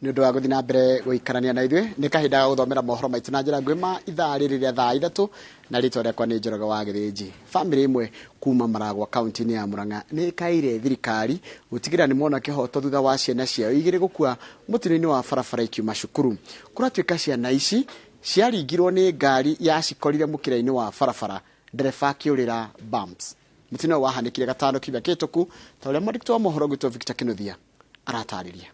Nĩ ũndũ wa gũthiĩ na mbere gũikarania na ithuĩ. Nĩ kahinda ga gũthomera mohoro maitũ na njĩra nguhĩ ma ithaa rĩrĩ rĩa thaa 3, na rĩtwa rĩakwa nĩ Njoroge wa Gĩthĩnji. Bamĩrĩ ĩmwe kuma Maragwa kaunti-inĩ ya Murang'a nĩ ĩkaĩire thirikari gũtigĩrĩra nĩ mona kĩhoto thutha wa ciana ciao 2 gũkua mũtino-inĩ wa barabara ikiuma cukuru. Kũratuĩka ciana ici ciaringirwo nĩ ngari yacikorire mũkĩra-inĩ wa barabara, ndereba akĩũrĩra bumps. Mũtino ũyũ wahanĩkire gatano kiumia kĩhĩtũku, ta ũrĩa mwandĩki wa mohoro gwitũ Victor Kinuthia aratarĩria.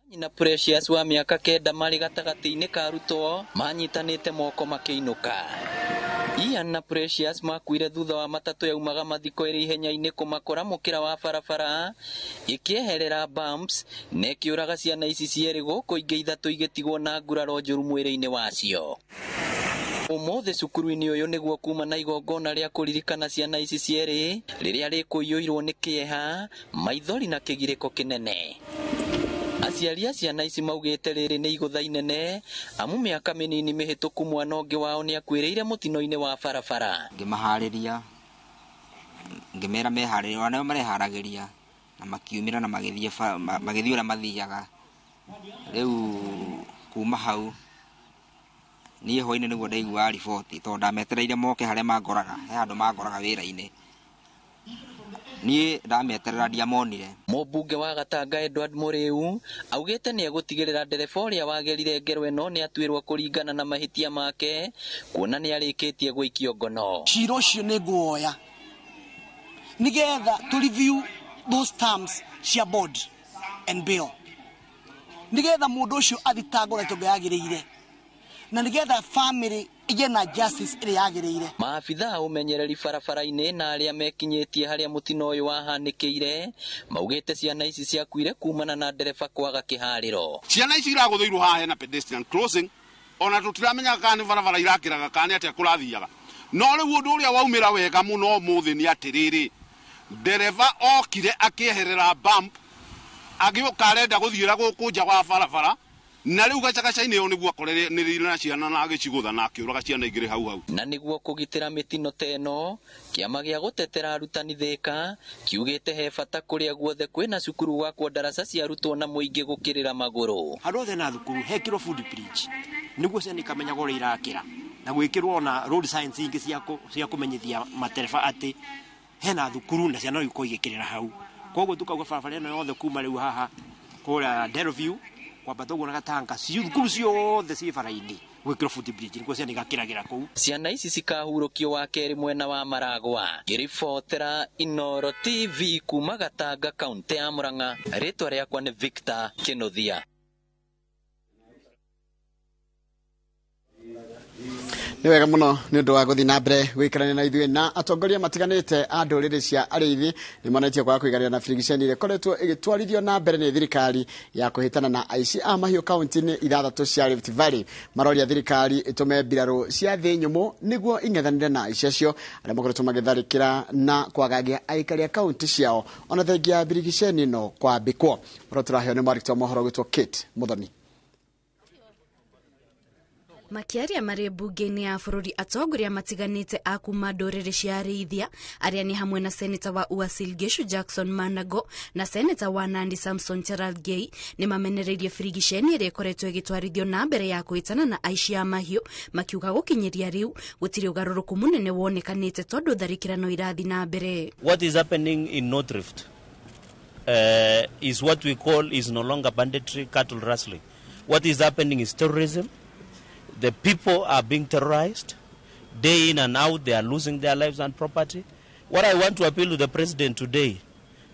Nyina Precious wa mĩaka 9 marĩ gatagatĩ-inĩ ka arutwo manyitanĩte moko makĩinũka. Ian na Precious makuire thutha wa matatũ yaumaga mathiko ĩrĩ ihenya-inĩ kũmakora mũkĩra wa barabara ĩkĩeherera bumps na ĩkĩũraga ciana ici cierĩ gũkũ ingĩ 3 igĩtigwo na nguraro njũru mwĩrĩ-inĩ wacio. Ũmũthĩ cukuru-inĩ ũyũ nĩguo kuma na igongona rĩa kũririkana ciana ici cierĩ rĩrĩa rĩkũiyũirwo nĩ kĩeha, maithori na kĩgirĩko kĩnene. Aciari a ciana ici maugĩte rĩrĩ nĩ igũtha inene amu mĩaka mĩnini mĩhĩtũku mwana ũngĩ wao nĩakuĩrĩire mũtino-inĩ wa barabara. Ngĩmaharĩria, ngĩmera meharĩrie, ona nĩo mareharagĩria na makiumĩra na magĩthiĩ magĩthiĩ ũrĩa mathiaga. Rĩu kuma hau niĩ hwainĩ nĩguo ndaiguaga riboti tondũ ndametereire moke harĩa mangoraga, he handũ mangoraga wĩra-inĩ. Niĩ ndameterera ndiamonire. Mũmbunge wa Gatanga Edward Mũrĩu augĩte nĩ egũtigĩrĩra ndereba ũrĩa wagerire ngero ĩno nĩ atuĩrwo kũringana na mahĩtia make kuona nĩ arĩkĩtie gũikio ngono. Cira ũcio nĩ nguoya nĩgetha to review those terms cia board and bail, nĩgetha mũndũ ũcio athitangwo na itonga yagĩrĩire, na nĩgetha family ĩgĩe na justice ĩrĩa yagĩrĩire. Maabitha a ũmenyereri barabara-inĩ na arĩa mekinyĩtie harĩa mũtino ũyũ wahanĩkĩire maugĩte ciana ici ciakuire kumana na ndereba kwaga kĩharĩro. Ciana ici iragũthĩirwo haha hena pedestrian crossing, ona tũtiramenya kana nĩ barabara irakĩraga kana nĩ atĩa kũrathiaga. No rĩu ũndũ ũrĩa waumĩra wega mũno ũmũthĩ nĩ atĩrĩrĩ, ndereba okire akĩeherera bump, agĩũka arenda gũthiĩra gũkũ nja wa barabara, na rĩu gacagaca-inĩ ĩyo nĩguo akoreranĩrĩire na ciana na agĩcigũtha na akĩũraga ciana igĩrĩ hau hau. Na nĩguo kũgitĩra mĩtino ta ĩno, kĩama gĩa gũtetera arutani Thĩka kiugĩte he bata kũrĩa guothe kwĩna cukuru gwakwo ndaraca cia arutwo na mũingĩ gũkĩrĩra magũrũ. Handũ hothe na thukuru hekĩrwo foot bridge nĩguo ciana ikamenyaga ũrĩa irakĩra, na gwĩkĩrwo ona road signs ingĩ cia kũmenyithia matereba atĩ hena thukuru na ciana no ikorwo igĩkĩrĩra hau. Koguo tukauga barabara ĩno yothe kuma rĩu haha kũrĩa Delview kwambata ũguo na Gatanga, thukuru ciothe ciĩ bara-inĩ gwĩkĩrwo foot bridge nĩguo ciana igakĩragĩra kũu. Ciana ici cikahurũkio wa kerĩ mwena wa Maragwa. Ngĩribotera Inooro TV kuma Gatanga kaunti ya Murang'a, rĩtwa rĩakwa nĩ Victor Kinuthia. Nĩ wega mũno nĩ ũndũ wa gũthiĩ na mbere gũikarania na ithuĩ. Na atongoria matiganĩte a ndũrĩrĩ cia arĩithi nĩ monanĩtie kwaga kũiganĩra na birigiceni ĩrĩa ĩkoretwo ĩgĩtwarithio na mbere nĩ thirikari ya kũhĩtana na aici a mahiũ kaunti-inĩ 6 cia Rift Valley. Maroria thirikari ĩtũme mbirarũ cia thĩ nyũmũ nĩguo ing'ethanĩre na aici acio arĩa makoretwo magĩtharĩkĩra na kwagagia aikari a kaunti ciao ona thengia ya birigiceni ĩno kwambĩkwo. Ũrĩa tũraheo nĩ mwandĩki wa mohoro gwĩtwo Kate Muthoni. Makĩaria marĩ mbunge-inĩ ya bũrũri, atongoria matiganĩte a kuma ndũrĩrĩ cia arĩithia arĩa nĩ hamwe na seneta wa Uasin Gishu Jackson Manago na seneta wa Nandi Samson Cherargei nĩ mamenereirie birigiceni ĩrĩa ĩkoretwo ĩgĩtwarithio na mbere ya kũhĩtana na aici a mahiũ, makiuga gũkinyĩria rĩu gũtirĩ ũgarũrũku mũnene wonekanĩte tondũ tharĩkĩra no irathiĩ na mbere. What is happening in North Rift is what we call is no longer banditry, cattle rustling. What is happening is terrorism. The people are being terrorized. Day in and out, they are losing their lives and property. What I want to appeal to the president today,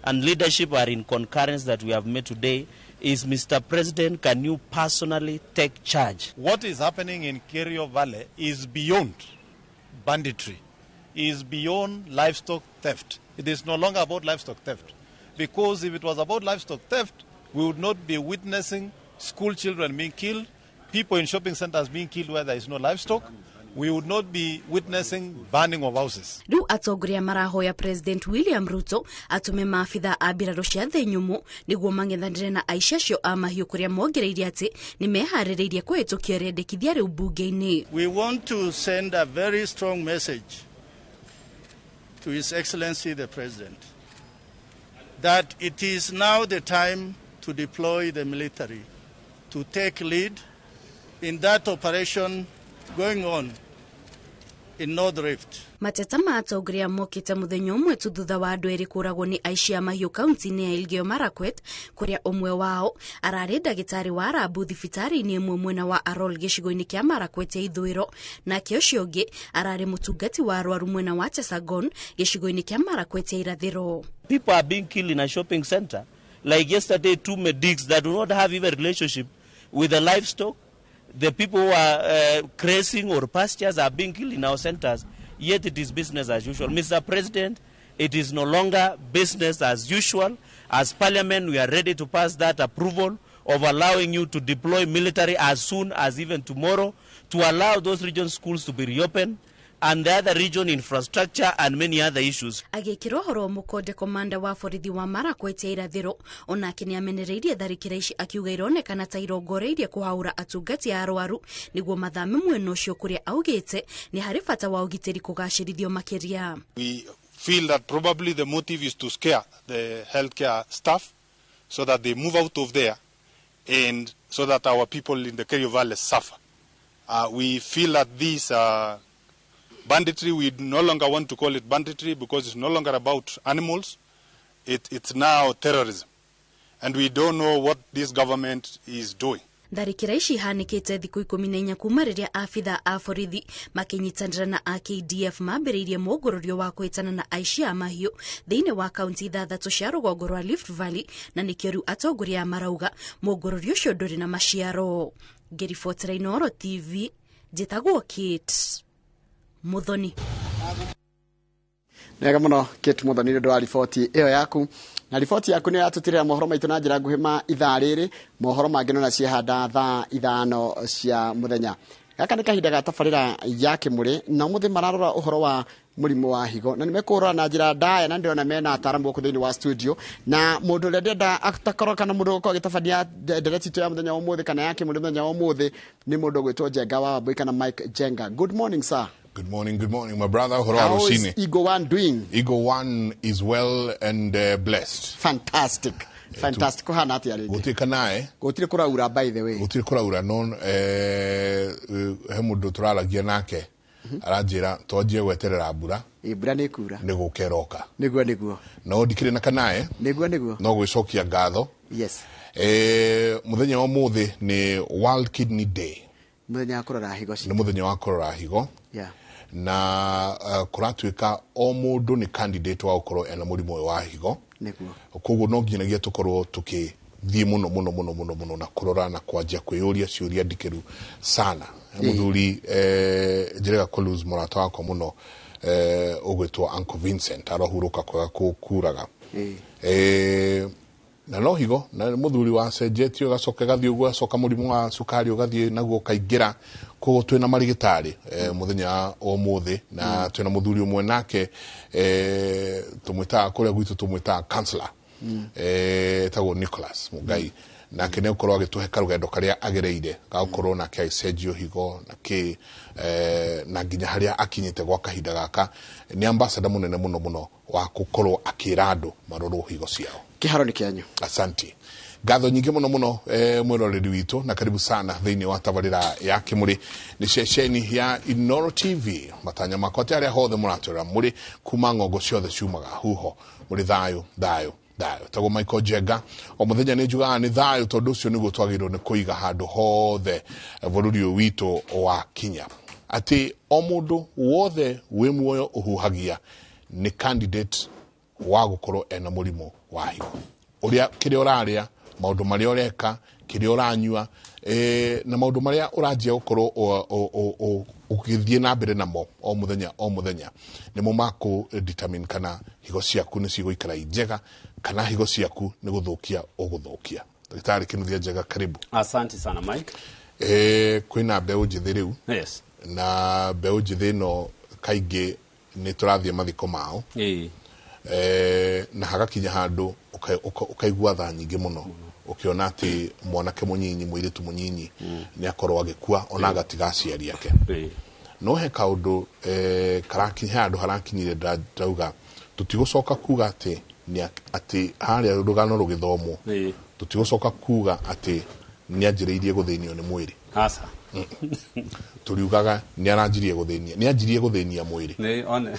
and leadership are in concurrence that we have made today, is Mr. President, can you personally take charge? What is happening in Kerio Valley is beyond banditry, is beyond livestock theft. It is no longer about livestock theft. Because if it was about livestock theft, we would not be witnessing school children being killed, people in shopping centers being killed where there is no livestock, We would not be witnessing burning of houses. Rĩu atongoria marahoya President William Ruto atũme maabitha a mbirarũ cia thĩ nyũmũ nĩguo mang'ethanĩre na aici acio a mahiũ, kũrĩa mongereire atĩ nĩ meharĩrĩirie kũhĩtũkia rĩendekithia rĩu mbunge-inĩ. We want to send a very strong message to His Excellency the President that it is now the time to deploy the military to take lead in that operation going on in North Rift. Mateta ma atongoria mokĩte mũthenya ũmwe tu thutha wa andũ erĩ kũragwo nĩ aici a mahiũ kaunti-inĩ ya Elgeyo Marakwet, kũrĩa ũmwe wao ararĩ ndagĩtarĩ wa rambu thibitarĩ-inĩ ĩmwe mwena wa Arol gĩcigo-inĩ kĩa Marakwet ya ithũĩro, nake ũcio ũngĩ ararĩ mũtungati wa arwaru mwena wa Chesagon gĩcigo-inĩ kĩa Marakwet ya irathĩro. People are being killed in a shopping center. Like yesterday, two medics that do not have even relationship with the livestock. The people who are grazing or pastures are being killed in our centers, yet it is business as usual. Mr. President, it is no longer business as usual. As Parliament, we are ready to pass that approval of allowing you to deploy military as soon as even tomorrow, to allow those region schools to be reopened and the other region infrastructure and many other issues. Agĩkĩrwo ũhoro mũkonde, komanda wa borithi wa Marakwet ya irathĩro onake nĩ amenereirie tharĩkĩra ici, akiuga ironekana ta irongoreirie kũhaũra atungati a arwaru nĩguo mathame mwena ũcio, kũrĩa augĩte nĩ harĩ bata wa ũgitĩri kũgacĩrithio makĩria. We feel that probably the motive is to scare the healthcare staff so that they move out of there and so that our people in the Kerio Valley suffer. We feel that this banditry, we no longer want to call it banditry because it's no longer about animals. It's now terrorism. And we don't know what this government is doing. Tharĩkĩra ici ihanĩkĩte thikũ 14 kuma rĩrĩa abitha a borithi makĩnyitanĩra na a KDF mambĩrĩirie mũngũrũrio wa kũhĩtana na aici a mahiũ thĩinĩ wa kaunti ithathatũ cia rũgongo rwa Rift Valley, na nĩkĩo rĩu atongoria marauga mũngũrũrio ũcio ndũrĩ na maciaro. Ngĩribotera Inooro TV, njĩtagwo Kate Muthoni. Nega muno Kate Muthoni nĩ ũndũ wa riboti ĩyo yaku, na riboti yaku nĩ yatũtirĩra mohoro maitũ na njĩra nguhĩ ma ithaa rĩrĩ. Mohoro mangĩ nona ciehanda thaa 5 cia mũthenya. Gaka nĩ kahinda ga tabarĩra ya Kĩmũrĩ, na ũmũthĩ mararora ũhoro wa mũrimũ wa higo, na nĩmekũrora na njĩra ndaya, na ndĩrona mena ataaramu gũkũ thĩinĩ wa studio, na mũndũ ũrĩa ndĩrenda atakorwo kana mũndũ ũgũkorwo agĩtabania ndereti itũ ya mũthenya wa ũmũthĩ kana ya Kĩmũrĩ mũthenya wa ũmũthĩ nĩ mũndũ ũgwĩtwo Njenga wa Wambui kana Mike Njenga. Good morning, sir. Good morning, my brother. How is Eagle One doing? Eagle One is well and blessed. Fantastic. Fantastic. Kuhana atia rĩngĩ? Gũtirĩ kanae. Gũtirĩ kũraura, by the way. Gũtirĩ kũraura, no he mũndũ tũraragia nake aranjĩra twanjie gweterera mbura. Mbura nĩ ĩkura. Nĩ gũka ĩroka. Nĩguo nĩguo. No ndikĩrĩ na kanae. Nĩguo nĩguo. No gwĩcokia ngatho. Yes. Mũthenya wa ũmũthĩ nĩ World Kidney Day. Mũthenya wa kũrora higo citũ. Nĩ mũthenya wa kũrora higo. Yeah. Na kũratuĩka o mũndũ nĩ candidate wa gũkorwo ena mũrimũ ũyũ wa higo. Nĩguo. Koguo no nginyagia tũkorwo tũkĩthiĩ mũno mũno mũno mũno mũno na kũrora na kwanjia kwĩyũria ciũria ndikĩru sana. Mũthuri njĩrĩga kũ lose mũrata wakwa mũno ũgwĩtwo Uncle Vincent, arohurũka kwega kũkuraga. Na no higo na mũthuri wacenjetio gacoka gathiĩ ũguo, gacoka mũrimũ wa cukari ũgathiĩ naguo ũkaingĩra. Koguo twĩna marigitari mũthenya wa ũmũthĩ, na twĩna mũthuri ũmwe nake tũmwĩtaga kũrĩa gwitũ tũmwĩtaga counselor, etagwo Nicholas Mugai, nake nĩ ũkorwo agĩtũhe karũgendo karĩa agereire gagũkorwo nake agĩcenjio higo na kĩ na nginya harĩa akinyĩte gwa kahinda gaka. Nĩ ambassador mũnene mũno mũno wa gũkorwo akĩra andũ marorwo higo ciao. Kĩharo nĩ kĩanyu. Asante. Ngatho nyingĩ mũno mũno mwĩroreri witũ, na karibu sana thĩinĩ wa tabarĩra ya Kĩmũrĩ nĩ ceceni ya Inooro TV. Matanya makwa atĩ arĩa hothe mũratwĩra mũrĩ kuma ng'ongo ciothe ciumaga huho, mũrĩ thayũ thayũ thayũ. Tagwo Michael Njenga, o mũthenya nĩ njugaga nĩ thayũ, tondũ ũcio nĩguo twagĩrĩirwo nĩ kũiga handũ hothe bũrũri ũyũ witũ wa Kenya, atĩ o mũndũ wothe wĩ muoyo ũhuhagia nĩ candidate wa gũkorwo ena mũrimũ wa higo. Ũrĩa kĩrĩa ũrarĩa, maũndũ marĩa ũreka, kĩrĩa ũranyua, na maũndũ marĩa ũranjia gũkorwo ũgĩthiĩ na mbere namo o mũthenya o mũthenya nĩmo makũ determine kana higo ciaku nĩ cigũikara i njega kana higo ciaku nĩ gũthũkia ũgũthũkia. Ndagĩtarĩ Kĩnuthia Njenga, karibu. Asante sana Mike. Kwĩna mbeũ njĩthĩ rĩu. Yes. Na mbeũ njĩthĩ ĩno kaingĩ nĩ tũrathiĩ mathiko mao. Na hagakinya handũ ũkaigua tha nyingĩ mũno ũkĩona atĩ mwanake mũnyinyi, mũirĩtu mũnyinyi nĩ akorwo agĩkua ona agatiga aciari ake. No he kaũndũ karakinya, he handũ harakinyire ndauga tũtigũcoka kuga atĩ atĩ harĩa rũgano rũgĩthomwo, tũtigũcoka kuga atĩ nĩ anjĩrĩirie gũthĩnio nĩ mwĩrĩ. Aca. Tũriugaga nĩ aranjirie gũthĩnia, nĩ anjirie gũthĩnia mwĩrĩ. Nĩ one.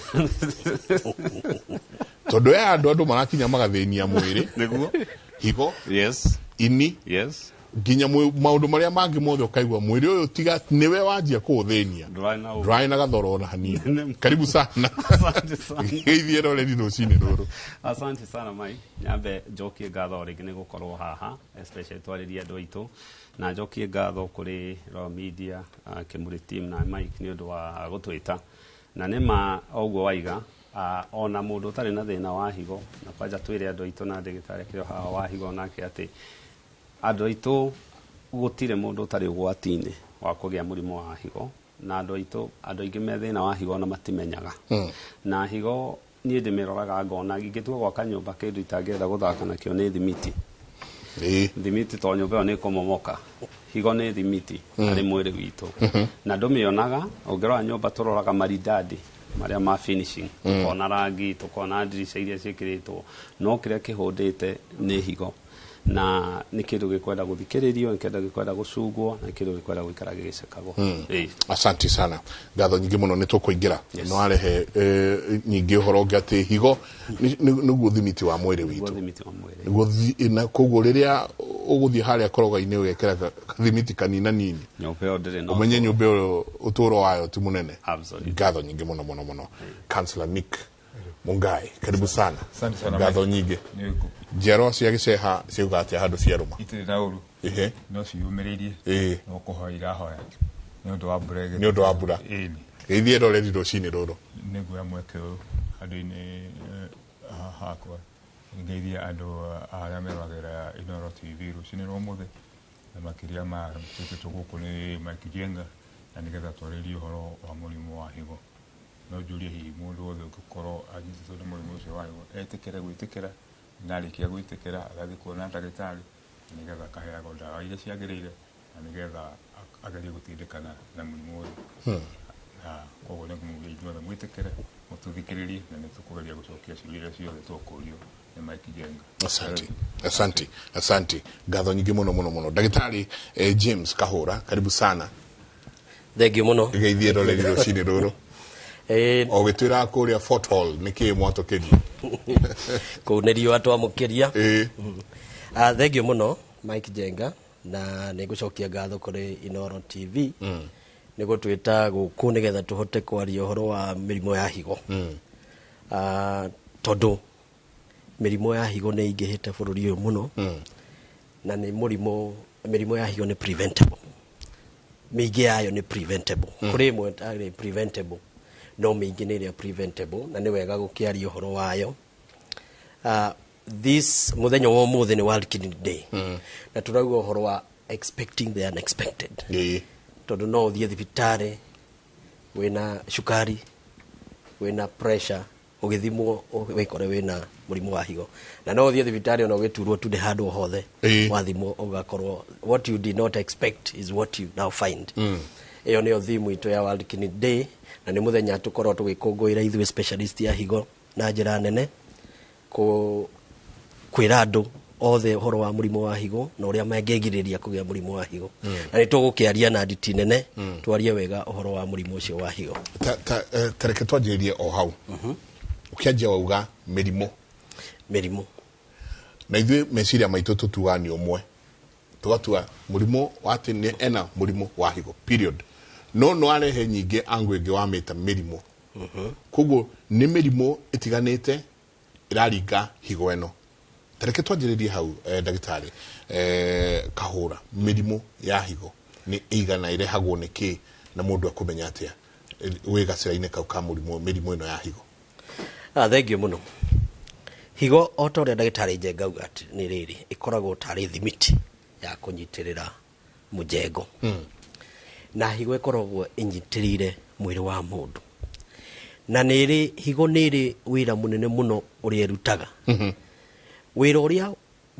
Tondũ he andũ marakinya magathĩnia mwĩrĩ. Nĩguo. Higo. Yes. Ini. Yes. Nginya maũndũ marĩa mangĩ mothe ũkaigua mwĩrĩ ũyũ tiga nĩwe wanjia kũũthĩnia. Ndũrarĩ na gathoro ona hanini. Karibu sana. Asante sana. Geithie roreri rũcinĩ rũrũ. Asante sana Mike. Nyambe njokie ngatho rĩngĩ nĩ gũkorwo haha, especially twarĩrie andũ aitũ, na njokie ngatho kũrĩ Royal Media, Kĩmũrĩ team na Mike nĩ ũndũ wa gũtwĩta. Na nĩ ma ũguo waiga, ona mũndũ ũtarĩ na thĩna wa higo, na kwanja twĩre andũ aitũ na ndagĩtarĩ akĩrĩ haha wa higo nake atĩ andũ aitũ gũtirĩ mũndũ ũtarĩ ũgwati-inĩ wa kũgĩa mũrimũ wa higo, na andũ aitũ andũ aingĩ me thĩna wa higo na matimenyaga. Na higo niĩ ndĩmĩroraga ngona ingĩtua gwaka nyũmba kĩndũ itangĩenda gũthaka nakĩo nĩ thimiti. Thimiti to nyũmba ĩyo nĩ ĩkũmomoka. Higo nĩ thimiti harĩ mwĩrĩ witũ. Na ndũmĩonaga, ũngĩrora nyũmba tũroraga maridadi marĩa ma finishing, tũkona rangi, tũkona ndirica iria ciĩkĩrĩtwo, no kĩrĩa kĩhũndĩte nĩ higo. Na nĩ kĩndũ gĩkwenda gũthikĩrĩrio, nĩ kĩndũ gĩkwenda gũcungwo, na kĩndũ gĩkwenda gũikara gĩgĩcekagwo. Asante sana. Ngatho nyingĩ mũno nĩ tũkũingĩra. No arehe nyingĩ ũhoro ũngĩ atĩ higo nĩguo thimiti wa mwĩrĩ witũ. Nĩguo thimiti wa mwĩrĩ. Nĩguo na koguo rĩrĩa ũgũthiĩ harĩa koroga-inĩ ũgekĩra thimiti kanina nini. Nyũmba ĩyo ndĩrĩ na ũmenye ũtũũro. Nyũmba ĩyo ũtũũro wayo ti mũnene. Absolutely. Ngatho nyingĩ mũno mũno mũno. Councillor Nick Mungai, karibu sana. Asante sana. Ngatho nyingĩ. Nĩ Njiarwa cia gĩceha ciuga atĩa handũ ciarũma? Itirĩ na ũru. No ciũmĩrĩirie. No kũhoya irahoya. Nĩ ũndũ wa mbura Nĩ ũndũ wa mbura. Ĩni. Geithie roreri rũcinĩ rũrũ. Nĩ nguoya mweke ũyũ handũ-inĩ hakwa. Ngeithie andũ arĩa meroragĩra Inooro TV rũcinĩ rwa ũmũthĩ. Na makĩria ma twĩtĩtwo gũkũ nĩ Mike Njenga na nĩgetha twarĩrie ũhoro wa mũrimũ wa higo. No njũrie hihi mũndũ wothe ũngĩkorwo anyitĩtwo nĩ mũrimũ ũcio wa higo etĩkĩre gwĩtĩkĩra, na arĩkia gwĩtĩkĩra agathiĩ kuona ndagĩtarĩ nĩgetha akaheagwo ndawa iria ciagĩrĩire na nĩgetha agerie gũtindĩkana na mũrimũ ũyũ. Na koguo nĩ ngũmũria inyuothe mwĩtĩkĩre, mũtũthikĩrĩrie na nĩ tũkũgeria gũcokia ciũria iria ciothe tũkũrio nĩ Mike Njenga. Asante. Asante. Asante. Ngatho nyingĩ mũno mũno mũno. Ndagĩtarĩ James Kahũra, karibu sana. Thank you mũno. Geithie roreri rũcinĩ rũrũ. O gĩtwĩra kũrĩa Fort Hall nĩkĩĩ mwatũkĩria? Kũu nĩ riũa twamũkĩria. Thank you mũno Mike Njenga, na nĩ ngũcokia ngatho kũrĩ Inooro TV nĩ gũtwĩta gũkũ nĩgetha tũhote kwaria ũhoro wa mĩrimũ ya higo. Tondũ mĩrimũ ya higo nĩ ĩingĩhĩte bũrũri ũyũ mũno. Na nĩ mĩrimũ ya higo nĩ preventable. Mĩingĩ yayo nĩ preventable. Kũrĩ ĩmwe ĩtarĩ preventable, no mĩingĩ nĩ ĩrĩa preventable, na nĩ wega gũkĩaria ũhoro wayo. This mũthenya wa ũmũthĩ nĩ World Kidney Day. Na tũrauga ũhoro wa expecting the unexpected. Tondũ no ũthiĩ thibitarĩ wĩna cukari, wĩna pressure, ũgĩthimwo wĩkore wĩna mũrimũ wa higo. Na no ũthiĩ thibitarĩ ona ũgĩturwo tu nĩ handũ o hothe. Wathimwo ũgakorwo what you did not expect is what you now find. Ĩyo nĩyo theme itũ ya World Kidney Day, na nĩ mũthenya tũkorwo tũgĩkũngũĩra ithuĩ specialist ya higo na njĩra nene, kwĩra andũ othe ũhoro wa mũrimũ wa higo na ũrĩa mangĩgirĩrĩria kũgĩa mũrimũ wa higo. Na nĩ tũgũkĩaria na nditi nene, twarie wega ũhoro wa mũrimũ ũcio wa higo. Ta reke twanjĩrĩrie o hau. Ũkĩanjia wauga mĩrimũ. Mĩrimũ. Na ithuĩ meciria maitũ tũtuaga nĩ ũmwe. Tũgatua mũrimũ wa atĩ nĩ ena mũrimũ wa higo, period. No no arehe nyingĩ angu ĩngĩ wamĩta mĩrimũ. Koguo nĩ mĩrimũ ĩtiganĩte ĩraringa higo ĩno. Ta reke twanjĩrĩrie hau, ndagĩtarĩ, Kahũra, mĩrimũ ya higo nĩ ĩigana ĩrehagwo nĩ kĩ na mũndũ ekũmenya atĩa wĩ gacĩra-inĩ kau ka mĩrimũ ĩno ya higo? Thank you mũno. Higo o ta ũrĩa ndagĩtarĩ Njenga auga atĩ nĩ rĩrĩ, ĩkoragwo tarĩ thimiti ya kũnyitĩrĩra mũjengo. Na higo ĩkoragwo ĩnyitĩrĩire mwĩrĩ wa mũndũ, na nĩ ĩrĩ higo, nĩ ĩrĩ wĩra mũnene mũno ũrĩa ĩrutaga. Wĩra ũrĩa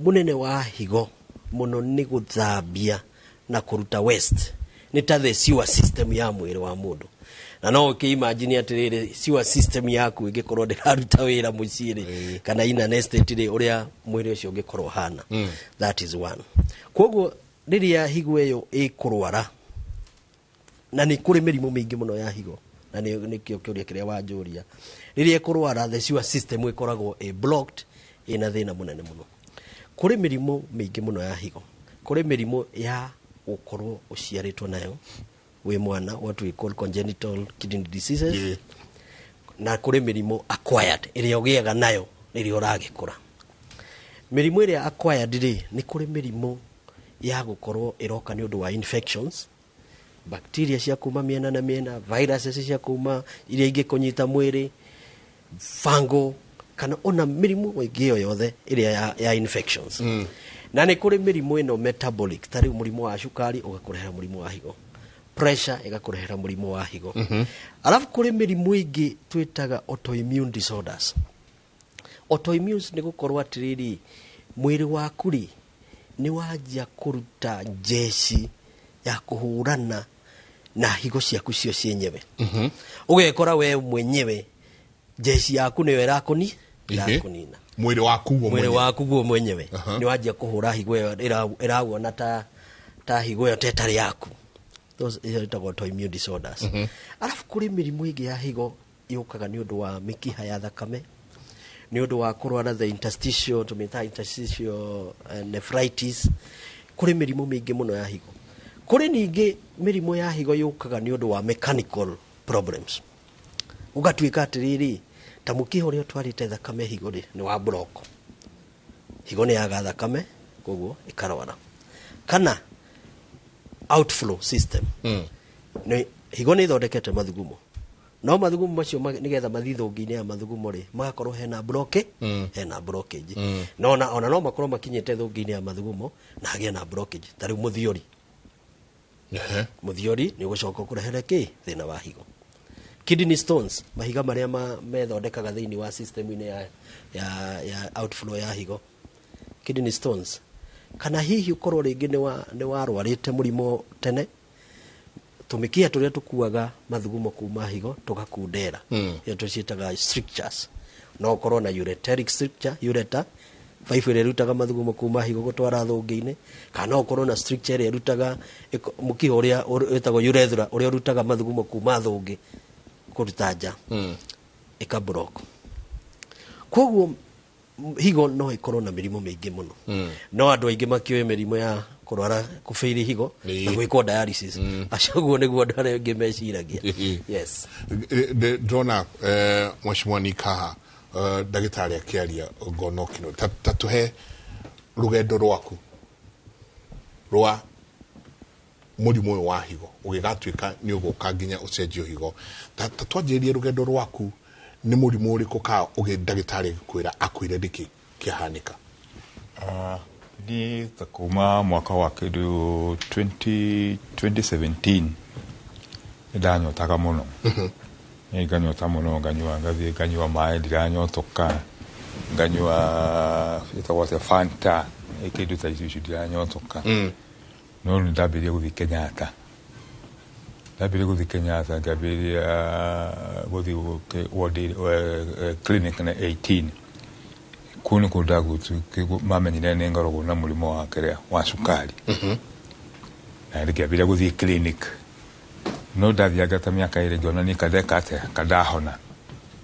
mũnene wa higo mũno nĩ gũthambia na kũruta waste, nĩ ta the sewer system ya mwĩrĩ wa mũndũ. Na no ũkĩimagine atĩrĩrĩ, sewer system yaku ĩngĩkorwo ndĩraruta wĩra mũciĩ rĩ, kana in an estate rĩ, ũrĩa mwĩrĩ ũcio ũngĩkorwo ũhana. That is one. Koguo rĩrĩa higo ĩyo ĩkũrwara, na nĩ kũrĩ mĩrimũ mĩingĩ mũno ya higo, na nĩkĩo kĩũria kĩrĩa wanjũria, rĩrĩa ĩkũrwara, the sewer system ĩkoragwo ĩ blocked, ĩna thĩna mũnene mũno. Kũrĩ mĩrimũ mĩingĩ mũno ya higo. Kũrĩ mĩrimũ ya gũkorwo ũciarĩtwo nayo wĩ mwana, what we call congenital kidney diseases, na kũrĩ mĩrimũ acquired, ĩrĩa ũgĩaga nayo rĩrĩa ũragĩkũra. Mĩrimũ ĩrĩa acquired rĩ, nĩ kũrĩ mĩrimũ ya gũkorwo ĩroka nĩ ũndũ wa infections, bacteria cia kuma mĩena na mĩena, viruses cia kuma iria ingĩkũnyita mwĩrĩ, fungal, kana ona mĩrimũ ĩngĩ o yothe ĩrĩa ya infections. Na nĩ kũrĩ mĩrimũ ĩno metabolic, ta rĩu mũrimũ wa cukari ũgakũrehera mũrimũ wa higo, pressure ĩgakũrehera mũrimũ wa higo. Alafu kũrĩ mĩrimũ ĩngĩ twĩtaga autoimmune disorders. Autoimmune nĩ gũkorwo atĩrĩrĩ, mwĩrĩ waku rĩ, nĩ wanjia kũruta njeci ya kũhũrana na higo ciaku cio cienyewe. Ũgekora we mwenyewe njeci yaku nĩyo ĩrakũnina. Mwĩrĩ waku guo mwĩrĩ mwenyewe. Waku guo mwenyewe nĩ wanjia kũhũra higo ĩyo, ĩrawona ta higo ĩyo ta ĩtarĩ yaku. Those ĩyo ĩtagwo autoimmune disorders. Alafu kũrĩ mĩrimũ ĩngĩ ya higo yũkaga nĩ ũndũ wa mĩkiha ya thakame, nĩ ũndũ wa kũrwara the interstitial, tũmĩtaga interstitial nephritis. Kũrĩ mĩrimũ mĩingĩ mũno ya higo. Kũrĩ ningĩ mĩrimũ ya higo yũkaga nĩ ũndũ wa mechanical problems, ũgatuĩka atĩrĩrĩ, ta mũkiha ũrĩa ũtwarĩte thakame higo rĩ, nĩ wa block, higo nĩ yaga thakame, koguo ĩkarwara. Kana outflow system, nĩ higo nĩ ĩthondekete mathugumo, no mathugumo macio nĩgetha mathiĩ thũngĩ-inĩ ya mathugumo rĩ, magakorwo hena block, hena blockage. No ona no makorwo makinyĩte thũngĩ-inĩ ya mathugumo na hagĩe na blockage, ta rĩu mũthiori. Mũthiori nĩ ũgũcoka ũkũrehere kĩ thĩna wa higo. Kidney stones, mahiga marĩa methondekaga thĩinĩ wa system-inĩ ya outflow ya higo, kidney stones. Kana hihi ũkorwo rĩngĩ nĩ warwarĩte mũrimũ tene, tũmĩkiha tũrĩa tũkuaga mathugumo kuma higo tũgakundera. Ĩyo tũciĩtaga strictures. No ũkorwo na ureteric stricture, ureter baibũ ĩrĩa ĩrutaga mathugumo kuma higo gũtwara thũngĩ-inĩ, kana no ũkorwo na stricture ĩrĩa ĩrutaga mũkiha ũrĩa wĩtagwo urethra, ũrĩa ũrutaga mathugumo kuma thũngĩ kũruta nja, ĩka block. Koguo higo no ĩkorwo na mĩrimũ mĩingĩ mũno. No andũ aingĩ makĩũĩ mĩrimũ ya kũrwara, kũbĩiri higo na gwĩkwo dialysis. Acio ũguo nĩguo andũ arĩa aingĩ meciragia, yes. Ndĩrona mheshimiwa Nikaha, ndagĩtarĩ akĩaria ngona ũkĩno ta tũhe rũgendo rwaku rwa mũrimũ ũyũ wa higo ũgĩgatuĩka nĩ ũgũka nginya ũcenjio higo. Ta twanjĩrĩrie rũgendo rwaku, nĩ mũrimũ ũrĩkũ ka ũgĩ ndagĩtarĩ kwĩra akwĩre nĩkĩ kĩahanĩka? Niĩ ta kuma mwaka wa kĩndũ 20 2017 nĩ ndanyotaga mũno. Nĩ nganyota mũno, nganyua, ngathiĩ nganyua maĩ, ndiranyotoka, nganyua ĩtagwo atĩa, Fanta, kĩndũ ta icio icio, ndiranyotoka. No nĩ ndambĩrĩria gũthiĩ Kenyatta, ndambĩrĩria gũthiĩ Kenyatta, ngambĩrĩria gũthiĩ ward, clinic na 18 kũu nĩkuo mamenyire nĩ ngoragwo na mũrimũ wa kĩrĩa wa cukari, na ngĩambĩrĩria gũthiĩ clinic. No ndathianga ta mĩaka 2, ngĩona niĩ kandeka atĩa, kandahona,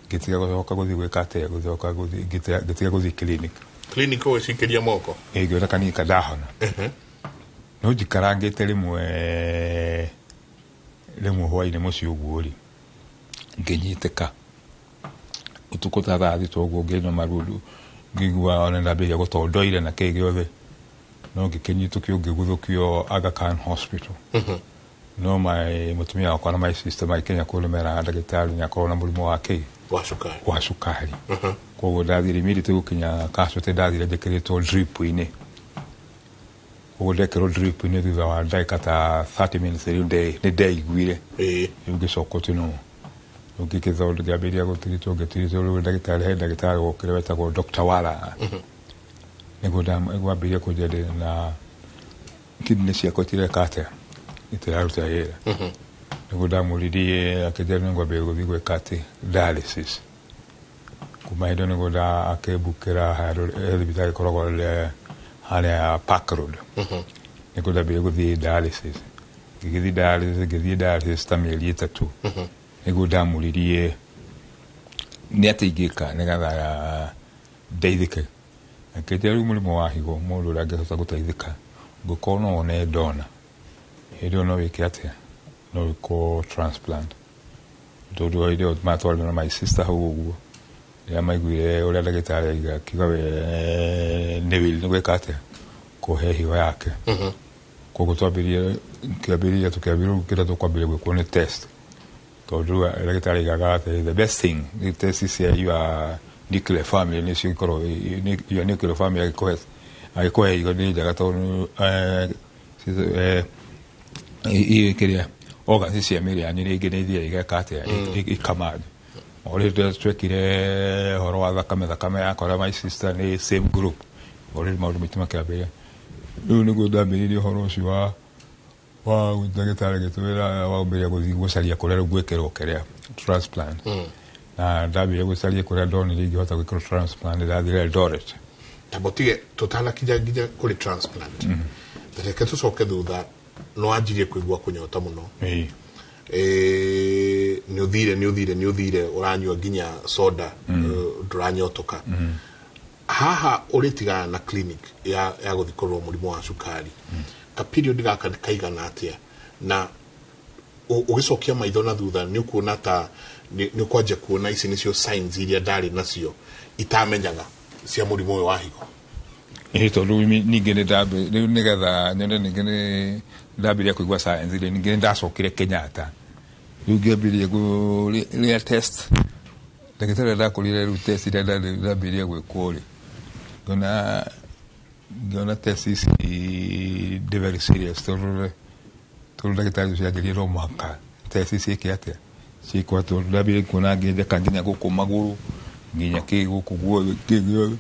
ngĩtiga gũcoka gũthiĩ gwĩka atĩa, gũcoka gũthiĩ, ngĩtiga gũthiĩ clinic. Clinic ũgĩcikiria moko? Ĩ, ngĩona kaniĩ kandahona. No njikarangĩte rĩmwe rĩmwe hwainĩ mũciĩ ũguo rĩ, ngĩnyitĩka ũtukũ ta thaa 6 ũguo, ngĩnyua marundu, ngĩigua ona ndambĩrĩria gũtondoire na kĩ gĩothe, no ngĩkĩnyitũkio, ngĩguthũkio Aga Khan Hospital. No my mũtumia wakwa na my sister magĩkinya kũu, nĩ meraga ndagĩtarĩ nĩ akorwo na mũrimũ wa kĩ? Wa cukari. Wa cukari. Koguo ndathire immediately gũkinya casualty, ndathire njĩkĩrĩtwo drip-inĩ. Ũguo ndekĩrwo drip inĩ thutha wa ndagĩka ta 30 minutes rĩu nĩ ndeiguire. Rĩu ngĩcoka ũtino rĩu ngĩambĩrĩria gũtiritwo, ngĩtiritwo. Rĩu ndagĩtarĩ, he ndagĩtarĩ wokire wetagwo Dr. Wala, nĩguo ambĩrĩria kũnjĩra ndĩ na kidney ciakwa itireka atĩa, itiraruta wĩra. Nĩguo ndamũririe, akĩnjĩra nĩngwambĩrĩria gũthiĩ gwĩka atĩ dialysis. Kuma hĩndĩ ĩyo nĩguo akĩmbukĩra handũ thibitarĩ ĩkoragwo harĩa Park Road. Nĩguo ndambĩrĩria gũthiĩ dialysis, ngĩgĩthiĩ dialysis, ngĩthiĩ dialysis ta mĩeri 3. Nĩguo ndamũririe nĩ atĩ ingĩka nĩgetha ndeithĩke. Akĩnjĩra rĩu mũrimũ wa higo mũndũ ũrĩa angĩhota gũteithĩka, ũngĩkorwo no wone ndona, hĩndĩ ĩyo no wĩke atĩa, no wĩkwo transplant. Tondũ hĩndĩ ĩyo matwarire na my sister hau ũguo, rĩrĩa maiguire ũrĩa ndagĩtarĩ aiga, akiuga we nĩ gwĩka atĩa, kũhe higo yake. Koguo twambĩrĩria kĩambĩrĩria tũkĩambĩrĩria kĩrĩa tũkwambĩrĩria gwĩkwo nĩ test, tondũ rĩu ndagĩtarĩ aigaga atĩ the best thing nĩ test cia your nuclear family, nĩcio ikorwo your nuclear family agĩkũhe higo nĩ njega, tondũ kĩrĩa organs cia mĩĩrĩ yanyu rĩngĩ nĩ ithiaga igeka atĩa, ikamanjwo. O rĩrĩ twekire ũhoro wa thakame yakwa na my sister nĩ same group, o rĩrĩ maũndũ maitũ makĩambĩrĩria. Rĩu nĩguo ndambĩrĩirie ũhoro ũcio wa ndagĩtarĩ agĩtwĩra wambĩrĩria gũthiĩ gũcaria kũrĩa rĩu gwĩkĩrwo kĩrĩa transplant. Na ndambĩrĩria gũcaria kũrĩa ndonire ingĩhota gwĩkĩrwo transplant, ndathire Eldoret. Tamba tige tũtanakinya nginya kũrĩ transplant, reke tũcoke thutha. No wanjirie kũigua kũnyota mũno, nĩ ũthire ũranyua nginya soda, ndũranyotoka. Haha ũrĩtigana na clinic ya gũthiĩ kũrorwo mũrimũ wa cukari, ka period gaka kaigana atĩa? Na ũgĩcokia maitho na thutha, nĩ ũkuona ta nĩ ũkwanjia kuona ici nĩcio signs iria ndarĩ nacio itamenyaga cia mũrimũ ũyũ wa higo? Ĩĩ, tondũ ningĩ nĩ rĩu nĩgetha nyone ningĩ nĩ ndambĩrĩria kũigua signs rĩ, ningĩ nĩ ndacokire Kenyatta. Rĩu ngĩambĩrĩria kũrĩa test ndagĩtarĩ ũrĩa ndakũrire. Rĩu test iria ndambĩrĩria gwĩkwo rĩ, ngĩona test ici ndĩ very serious, tondũ ndagĩtarĩ ũcio anjĩrire no mũhaka test ciĩke atĩa, ciĩkwo, tondũ ndambĩrĩria kuona ngĩnjeka nginya gũkũ magũrũ, nginya kĩ gũkũ guothe kĩ guothe.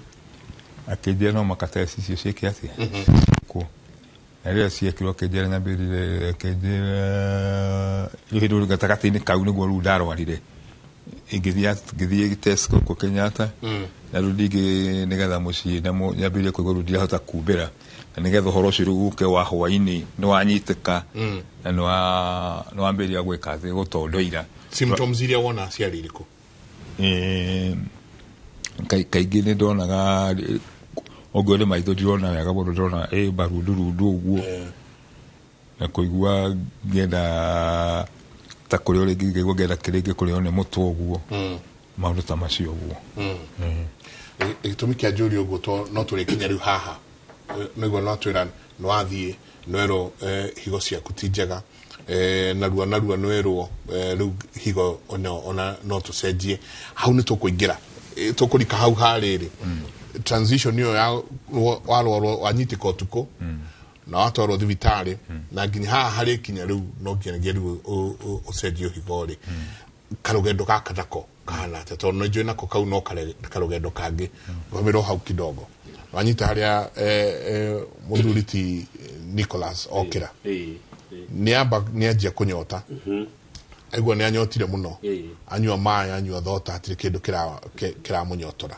Akĩnjĩra no mũhaka test icio ciĩke atĩa, ciĩkwo. Na rĩrĩa ciekirwo, akĩnjĩra nyambĩrĩrie, akĩnjĩra rĩu hĩndĩ gatagatĩ-inĩ kau nĩguo rĩu ndarwarire, ngĩthiĩ test gũkũ Kenyatta. Na rĩu ningĩ nĩgetha mũciĩ na nyambĩrĩrie kũigua rĩu ndirahota kumbĩra, na nĩgetha ũhoro ũcio rĩu ũke wa hwaĩ-inĩ nĩ wanyitĩka na nĩ wambĩrĩria gwĩka atĩ gũtondoira. Symptoms iria wona ciarĩ irĩkũ? Kaingĩ nĩ ndonaga ũngĩ nĩ maitho ndirona wega mũno, ndĩrona ĩ marundurundu ũguo, na kũigua ngĩenda ta kũrĩo rĩngĩ, ngaigua ngĩenda kĩrĩngĩ kũrĩo nĩ mũtwe ũguo, maũndũ ta macio ũguo. Gĩtũmi kĩa njũri ũguo to no tũrĩkinya rĩu haha. Nĩguo no twĩra nĩ wathiĩ nwerwo higo ciaku ti njega, narua narua nwerwo rĩu higo ona no tũcenjie. Hau nĩ tũkũingĩra, tũkũrika hau harĩrĩ transition ĩyo ya warwarwo, wanyitĩka ũtukũ na watwarwo thibitarĩ na nginya haha harĩkinya rĩu no nginyagia rĩu ũcenjio higo rĩ, karũgendo gaka nako kahana atĩa? Tondũ nĩ njũĩ nako kau no karũgendo kangĩ wamĩrwo hau kidogo wanyita harĩa mũthuri ti Nicholas okĩra, nĩ amba nĩ anjia kũnyota, aigua nĩ anyotire mũno, anyua maĩ, anyua thota, hatirĩ kĩndũ kĩramũnyotora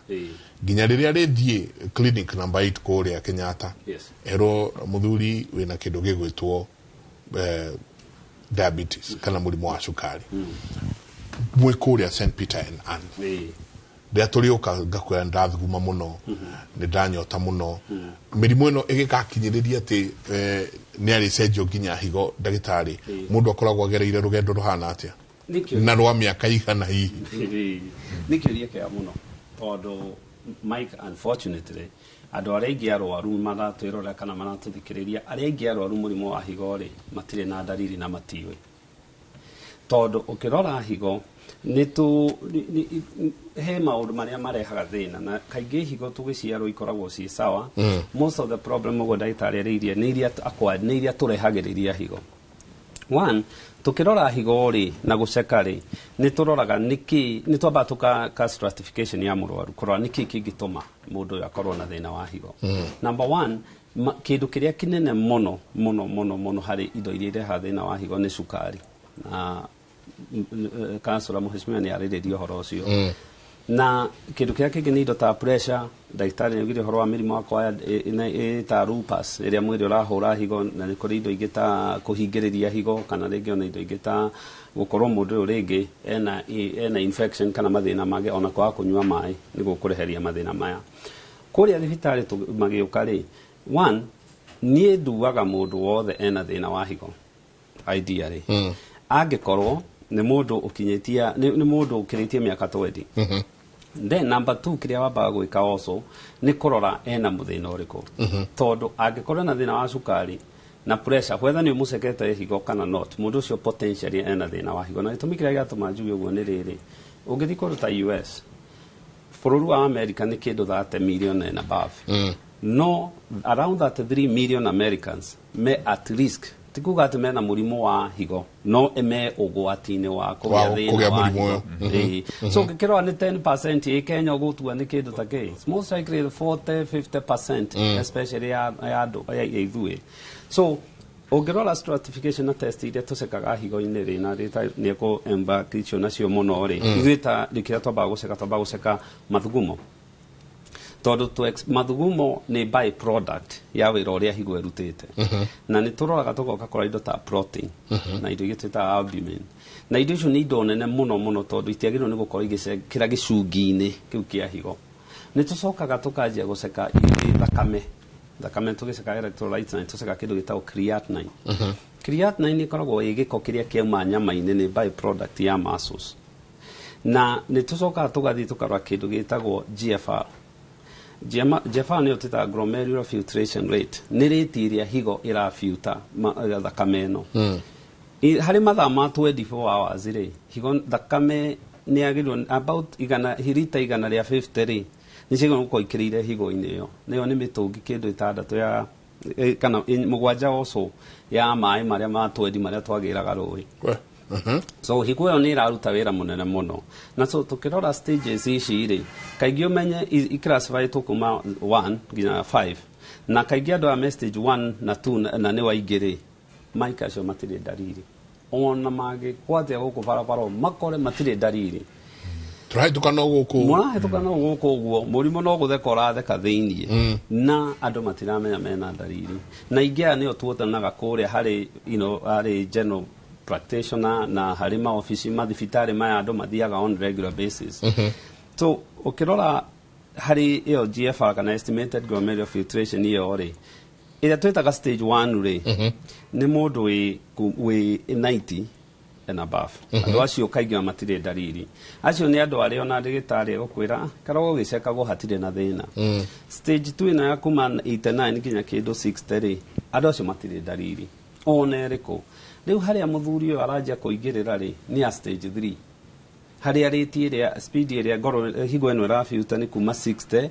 nginya rĩrĩa rĩthiĩ clinic number 8 kũrĩa Kenyatta, erwo mũthuri wĩna kĩndũ gĩgwĩtwo diabetes kana mũrimũ wa cukari, mwĩ kũrĩa St Peter and Ann. Rĩrĩa tũrĩũka ngakwĩra nĩndathuguma mũno, nĩ ndanyota mũno, mĩrimũ ĩno ĩgĩgakinyĩrĩria atĩ nĩ arĩcenjio nginya higo, ndagĩtarĩ, mũndũ akoragwo agereire rũgendo rũhana atĩa na rwa mĩaka igana hihi? Nĩ kĩũria kĩega mũno, tondũ Mike, unfortunately andũ arĩa aingĩ arwaru maratwĩrorera kana maratũthikĩrĩria, arĩa aingĩ arwaru mũrimũ wa higo rĩ, matirĩ na ndariri na matiũĩ, tondũ ũkĩrora higo Nĩ tũ he maũndũ marĩa marehaga thĩna, na kaingĩ higo tũgĩciarwo ikoragwo ciĩ sawa. Most of the problem, ũguo ndagĩtarĩ arĩirie, nĩ iria acquired, nĩ iria tũrehagĩrĩria higo. One, tukirora higo rĩ na gũceka rĩ, nĩ tũroraga nĩkĩ, nĩ twambaga tũka ka stratification ya mũrwaru, kũrora nĩkĩ kĩngĩtũma mũndũ ũyũ akorwo na thĩna wa higo. Number one, kĩndũ kĩrĩa kĩnene mũno mũno mũno mũno harĩ indo iria irehaga thĩna wa higo nĩ cukari, na kansũra mũhecimiwa nĩ arĩrĩria ũhoro ũcio. Na kĩndũ kĩrĩa kĩngĩ nĩ indo ta pressure. Ndagĩtarĩ nĩ augire ũhoro wa mĩrimũ wakwa ta lupus, ĩrĩa mwĩrĩ ũrahũra higo, na nĩ kũrĩ indo ingĩ ta kũhingĩrĩria higo, kana rĩngĩ ona indo ingĩ ta gũkorwo mũndũ ũyũ rĩngĩ ena infection kana mathĩna mangĩ, ona kwaga kũnyua maĩ nĩguo kũreheria mathĩna maya. Kũrĩa thibitarĩ magĩũka rĩ, one, niĩ nduaga mũndũ wothe ena thĩna wa higo ideally angĩkorwo nĩ mũndũ ũkinyĩtie, nĩ mũndũ ũkĩrĩtie mĩaka 20. Then number two, kĩrĩa wambaga gwĩka also nĩ kũrora ena mũthĩna ũrĩkũ, tondũ angĩkorwo ena thĩna wa cukari na pressure, whether nĩ ũmũcekete higo kana not, mũndũ ũcio potentially ena thĩna wa higo. Na gĩtũmi kĩrĩa gĩatũma njuge ũguo nĩ rĩrĩ: ũngĩthiĩ kũndũ ta US, bũrũri wa America nĩ kĩndũ 30 million and above, no around 33 million Americans me at risk, ti kuga atĩ mena mũrimũ wa higo, no me ũgwati-inĩ wa kũgĩa Wa thĩna kũgĩa wa mũrimũ higo. ũyũ. Ĩĩ. So ũngĩkĩrora nĩ 10% ĩ Kenya, ũgũtua nĩ kĩndũ ta kĩ. It's most likely 40 50%, especially ya andũ ya ithuĩ. So ũngĩrora stratification na test iria tũcekaga higo-inĩ rĩ, na rĩta nĩ ekũ icio nacio mũno rĩ, ithuĩ ta kĩrĩa twambaga gũceka, twambaga gũceka mathugumo, tondũ mathugumo nĩ by product ya wĩra ũrĩa higo ĩrutĩte. Na nĩ tũroraga tũgoka kũrora indo ta protein na indo ingĩ twĩtaga albumin, na indo icio nĩ indo nene mũno mũno, tondũ itiagĩrĩirwo nĩ gũkorwo igĩcekĩra gĩcungi-inĩ kĩu kĩa higo. Nĩ tũcokaga tũkanjia gũceka thakame, tũgĩceka electrolytes, na tũceka kĩndũ gĩtagwo creatinine. Creatinine ĩkoragwo ĩ gĩko kĩrĩa kĩauma nyama-inĩ, nĩ by product ya muscles. Na nĩ tũcokaga tũgathiĩ tũkarora kĩndũ gĩtagwo GFR. GFR nĩyo twĩtaga glomerular filtration rate, nĩ rate ĩrĩa higo ĩrafiuta thakame ĩno. Harĩ mathaa ma 24 hours rĩ, higo thakame nĩ yagĩrĩirwo about igana, rita 150 rĩ, nĩ ciagĩrĩirwo gũkorwo ikĩrĩire higo-inĩ ĩyo. Nĩyo nĩ mĩtũngi kĩndũ ĩtandatũ ya kana 7 oco ya maĩ marĩa ma twendi marĩa twagĩraga rũĩ. So higo ĩyo nĩ ĩraruta wĩra mũnene mũno. Na so tũkĩrora stages ici rĩ, kaingĩ ũmenye iclassifyĩtwo kuma 1 nginya 5, na kaingĩ andũ aya me stage 1 na 2 na nĩ waingĩ rĩ, maika acio matirĩ ndariri, ona mangĩkwatia gũkũ barabara makore matirĩ ndariri. Tũrahĩtũka no gũkũ. Mũrahĩtũka no gũkũ ũguo, mũrimũ no gũtheka ũratheka thĩiniĩ, na andũ matiramenya mena ndariri. Na ingĩ aya nĩo tuonaga kũrĩa harĩ harĩ general practitioner na harĩ maobici mathibitarĩ maya andũ mathiaga on regular basis. So ũkĩrora harĩ ĩyo GFR kana estimated glomerular filtration ĩyo rĩ, ĩrĩa twĩtaga stage 1 rĩ, nĩ mũndũ wĩ 90 and above. Andũ acio kaingĩ matirĩ ndariri. Acio nĩ andũ arĩa ona ndagĩtarĩ egũkwĩra karogwo gĩcekagwo hatirĩ na thĩna. Stage 2 ĩno ya kuma 89 nginya kĩndũ 60 rĩ, andũ acio matirĩ ndariri ona ĩrĩkũ. Rĩu harĩa mũthuri ũyũ aranjia kũingĩrĩra rĩ, nĩ ya stage 3, harĩa rate ĩrĩa, speed ĩrĩa ngoro higo ĩno ĩrabiuta nĩ kuma 60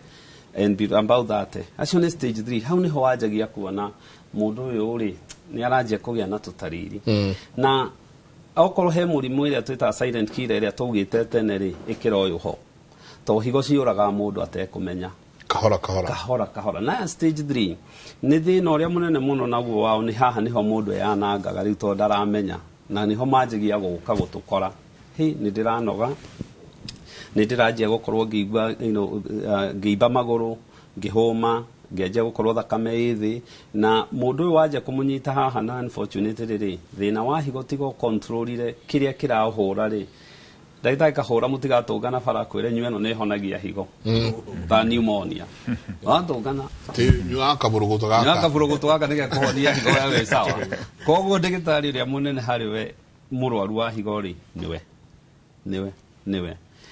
and about 30. Acio nĩ stage 3. Hau nĩho wanjagia kuona mũndũ ũyũ rĩ, nĩ aranjia kũgĩa na tũtariri. Na okorwo he mũrimũ ĩrĩa twĩtaga silent killer ĩrĩa twaugĩte tene rĩ, ĩkĩra ũyũ ho, tondũ higo ciũragaga mũndũ atekũmenya. Kahora kahora. Kahora kahora. Na ya stage 3 nĩ thĩna ũrĩa mũnene mũno naguo wao nĩ haha nĩho mũndũ eyanangaga rĩu, tondũ ndaramenya, na nĩho manjagia gũka gũtũkora, hĩ, nĩ ndĩranoga, nĩ ndĩranjia gũkorwo ngĩigua ngĩimba magũrũ, ngĩhũma, ngĩanjia gũkorwo thakame ĩ thĩ. Na mũndũ ũyũ wanjia kũmũnyita haha, na unfortunately rĩ, thĩna wa higo tiga ũcontrolire kĩrĩa kĩraũhũra rĩ, ndagĩtarĩ kahũra mũtigatũngana bara kwĩre nyua ĩno nĩ ĩhonagia higo ta pneumonia watũngana. Ti nyua kaburuguto gaka. Nyua kaburuguto gaka nĩ gekũhonia higo ya wĩ sawa. Koguo ndagĩtarĩ ũrĩa mũnene harĩ we mũrwaru wa higo rĩ, nĩwe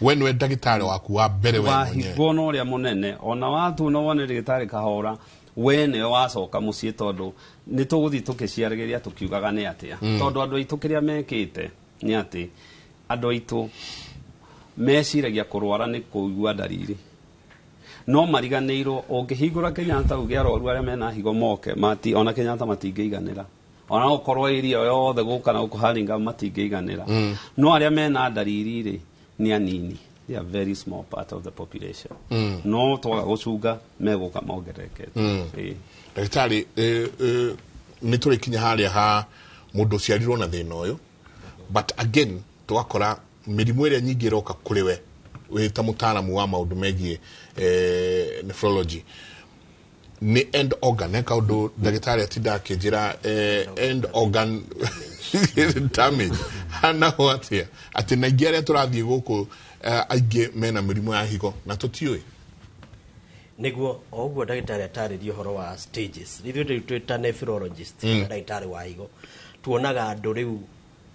we nĩwe ndagĩtarĩ waku wa mbere we wa mwenyewe. Higo no ũrĩa mũnene ona watu no wone ndagĩtarĩ kahora we nĩwe wacoka mũciĩ, tondũ nĩ tũgũthiĩ tũkĩciaragĩria tũkiugaga nĩ atĩa. Tondũ andũ aitũ kĩrĩa mekĩte nĩ atĩ Andũ aitũ meciragia kũrwara nĩ kũigua ndariri, no mariganĩirwo ũngĩhingũra Kenyatta uge arwaru arĩa mena higo moke mati ona Kenyatta matingĩiganĩra, ona gũkorwo area yothe gũka na gũkũ Hurlingham matingĩiganĩra. No arĩa mena ndariri rĩ nĩ anini, they are very small part of the population. No twaga gũcunga megũka mongererekete. Ĩĩ. Ndagĩtarĩ, nĩ tũrĩkinya harĩa ha mũndũ ũciarirwo na thĩna ũyũ, but again tũgakora mĩrimũ ĩrĩa nyingĩ ĩroka kũrĩ we wĩ ta mũtaaramu wa maũndũ megiĩ nephrology nĩ end organ, kaũndũ ndagĩtarĩ atinda akĩnjĩra, end organ damage hanaho atĩa, atĩ na aingĩ arĩa tũrathiĩ gũkũ, aingĩ mena mĩrimũ ya higo na tũtiũĩ. Nĩguo o ũguo ndagĩtarĩ atarĩria ũhoro wa stages, ithuĩ rĩu twĩ ta nephrologist, ndagĩtarĩ wa higo, tuonaga andũ rĩu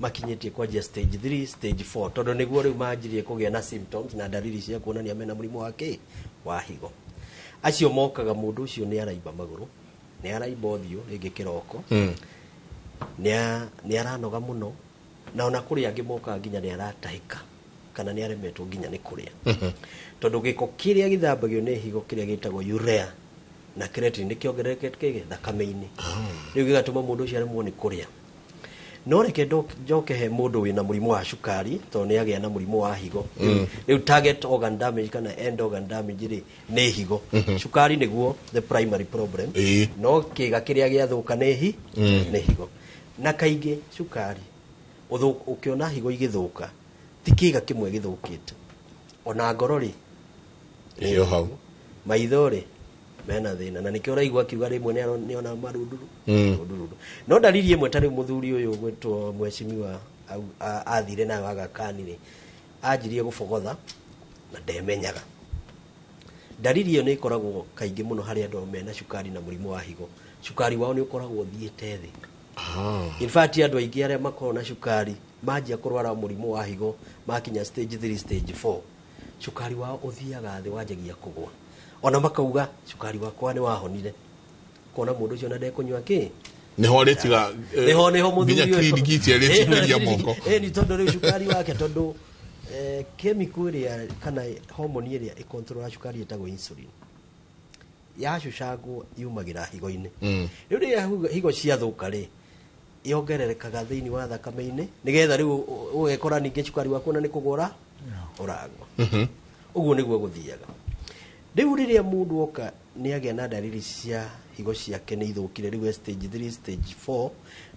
makinyĩtie kwanjia stage 3, stage 4, tondũ nĩguo rĩu manjirie kũgĩa na symptoms na ndariri cia kuonania mena mũrimũ wa kĩ wa higo. Acio mokaga mũndũ ũcio nĩ araimba magũrũ, nĩ araimba ũthiũ rĩngĩ kĩroko, nĩ aranoga mũno, na ona kũrĩ angĩ mokaga nginya nĩ aratahĩka kana nĩ aremetwo nginya nĩ kũrĩa, tondũ gĩko kĩrĩa gĩthambagio nĩ higo kĩrĩa gĩtagwo urea na creatinine nĩ kĩongererekete kĩ thakame-inĩ, rĩu gĩgatũma mũndũ ũcio aremwo nĩ kũrĩa. No reke njoke he mũndũ wĩna mũrimũ wa cukari, tondũ nĩ agĩa na mũrimũ wa higo. Rĩu target organ damage kana end organ damage rĩ nĩ higo. Cukari nĩguo the primary problem, no kĩga kĩrĩa gĩathũka nĩ hi nĩ higo. Na kaingĩ cukari ũkĩona higo igĩthũka ti kĩga kĩmwe gĩthũkĩte, ona ngoro rĩ ĩyo hau, maitho rĩ mena thĩna, na nĩkĩo ũraigua akiuga rĩmwe nĩona marunduru, rundurundu. No ndariri ĩmwe ta rĩu mũthuri ũyũ ũgwĩtwo mheshimiwa athire nayo Aga Khan rĩ, anjirie gũbogotha na ndemenyaga. Ndariri ĩyo nĩ ĩkoragwo kaingĩ mũno harĩ andũ mena cukari na mũrimũ wa higo. Cukari wao nĩ ũkoragwo ũthiĩte thĩ. In fact, andũ aingĩ arĩa makoragwo na cukari manjia kũrwara mũrimũ wa higo makinya stage 3, stage 4, cukari wao ũthiaga thĩ, wanjagia kũgwa, ona makauga cukari wakwa nĩ wahonire, kona mũndũ ũcio ona ndekũnyua kĩ. Nĩho rĩtiga Nĩho mũthuri nginya ũyũ kirinigiti arĩtigĩria moko. Nĩ tondũ rĩu cukari wake, tondũ chemical ĩrĩa kana hormone ĩrĩa ĩkontrolaga cukari ĩtagwo insulin, yacucangwo yumagĩra higo-inĩ. Rĩu rĩrĩa higo ciathũka rĩ, yongererekaga thĩinĩ wa thakame-inĩ, nĩgetha rĩu ũgekora ningĩ cukari waku ona nĩ kũgũra ũragwa. Ũguo nĩguo gũthiaga. Rĩu rĩrĩa mũndũ oka nĩ agĩa na ndariri cia higo ciake nĩ ithũkire, rĩu e stage 3, stage 4,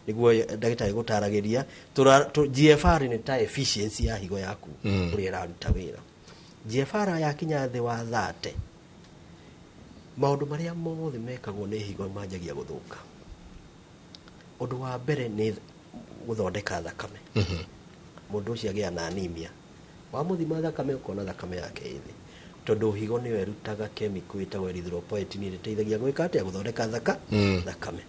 nĩguo ndagĩtarĩ gũtaragĩria GFR nĩ ta efficiency ya higo yaku, ũrĩa ĩraruta wĩra. GFR yakinya thĩ wa 30, maũndũ marĩa mothe mekagwo nĩ higo manjagia gũthũka. Ũndũ wa mbere nĩ gũthondeka thakame. Mũndũ ũcio agĩa na anemia, wamũthima thakame ũkona thakame yake ĩ thĩ, tondũ higo nĩyo ĩrutaga chemical ĩtagwo erythropoietin ĩrĩa ĩteithagia gwĩka atĩa? Gũthondeka thakame.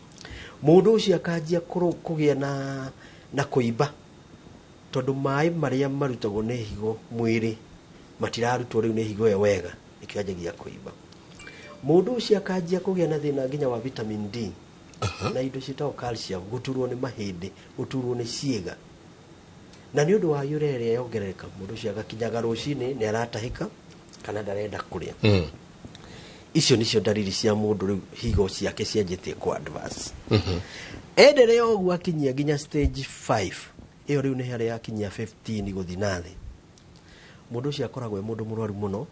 Mũndũ ũcio akanjia kũgĩa na kũimba, tondũ maĩ marĩa marutagwo nĩ higo mwĩrĩ matirarutwo rĩu nĩ higo ĩyo wega, nĩkĩo anjagia kũimba. Mũndũ ũcio akanjia kũgĩa na thĩna nginya wa vitamin D na indo ciĩtagwo calcium, gũturwo nĩ mahĩndĩ, gũturwo nĩ ciĩga, na nĩ ũndũ wa urea ĩrĩa yongerereka, mũndũ ũcio agakinyaga rũcinĩ nĩ aratahĩka kana ndarenda kũrĩa. Icio nĩcio ndariri cia mũndũ rĩu higo ciake cianjĩtie ku advance. Enderea ũguo akinyia nginya stage 5, ĩyo rĩu nĩ harĩa akinyia 15 gũthiĩ na thĩ, mũndũ ũcio akoragwo e mũndũ mũrwaru mũno,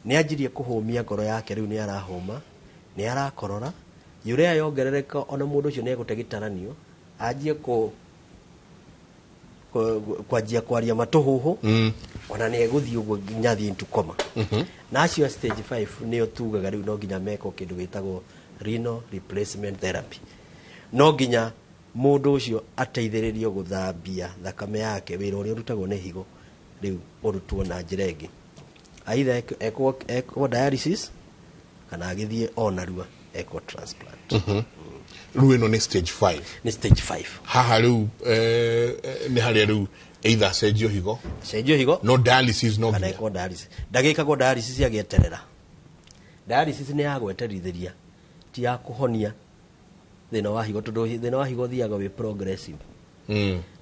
nĩ anjirie kũhũmia ngoro yake, rĩu nĩ arahũma, nĩ arakorora, urea yongerereka, ona mũndũ ũcio nĩ egũte gĩtaranio, anjie kwanjia kwaria matũhũhũ, ona nĩ egũthiĩ ũguo nginya athiĩ into coma. Na acio a stage 5 nĩo tugaga rĩu no nginya mekwo kĩndũ gĩtagwo renal replacement therapy, no nginya mũndũ ũcio ateithĩrĩrio gũthambia thakame yake, wĩra ũrĩa ũrutagwo nĩ higo rĩu ũrutwo na njĩra ĩngĩ, either ekwo dialysis kana agĩthiĩ o narua ekwo transplant. Rĩu ĩno nĩ stage 5? Nĩ stage 5. Haha rĩu nĩ harĩa rĩu either acenjio higo, cenjio higo, no dialysis no kana nginya ekwo dialysis. Ndagĩkagwo dialysis agĩeterera. Dialysis nĩ ya gweterithĩria, ti ya kũhonia thĩna wa higo, tondũ thĩna wa higo ũthiaga wĩ progressive.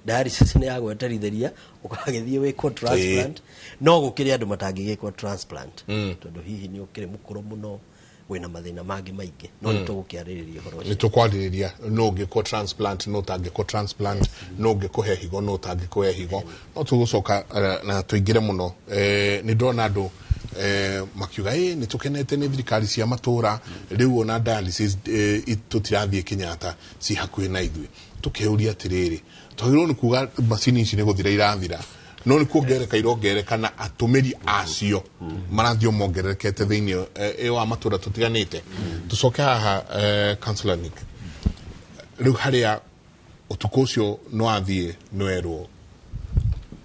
Dialysis nĩ ya gweterithĩria ũgagĩthiĩ wĩkwo transplant, no gũkĩrĩ andũ matangĩgĩkwo transplant tondũ hihi nĩ ũkĩrĩ mũkũrũ mũno, wĩna mathĩna mangĩ maingĩ, no nĩ tũgũkĩarĩrĩria ũhoro Nĩ ũcio. Tũkwarĩrĩria no ũngĩkwo transplant, no ũtangĩkwo transplant, no ũngĩkũhe higo, no ũtangĩkũhe higo. No tũgũcoka na tũingĩre mũno. Nĩ ndona andũ makiuga ĩ nĩ tũkenete nĩ thirikari cia matũra rĩu, ona dialysis tũtirathiĩ Kenyatta, ci hakuhĩ na ithuĩ. Tũkĩũria atĩrĩrĩ, twagĩrĩirwo nĩ kuga macini ici nĩ gũthira irathira, no nĩ kuongerereka irongerereka na atũmĩri acio marathiĩ o mongererekete thĩinĩ wa matũra tũtiganĩte. Tũcoke haha, Councillor Nick, rĩu harĩa ũtukũ ũcio no athiĩ nĩwerwo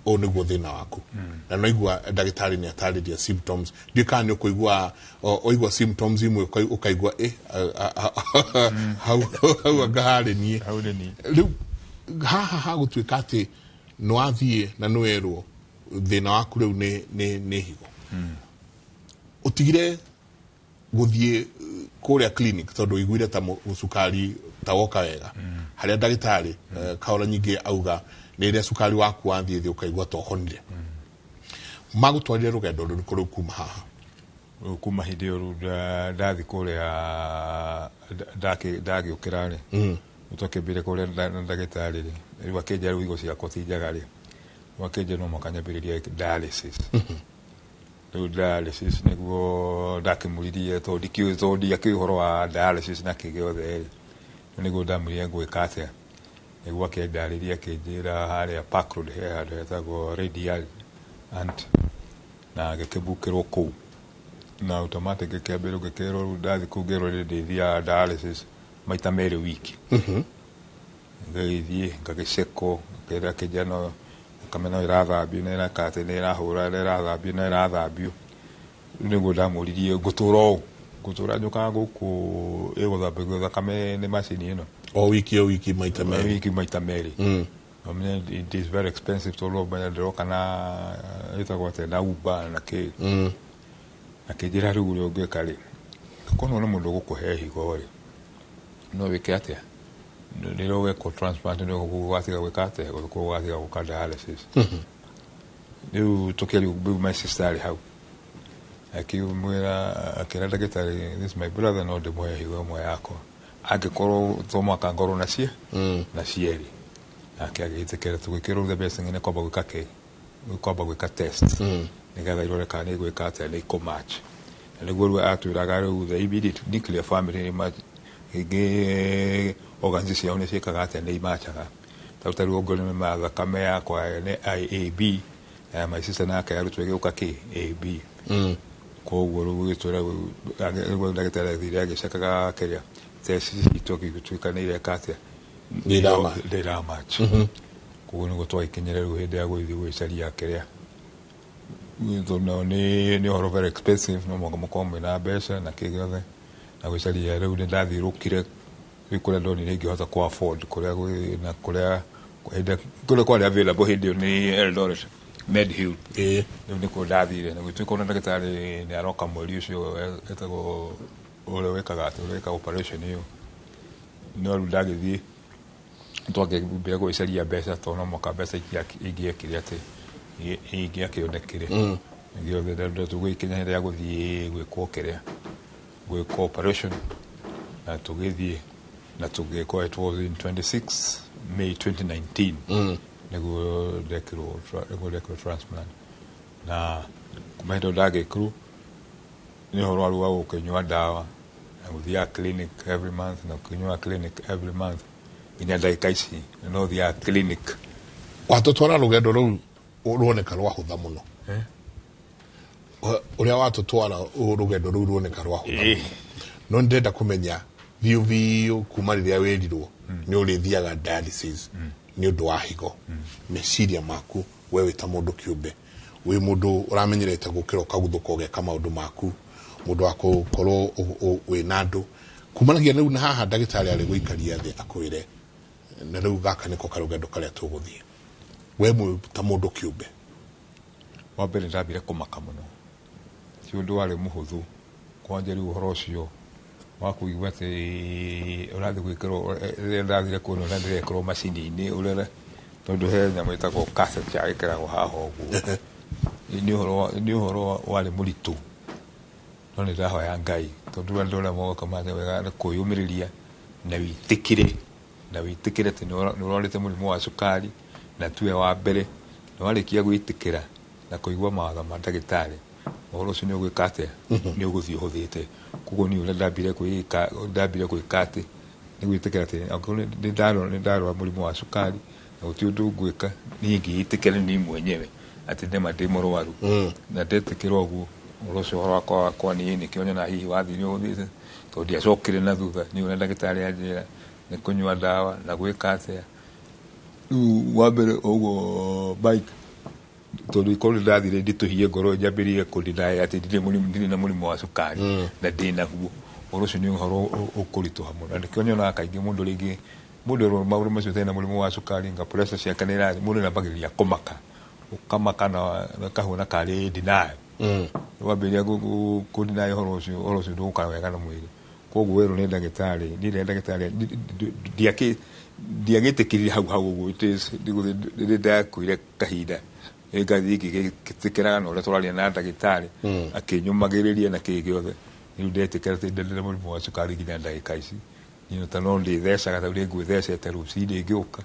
ũũ nĩguo thĩna waku, na noigua ndagĩtarĩ nĩ atarĩria symptoms. Ndiũĩ kana nĩ ũkũigua ũigua symptoms imwe ũkaigua ĩ hau hau anga harĩ niĩ. Rĩu haha hagũtuĩka atĩ nĩ wathiĩ na nĩwerwo thĩna waku rĩu nĩ higo, ũtigire gũthiĩ kũrĩa clinic tondũ ũiguire ta cukari ta woka wega, harĩa ndagĩtarĩ kahora nyingĩ auga nĩ rĩrĩa cukari waku wathiĩ thĩ ũkaigua ta ũhonire. Magũtwarire rũgendo rũrĩkũ rĩu kuma haha? Rĩu kuma hĩndĩ ĩyo rĩu ndathi kũrĩa ndagĩũkĩra rĩ, twakĩambire kũrĩa na ndagĩtarĩ rĩ, rĩu akĩnjĩra rĩu higo ciakwa ti njega rĩ, rĩu akĩnjĩra no mũhaka nyambĩrĩrie dialysis. Rĩu dialysis nĩguo ndakĩmũririe tondũ ndikĩũĩ, tondũ ndiakĩũĩ ũhoro wa dialysis na kĩ gĩothe rĩ, rĩu nĩguo ndamwĩrire ngwĩka atĩa. Nĩguo akĩndarĩria, akĩnjĩra harĩa Park Road he handũ hetagwo Radiant na ngĩkĩbukĩrwo kũu na automatic ngĩkĩambĩrwo, ngĩkĩrwo rĩu ndathi kũu ngĩrwo rĩrĩ ndĩthiaga dialysis maita 2 wiki. Ngagĩthiĩ ngagĩcekwo, ngĩra akĩnjĩra no thakame no ĩrathambio na ĩreka atĩ nĩ ĩrahũra na ĩrathambio na ĩrathambio. Rĩu nĩguo ndamũririe ngũtũra ũũ, ngũtũra njũkaga gũkũ ĩgũthambagio thakame nĩ macini ĩno o wiki o wiki maita 2? Wiki maita 2. Ũmenye it is very expensive tondũ ũmenye ndĩroka na ĩtagwo atĩa, na Uber na kĩ. Akĩnjĩra rĩu ũrĩa ũngĩka rĩ, korwo nĩ mũndũ ũgũkũhe higo rĩ, no wĩke atĩa rĩrĩa ũgekwo transplant, nĩ ũgatiga gwĩka atĩa, ũgatiga gũka dialysis. Rĩu tũkĩaria rĩu my sister arĩ hau akĩmwĩra, akĩra ndagĩtarĩ, "This is my brother, no ndĩmũhe higo ĩmwe yakwa angĩkorwo to mũhaka ngorwo nacie na cierĩ." Nake agĩtĩkĩra. Tũgĩkĩrwo the best thing nĩ kwamba gwĩka kĩ, kwamba gwĩka test nĩgetha irore kana nĩ gwĩka atĩa, nĩ ikũmatch. Na nĩguo rĩu atwĩraga rĩu the immediate nuclear family nĩ ingĩ organs ciao nĩ ciĩkaga atĩa, nĩ imachaga. Ta rĩu ongorwo nĩ ma thakame yakwa nĩ IAB na my sister nake arutwo ĩgĩũka kĩ AB. Koguo rĩu gĩtwĩra rĩu ndagĩtarĩ athire agĩcekaga kĩrĩa test citũ gĩgĩtuĩka nĩ ireka atĩa, Nĩ iramatch. Nĩ iramatch. Koguo nĩguo twagĩkinyire rĩu hĩndĩ ya gũgĩthiĩ gwĩcaria kĩrĩa, tondũ nĩ ũhoro very expensive, no mũhaka mũkorwo mwĩna mbeca na kĩ gĩothe na gwĩcaria. Rĩu nĩ ndathiũrũkire rĩu kũrĩa ndonire ingĩhota kũ afford, kũrĩa na kũrĩa hĩndĩ kũrĩa kwarĩ available hĩndĩ ĩyo nĩ Eldoret Medhill. Rĩu nĩkuo ndathire na gũtuĩka ona ndagĩtarĩ nĩ aroka mweri ũcio etagwo ũrĩa wĩkaga atĩ ũrĩa wĩkaga operation ĩyo. No rĩu ndagĩthiĩ twakĩambia gwĩcaria mbeca tondũ no mũhaka mbeca ingĩekire atĩ ingĩakĩonekire gĩothe tũgĩkinya hĩndĩ ya gũthiĩ gwĩkwo kĩrĩa, gwĩkwo operation, na tũgĩthiĩ na tũgĩkwo. It was in 26 May 2019 nĩguo ndekirwo transplant. Na kuma hĩndĩ ĩyo ndagĩkirwo nĩ ũhoro wa rĩu wa gũkĩnyua ndawa na gũthiaga clinic every month na gũkĩnyua clinic every month nginya ndagĩka ici no thiaga clinic. Watũtwara rũgendo rũu ruoneka rwahũtha mũno. Ũrĩa watũtwara rũgendo rũu ruoneka rwahũtha mũno, no ndĩrenda kũmenya biũ biũ kuma rĩrĩa wĩrirwo nĩ ũrĩthiaga dialysis nĩ ũndũ wa higo, meciria maku we wĩ ta mũndũ kĩũmbe, wĩ mũndũ ũramenyerete gũkĩra ũkaguthũka ũgeka maũndũ maku, mũndũ wa gũkorwo wĩ na andũ, kumanagia rĩu na haha ndagĩtarĩ arĩ gũikaria thĩ akwĩre na rĩu gaka nĩko karũgendo karĩa tũgũthiĩ, we ta mũndũ kĩũmbe? Wa mbere ndambire kũmaka mũno, ti ũndũ warĩ mũhũthũ kwanja. Rĩu ũhoro ũcio wa kũigua atĩ ũrathiĩ gwĩkĩrwo, rĩrĩa ndathire kuona ũrĩa ndĩrekĩrwo macini-inĩ, ũrĩa Tondũ he nyamũ ĩtagwo catheter ĩkĩragwo haha ũguo. Nĩ ũhoro warĩ mũritũ, no nĩ ndahoya Ngai, tondũ andũ arĩa moka mage wega nĩ kwĩyũmĩrĩria na wĩtĩkĩre, atĩ nĩ ũrwarĩte mũrimũ wa cukari na tuwe wa mbere. Na warĩkia gwĩtĩkĩra na kũigua mawatho ma ndagĩtarĩ, ũhoro ũcio nĩ ũgwĩka atĩa? Nĩ ũgũthiĩ ũhũthĩte. Koguo niĩ ũrĩa ndambire gwĩka atĩ nĩ gwĩtĩkĩra atĩ angĩkorwo nĩ ndarwara mũrimũ wa cukari na gũtirĩ ũndũ ngwĩka, niĩ ngĩĩtĩkĩra niĩ mwenyewe atĩ nĩma ndĩ mũrwaru. Na ndetĩkĩra ũguo, ũhoro ũcio, ũhoro wakwa niĩ nĩkĩo nyonaga hihi wathire ũhũthĩte, tondũ ndiacokire na thutha. Niĩ ũrĩa ndagĩtarĩ anjĩra nĩ kũnyua ndawa na gwĩka atĩa. Rĩu wa mbere ũguo Mike, tondũ ikorwo nĩ ndathire nditũhie ngoro njambĩrĩrie kũ-deny atĩ ndirĩ na mũrimũ wa cukari na ndĩ naguo, ũhoro ũcio nĩ ũhoro ũkũritũha mũno. Na nĩkĩo nyonaga kaingĩ mũndũ rĩngĩ, mũndũ erwo maũndũ macio atarĩ na mũrimũ wa cukari, nga pressure ciake nĩ irathiĩ, mũndũ nĩambagĩrĩria kũmaka, ũkamaka na ũkahũna karĩ denial. Wambĩrĩria kũ-deny ũhoro ũcio, ũhoro ũcio ndũgũka wega na mwĩrĩ. Koguo werwo nĩ ndagĩtarĩ, niĩ rĩrĩa ndagĩtarĩ ndiagĩtĩkĩrire hau hau ũguo, nĩ ndakuire kahinda ngathiĩ ngĩgĩtĩkĩraga na ũrĩa tũraria na ndagĩtarĩ, akĩnyũmagĩrĩria na kĩĩ gĩothe. Rĩu ndetĩkĩra atĩ ndĩ na mũrimũ wa cukari nginya ndagĩka ici. Niĩ ta no ndĩthecaga, ta rĩu ngwĩthecete rũcinĩ ngĩũka.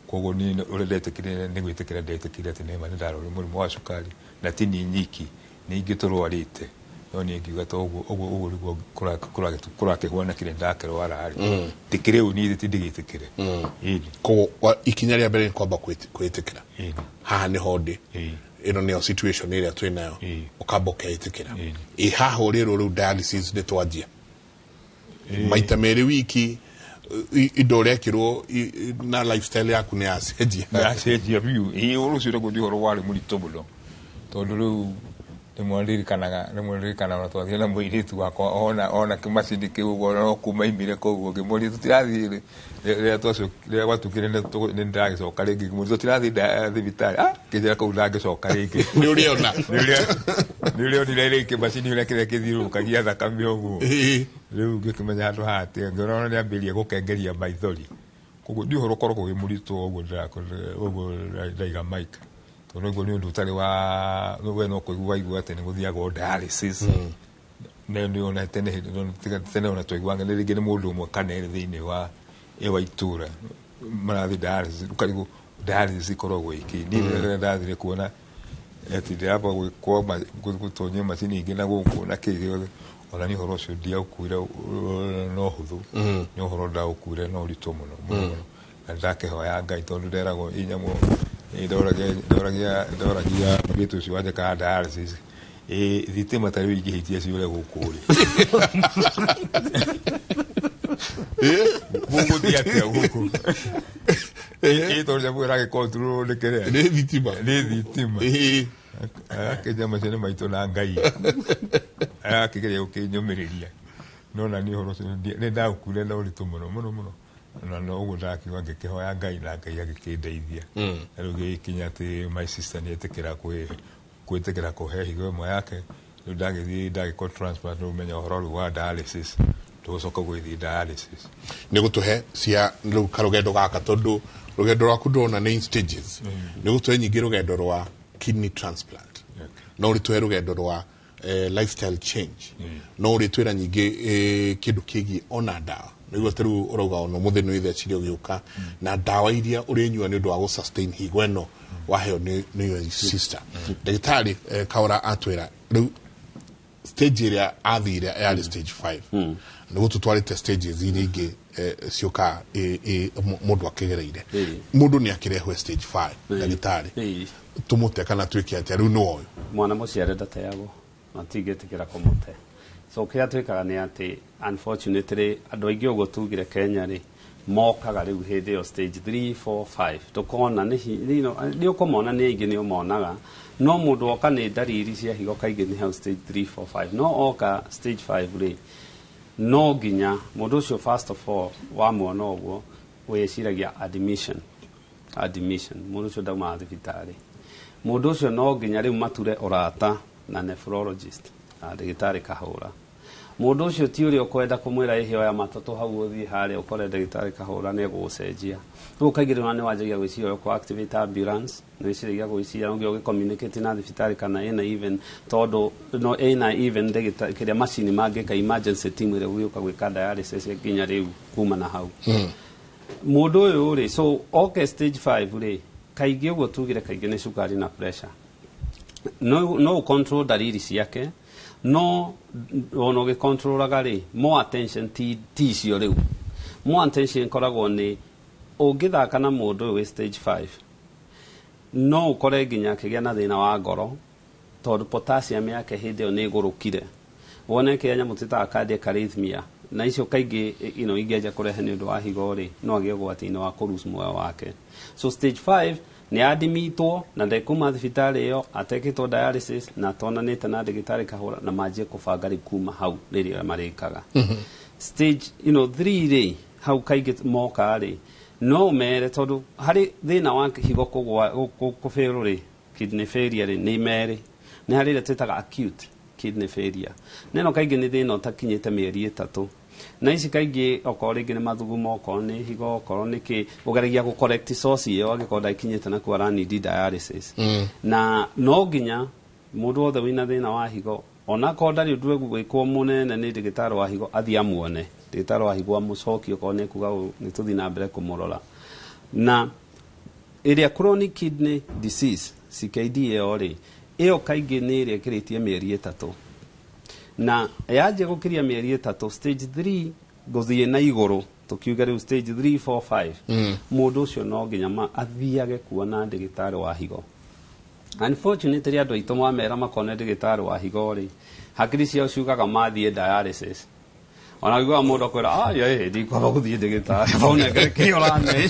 Koguo niĩ ũrĩa ndetĩkĩrire nĩ gwĩtĩkĩra ndetĩkĩrire atĩ nĩma nĩ ndarwarire mũrimũ wa cukari, na ti niĩ nyiki, nĩ ingĩ tũrwarĩte. No niĩ ngiuga ta ũguo ũguo nĩguo kũrakĩhuana kĩrĩa ndakĩrwara rĩ, ndĩkĩrĩ ũũ niĩ ti ndigĩtĩkĩre. Koguo ikinya rĩa mbere nĩ kwamba kwĩtĩkĩra haha nĩho ndĩ, ĩno nĩyo situation ĩrĩa twĩ nayo, ũkamba ũkeĩtĩkĩra. Ĩ haha ũrĩrwo rĩu dialysis nĩ twanjia maita merĩ wiki, indo ũrekĩrwo na lifestyle yaku nĩ yacenjia. Yacenjia biũ. Ĩĩ, ũhoro ũcio naguo nĩ ũhoro warĩ mũritũ mũno, tondũ rĩu rĩmwe ndirikanaga twathire na mũirĩtu wakwa, ona kĩmacini kĩu ũguo no kuma aimire kũu ũguo, ngĩmũria tũtirathiĩ rĩrĩa gwatuĩkire nĩ ndĩragĩcoka rĩngĩ, ngĩmũria tũtirathiĩ thibitarĩ, kĩnjĩra kũu ndangĩcoka rĩngĩ. Nĩ ũrĩona. Nĩ ũrĩonire rĩngĩ macini ũrĩa kĩrĩa kĩthiũrũrũkagia thakame ũguo. Rĩu ngĩkĩmenya handũ haha atĩ ngĩona nĩ ambĩrĩria gũkengeria maithori. Koguo nĩ ũhoro ũkoragwo wĩ mũritũ ũguo ũguo ndaiga Mike, tondũ ũguo nĩ ũndũ ũtarĩ wa we no kũigua waigua atĩ nĩ gũthiagwo dialysis. Na nĩ ona tene ona twaiguaga nĩ rĩngĩ nĩ mũndũ ũmwe kana erĩ thĩinĩ wa itũũra marathiĩ dialysis, ũkarigwo dialysis ĩkoragwo ĩkĩ. Niĩ rĩrĩa ndathire kuona atĩ ndĩramba gwĩkwo gũtonyio macini ingĩ na gũkũ na kĩ gĩothe, ona niĩ ũhoro ũcio ndiaũkuire no hũthũ, nĩ ũhoro ndaũkuire na ũritũ mũno mũno mũno. Na ndakĩhoya Ngai, tondũ nderagwo ĩ nyamũ, ndoragia mũirĩtu ũcio wanjĩkaga dialysis, ĩ thitima ta rĩu ingĩhĩtia ciũre gũkũ rĩ, mũgũthiĩ atĩa gũkũ? Ĩ tondũ nyamũ ĩragĩ-control nĩ kĩrĩa? Nĩ thitima. Nĩ thitima. Agakĩnja macio nĩ maitũ na Ngai, agakĩgeria gũkĩnyũmĩrĩria, no na niĩ ũhoro ũcio nĩ ndaũkuire na ũritũ mũno mũno mũno. Na no ũguo ndakiuga ngĩkĩhoya Ngai na Ngai agĩkĩndeithia. Na rĩu gĩgĩkinya atĩ my sister nĩ etĩkĩra gwĩtĩkĩra kũhe higo ĩmwe yake. Rĩu ndagĩthiĩ ndagĩkwo transplant, rĩu menya ũhoro rĩu wa dialysis ndũgũcoka gwĩthiĩ dialysis. Nĩ gũtũhe cia rĩu karũgendo gaka, tondũ rũgendo rwaku ndĩrona nĩ in stages. Nĩ gũtũhe nyingĩ rũgendo rwa kidney transplant, no ũrĩtũhe rũgendo rwa lifestyle change, no ũrĩtwĩra nyingĩ kĩndũ kĩgiĩ ona ndawa. Nĩguo ta rĩu ũrauga ona ũmũthĩ nĩ wĩthecire ũgĩũka na ndawa iria ũrĩnyua nĩ ũndũ wa gũ-sustain higo ĩno waheo nĩ your sister. Ndagĩtarĩ Kaura atwĩra rĩu stage ĩrĩa athire yarĩ stage 5, nĩ gũtũtwarĩte stages iria ingĩ ciũkaga mũndũ akĩgereire. Mũndũ nĩ akĩrehwo stage 5, ndagĩtarĩ, tũmũte kana twĩke atĩa? Rĩu nĩ ũyũ mwana mũciare ndateagwo, na tingĩtĩkĩra kũmũte. So kĩrĩa twĩkaga nĩ atĩ unfortunately andũ aingĩ ũguo tugire Kenya rĩ, mokaga rĩu hĩndĩ ĩyo stage 3 4 5, tũkona nĩ ũkũmona nĩ aingĩ nĩ ũmonaga, no mũndũ oka nĩ ndariri cia higo kaingĩ nĩ hau stage 3 4 5. No oka stage 5 rĩ, no nginya mũndũ ũcio first of all wamuona ũguo wĩciragia admission, mũndũ ũcio ndaumaga thibitarĩ. Mũndũ ũcio no nginya rĩu mature ũrata na nephrologist na ndagĩtarĩ Kahũra. Mũndũ ũcio ti ũrĩa ũkwenda kũmwĩra ĩhĩ oya matatũ hau ũthiĩ harĩa ũkore ndagĩtarĩ Kahũra nĩ egũgũcenjia. Rĩu kaingĩ rĩu nĩ wanjagia gwĩciria ũrĩa ũkũ activate ambulance, nĩ wĩciragia gwĩciria no nginya ũgĩ-communicate na thibitarĩ kana ĩna even tondũ no ĩna even ndagĩtarĩ kĩrĩa macini mangĩka emergency team ĩrĩa ĩgũka gwĩka dialysis nginya rĩu kuma na hau. Mũndũ ũyũ rĩ, so oke stage 5 rĩ, kaingĩ ũguo tugire kaingĩ nĩ cukari na pressure. No control dalili ciake, no ona ũgĩcontrolaga rĩ, more attention ti icio rĩu. More attention ĩkoragwo nĩ ũngĩthaka na mũndũ ũyũ wĩ stage 5 no ũkore nginya akĩgĩa na thĩna wa ngoro tondũ potassium yake hĩndĩ ĩyo nĩ ĩgũrũkire. Wone kĩrĩa nyamũ twĩtaga cardiac arrhythmia, na icio kaingĩ ingĩanjia kũrehe nĩ ũndũ wa higo rĩ, no agĩe ũgwati-inĩ wa kũ lose muoyo wake. So stage 5 nĩ adimitwo na ndekuma thibitarĩ ĩyo atekĩtwo dialysis na atonanĩte na ndagĩtarĩ Kahũra na manjie kũbanga rĩu kuma hau rĩrĩa marĩkaga. Stage 3 rĩ, hau kaingĩ moka rĩ, no mere tondũ harĩ thĩna wa higo kũgwa kũbĩrũ rĩ, kidney failure rĩ, nĩ merĩ. Nĩ harĩ ĩrĩa twĩtaga acute kidney failure. Neno kaingĩ nĩ thĩna ũtakinyĩte mĩeri 3. Na ici kaingĩ okorwo rĩngĩ nĩ mathugumo, okorwo nĩ higo, okorwo nĩ kĩ, ũgeragia gũ correct source ĩyo angĩkorwo ndakinyĩte na kuo aranidi dialysis. Na no nginya mũndũ wothe wĩna thĩna wa higo onakorwo ndarĩ ũndũ egwĩkwo mũnene nĩ ndagĩtarĩ wa higo athiĩ amuone. Ndagĩtarĩ wa higo amũcokie okorwo nĩ ekuga nĩ tũthiĩ na mbere kũmũrora. Na ĩrĩa chronic kidney disease CKD ĩyo rĩ, ĩyo kaingĩ nĩ ĩrĩa ĩkĩrĩtie mĩeri 3. Na yanjia gũkĩria mĩeri 3 stage 3 gũthiĩ na igũrũ, tũkiuga rĩu stage 3 4 5, mũndũ ũcio no nginya athiage kuona ndagĩtarĩ wa higo. Unfortunately andũ aitũ mamera makone ndagĩtarĩ wa higo rĩ, hakiri ciao ciugaga mathiĩ dialysis. Ona ũiguaga mũndũ akwĩra, "Ah, ye, ndikwamba gũthiĩ ndagĩtarĩ, baunengere kĩrĩa ũrane."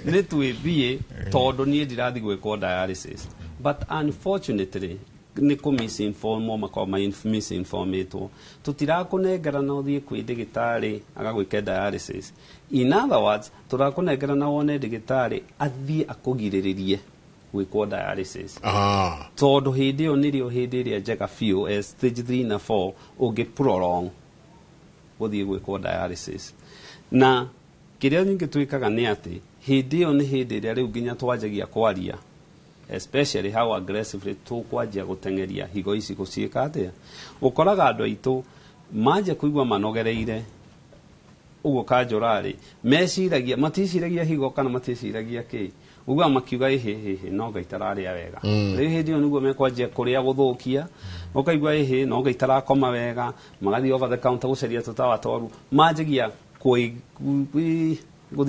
Nĩ twĩthiĩ tondũ niĩ ndirathiĩ gwĩkwo dialysis. But unfortunately nĩ kũ misinformwo makoragwo misinformĩtwo. Tũtirakũnengera na ũthiĩ kwĩ ndagĩtarĩ agagwĩke dialysis. In other words, tũrakũnengera na wone ndagĩtarĩ athiĩ akũgirĩrĩrie gwĩkwo dialysis. Tondũ hĩndĩ ĩyo nĩrĩo hĩndĩ ĩrĩa njega biũ as stage 3 na 4 ũngĩ prolong gũthiĩ gwĩkwo dialysis. Na kĩrĩa nyingĩ twĩkaga nĩ atĩ hĩndĩ ĩyo nĩ hĩndĩ ĩrĩa rĩu nginya twanjagia kwaria, especially how aggressively tũkwanjia gũteng'eria higo ici gũciĩka atĩa. Ũkoraga andũ aitũ manjia kũigua manogereire ũguo kanjũra rĩ, meciragia maticiragia higo kana maticiragia kĩ, uguo makiuga ĩhĩ no Ngai tararĩa wega. Rĩu hĩndĩ ĩyo nĩguo mekwanjia kũrĩa gũthũkia, ũkaigua ĩhĩ no Ngai tarakoma wega, magathiĩ over the counter gũcaria tũtawa twaru, manjagia gũthiĩ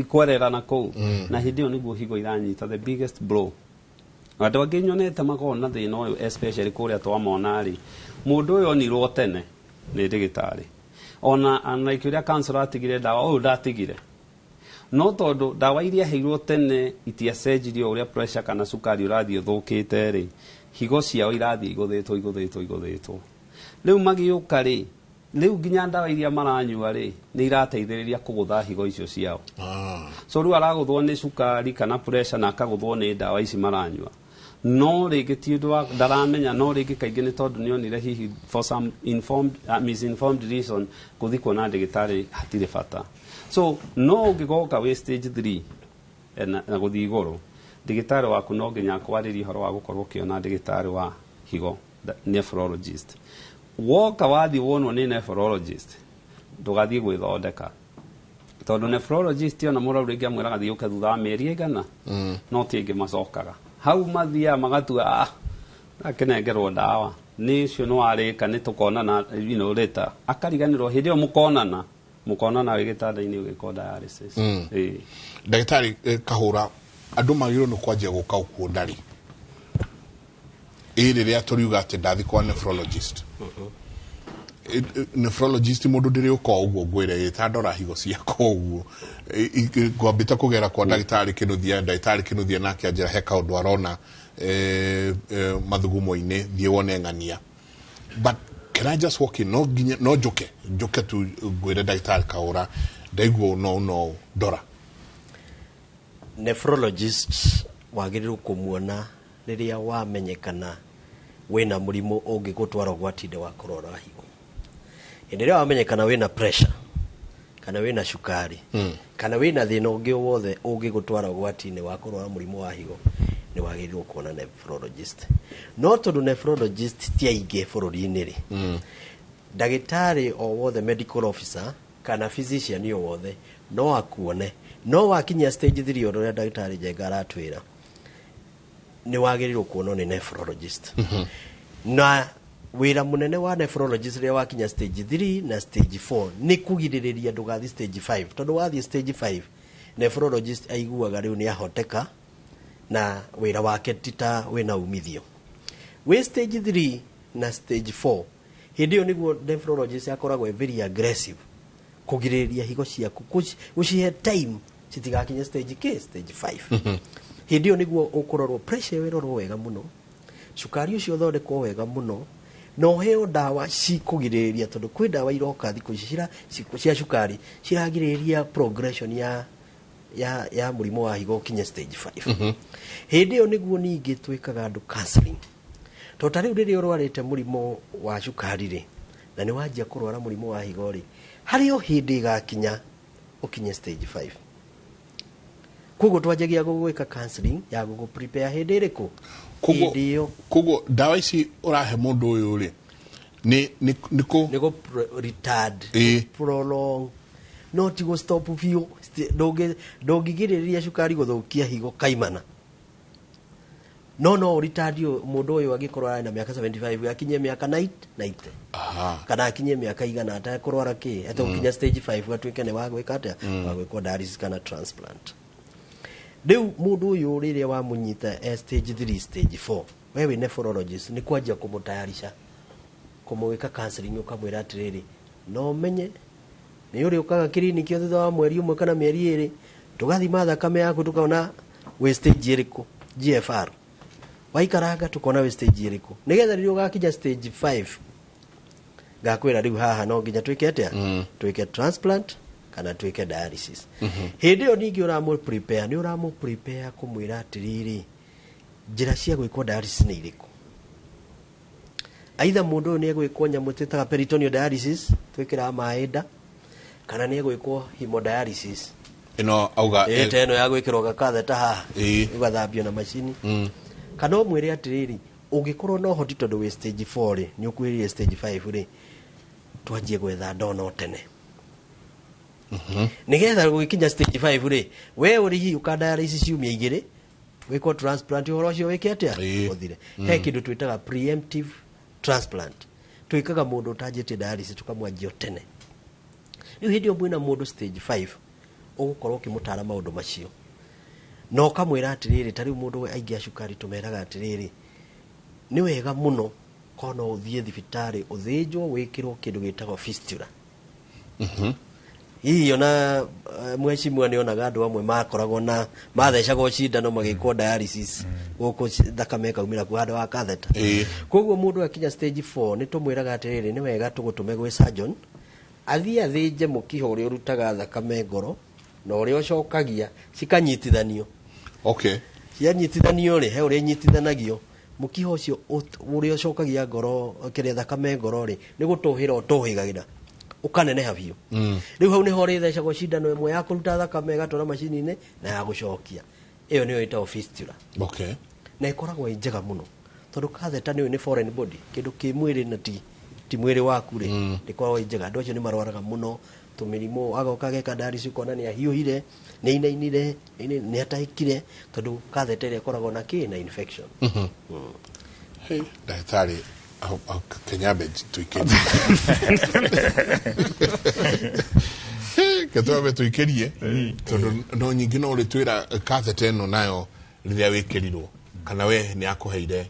kwerera na kũu. Na hĩndĩ ĩyo nĩguo higo iranyita the biggest blow. Andũ angĩ nyonete makoragwo na thĩna ũyũ especially kũrĩa twamona rĩ, mũndũ ũyũ onirwo tene nĩ ndagĩtarĩ. Ona unlike ũrĩa counselor atigire ndawa, ũyũ ndatigire. No tondũ ndawa iria aheirwo tene itiacenjirio ũrĩa pressure kana cukari ũrathiĩ ũthũkĩte rĩ, higo ciao irathiĩ igũthĩtwo. Rĩu magĩũka rĩ, rĩu nginya ndawa iria maranyua rĩ, nĩ irateithĩrĩria kũgũtha higo icio ciao. So rĩu aragũthwo nĩ cukari kana pressure na akagũthwo nĩ ndawa ici maranyua. No rĩngĩ ti ũndũ wa ndaramenya, no rĩngĩ kaingĩ nĩ tondũ nĩonire hihi for some informed, misinformed reason gũthiĩ kuona ndagĩtarĩ hatirĩ bata. So no ũngĩgoka wĩ stage 3 na gũthiĩ igũrũ, ndagĩtarĩ waku no nginya akwarĩrie ũhoro wa gũkorwo ũkĩona ndagĩtarĩ wa higo, nephrologist. Woka wathiĩ wonwo nĩ nephrologist, ndũgathiĩ gwĩthondeka. Tondũ nephrologist ona mũrwaru rĩngĩ amwĩraga thiĩ ũke thutha wa mĩeri ĩigana, no ti aingĩ macokaga. Hau mathiaga magatua, akĩnengerwo ndawa, nĩ ũcio nĩ warĩka, nĩ tũkonana later. Akariganĩrwo hĩndĩ ĩyo mũkonana wĩ gĩtanda-inĩ ũgĩkwo dialysis. Ndagĩtarĩ Kahũra, andũ magĩrĩirwo nĩ kwanjia gũka ũkuona rĩ? Ĩ rĩrĩa tũriuga atĩ ndathi kwa nephrologist. Nephrologist mũndũ ndĩrĩũka o ũguo ngwĩre ĩtandora higo ciakwa ũguo. Ngwambĩte kũgera kwa ndagĩtarĩ Kĩnuthia, ndagĩtarĩ Kĩnuthia nake anjĩra he kaũndũ arona mathugumo-inĩ, thiĩ wone ng'ania. But can I just walk in? No nginya no njuke tu ngwĩre ndagĩtarĩ Kahũra ndaigua no ndora. Nephrologist wagĩrĩirwo kũmuona rĩrĩa wamenyekana Wĩna mũrimũ ũngĩgũtwara ũgwati-inĩ wa kũrwara higo. Hĩndĩ ĩrĩa wamenyekana wĩna pressure kana wĩna cukari kana wĩna thĩna ũngĩ o wothe ũngĩgũtwara ũgwati-inĩ wa kũrwara mũrimũ wa higo, nĩ wagĩrĩirwo kuona nephrologist. No tondũ nephrologist ti aingĩ bũrũri-inĩ rĩ, ndagĩtarĩ o wothe, medical officer kana physician o wothe no akuone. No wakinyia stage 3, ũrĩa ndagĩtarĩ Njenga aratwĩra, nĩ wagĩrĩirwo kuonwo nĩ nephrologist. Na wĩra mũnene wa nephrologist rĩrĩa wakinya stage 3 na stage 4 nĩ kũgirĩrĩria ndũgathiĩ stage 5, tondũ wathiĩ stage 5, nephrologist aiguaga rĩu nĩ ahoteka na wĩra wake ti ta wĩna umithio. Wĩ stage 3 na stage 4, hĩndĩ ĩyo nĩguo nephrologist akoragwo e very aggressive kũgirĩrĩria higo ciaku, gũcihe time citigakinye stage k stage 5. Hĩndĩ ĩyo nĩguo ũkũrorwo pressure ĩyo ĩrorwo wega mũno, cukari ũcio ũthondekwo wega mũno, na ũheo ndawa cikũgirĩrĩria, tondũ kwĩ ndawa iroka thikũ ici cia cukari ciragirĩrĩria progression ya mũrimũ wa higo ũkinye stage 5. Hĩndĩ ĩyo nĩguo ningĩ twĩkaga andũ counseling, tondũ ta rĩu rĩrĩa ũrwarĩte mũrimũ wa cukari rĩ, na nĩ wanjia kũrwara mũrimũ wa higo rĩ, harĩ o hĩndĩ ĩgakinya ũkinye stage 5. Koguo twanjagia gũgwĩka counseling ya gũgũ prepare hĩndĩ ĩrĩkũ? Koguo Hĩndĩ ĩyo. Koguo ndawa ici ũrahe mũndũ ũyũ rĩ, nĩ kũ nĩ gũ retard, prolong, no ti gũ stop biũ. Ndũngĩgirĩrĩria cukari gũthũkia higo kaimana, no retard mũndũ ũyũ angĩkorwo arĩ na mĩaka 75 akinyie mĩaka 90 kana akinyie mĩaka 100 atekũrwara kĩ, ategũkinya stage 5, atuĩke nĩ wa gwĩka atĩa? Wa gwĩkwo dialysis kana transplant. Rĩu mũndũ ũyũ rĩrĩa wamũnyita e stage 3, stage 4, we wĩ nephrologist nĩ kwanjia kũmũtayarisha, kũmwĩka counseling, ũkamwĩra atĩrĩrĩ, no menye nĩ ũrĩ ũkaga kiriniki o thutha wa mweri 1 kana mĩeri 2, tũgathima thakame yaku tũkona wĩ stage ĩrĩkũ, GFR waikaranga tukona wĩ stage ĩrĩkũ, nĩgetha rĩrĩa ũgakinya stage 5 ngakwĩra rĩu haha no nginya twĩke atĩa? Twĩke transplant kana twĩke dialysis. Hĩndĩ ĩyo ningĩ ũramũ prepare, nĩ ũramũ prepare kũmwĩra atĩrĩrĩ, njĩra cia gwĩkwo dialysis nĩ irĩkũ? Aitha mũndũ ũyũ nĩ egwĩkwo nyamũ twĩtaga peritoneal dialysis, twĩkĩraga maĩ nda, kana nĩ egwĩkwo hemodialysis. Ĩno auga? Ĩ ta ĩno ya gwĩkĩrwo gakatheta haha, ũgathambio na macini. Kana ũmwĩre atĩrĩrĩ, ũngĩkorwo na ũhoti, tondũ wĩ stage 4 rĩ, nĩ ũkuhĩrĩirie stage 5 rĩ, twanjie gwetha donor tene, nĩgetha gũgĩkinya stage 5 rĩ, we ũrĩ hihi ũka dialysis ciumia 2, wĩkwo transplant, ũhoro ũcio wĩke atĩa? Ũthire. He kĩndũ twĩtaga preemptive transplant, twĩkaga mũndũ ũtanjĩtie dialysis, tũkamwanjia o tene. Rĩu hĩndĩ ĩyo mwĩna mũndũ stage 5, ũgũkorwo ũkĩmũtara maũndũ macio na ũkamwĩra atĩrĩrĩ, ta rĩu mũndũ aingĩ a cukari tũmeraga atĩrĩrĩ, nĩ wega mũno korwo no ũthiĩ thibitarĩ ũthĩnjwo wĩkĩrwo kĩndũ gĩtagwo fistula. Hihi ona mheshimiwa nĩ onaga andũ amwe makoragwo na mathecagwo cindano magĩkwo dialysis gũkũ, thakame ĩkaumĩra kuo handũ wa catheter. Koguo mũndũ akinya stage 4, nĩ tũmwĩraga atĩrĩrĩ, nĩ wega tũgũtũme gwĩ surgeon athiĩ athĩnje mũkiha ũrĩa ũrutaga thakame ngoro na ũrĩa ũcokagia, cikanyitithanio. Cianyitithanio rĩ, he ũrĩa inyitithanagio, mũkiha ũcio ũrĩa ũcokagia ngoro kĩrĩa thakame ngoro rĩ, nĩ gũtũhĩra ũtũhĩgagĩra ũkaneneha biũ. Rĩu hau nĩho ũrĩthecagwo cindano ĩmwe ya kũruta thakame ĩgatwara macini-inĩ na ya gũcokia. Ĩyo nĩyo ĩtagwo fistula. Na ĩkoragwo ĩ njega mũno, tondũ catheter nĩyo nĩ foreign body, kĩndũ kĩ mwĩrĩ na ti mwĩrĩ waku rĩ, ndĩkoragwo ĩ njega. Andũ acio nĩ marwaraga mũno tũmĩrimũ, agoka ageka dialysis, ũkona nĩ ahiũhire, nĩ ainainire, nĩ atahĩkire, tondũ catheter ĩrĩa ĩkoragwo na kĩ, na infection. Hey, ndagĩtarĩ Kenyambe tuikĩrie, ketwambe tuikĩrie, tondũ no nyingĩ no ũrĩtwĩra catheter ĩno nayo rĩrĩa wĩkĩrirwo kana we nĩ akũheire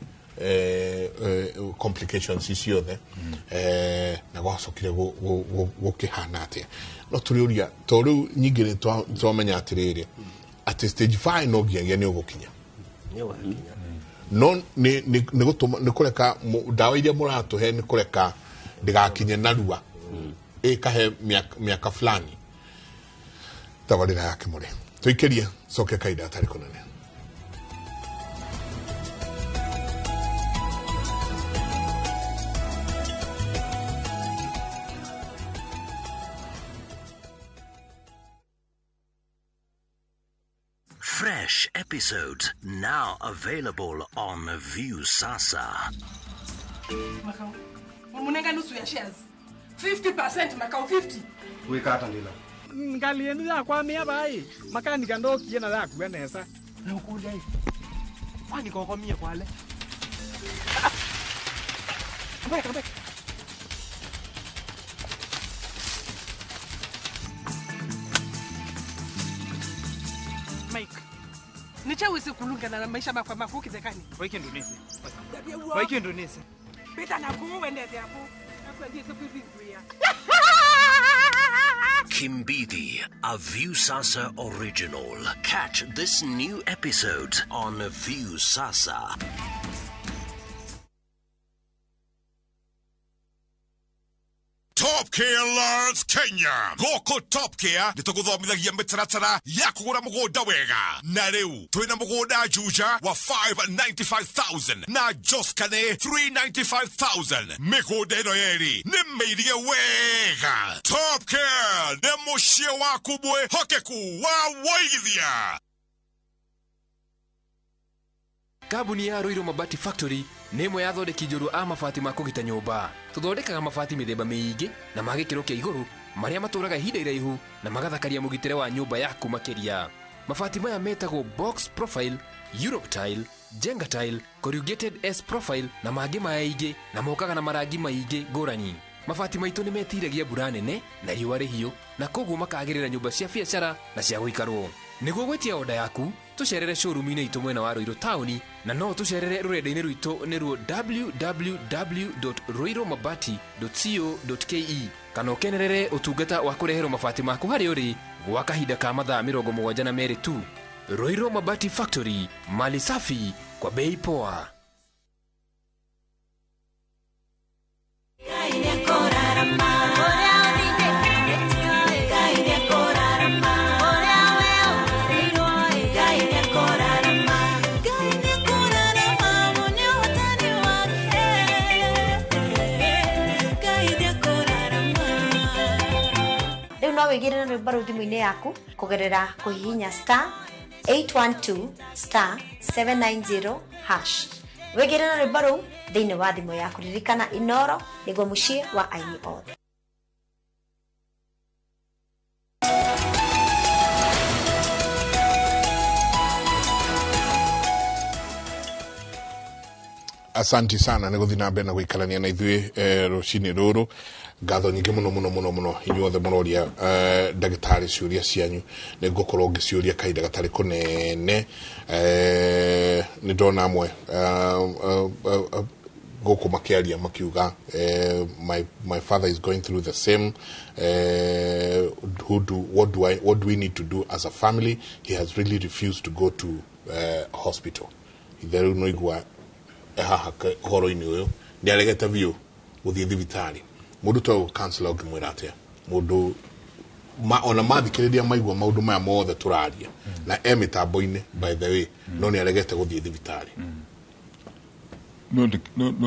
complications ciothe, na gwacokire gũkĩhana atĩa? No tũrĩũria to rĩu nyingĩ nĩ twamenya atĩrĩrĩ, atĩ stage 5 no nginyagia nĩ ũgũkinya. Nĩ ũgakinya. No nĩ gũtũma nĩ kũreka ndawa iria mũratũhe nĩ kũreka ndĩgakinye narua, ĩkahe mĩaka fulani. Tabarĩra ya Kĩmũrĩ tũikĩrie, coke kahinda gatarĩ kũnene. Fresh episodes now available on Viusasa. Makau, munenga nusu ya shares. 50% Makau, 50. Wikata ndila. Ngali yenu ya kwa mia bai. Makani kandoki yena la kuenesa. Na ukulia hivi. Kwani kwa mia kwa ale. Come back, come back. Mike. Nichawezi kulunga na maisha makwa makuki zekani. Waiki Indonesia. Waiki Indonesia. Beta na kuwende hapo. Kimbidi, a Viusasa original. Catch this new episode on Viusasa. Top Care Learns Kenya. Goko Top Care nitũgũthomithagia mĩtaratara ya kũgũra mũgũnda wega. Na rĩu twĩna mũgũnda Juja wa 595,000 na Joskane 395,000. Mĩgũnda ĩno yerĩ nĩ mĩirige wega. Top Care nĩ mũciĩ waku mwĩhokeku wa wũigithia. Kambuni ya Ruiru Mabati Factory nĩ ĩmwe ya athondeki njorua a mabati ma kũgita nyũmba. Tũthondekaga mabati mĩthemba mĩingĩ na ma gĩkĩro kĩa igũrũ marĩa matũraga ihinda iraihu na magathakaria mũgitĩre wa nyũmba yaku makĩria. Mabati maya metagwo box profile, Europe tile, Jenga tile, corrugated S profile na mangĩ maingĩ na mokaga na marangi maingĩ ngũrani. Mabati maitũ nĩ metiragia mbura nene na riũa rĩhiũ na koguo makagĩrĩra nyũmba cia biacara na cia gũikarwo. Nĩguo gwĩtia oda yaku tũcerere showroom-inĩ itũ mwena wa Ruiru taũni na no tũcerere rũrenda-inĩ rwitũ nĩruo www.ruirumabati.co.ke kana ũkenerere ũtungata wa kũreherwo mabati maku harĩa ũrĩ gwa kahinda ka mathaa 72 tu. Ruiru Mabati Factory, mali safi kwa bei poa. Wigire na rwimbo rũu thimũ-inĩ yaku kũgerera kũhihinya star 812 star 790 hash. Wigire na rwimbo rũu thĩinĩ wa thimũ yaku. Ririkana Inoro nĩguo mũciĩ wa aini othe. Asanti sana nĩ gũthiĩ na mbere na gũikarania na ithuĩ rũcinĩ rũrũ. Ngatho nyingĩ mũno mũno mũno mũno inyuothe mũroria ndagĩtarĩ ciũria cianyu nĩ ngũkorwo ngĩciũria kahinda gatarĩ kũnene. Nĩ ndona amwe gũkũ makĩaria makiuga my father is going through the same. What do we need to do as a family? He has really refused to go to hospital. Ithe rĩu no igua haha ũhoro-inĩ ũyũ nĩ aregete biũ gũthiĩ thibitarĩ. Mũndũ ta ũyũ counselor ũngĩmwĩra atĩa? Mũndũ ona mathikĩrĩria maigua maũndũ maya mothe tũraria na e mĩtambo-inĩ by the way no nĩ aregete gũthiĩ thibitarĩ. No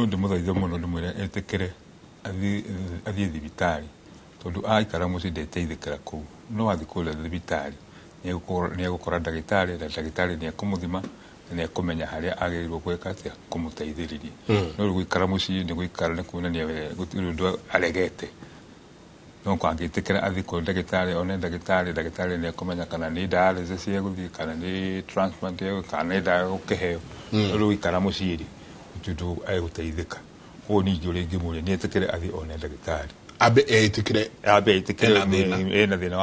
ndĩmũthaithe mũno ndĩmwĩre etĩkĩre athiĩ thibitarĩ tondũ aikara mũciĩ ndeteithĩkĩra kũu. No athiĩ kũrĩa thibitarĩ nĩ egũkora ndagĩtarĩ na ndagĩtarĩ nĩ ekũmũthima na nĩ harĩa agĩrĩirwo gwĩka atĩa kũmũteithĩrĩria. No rĩu gũikara mũciĩ nĩ gũikara nĩ kuonania gũtirĩ ũndũ aregete. No kwangĩtĩkĩra athiĩ kũrĩ ndagĩtarĩ one ndagĩtarĩ, ndagĩtarĩ nĩ ekũmenya kana nĩ dialysis egũthiĩ kana nĩ transplant egũthiĩ kana nĩ ndawa egũkĩheo. No rĩu gũikara mũciĩ rĩ gũtirĩ ũndũ egũteithĩka. Koguo ningĩ ũrĩa ingĩmũria nĩ etĩkĩre athiĩ one ndagĩtarĩ. Ambe etĩkĩre ena thĩna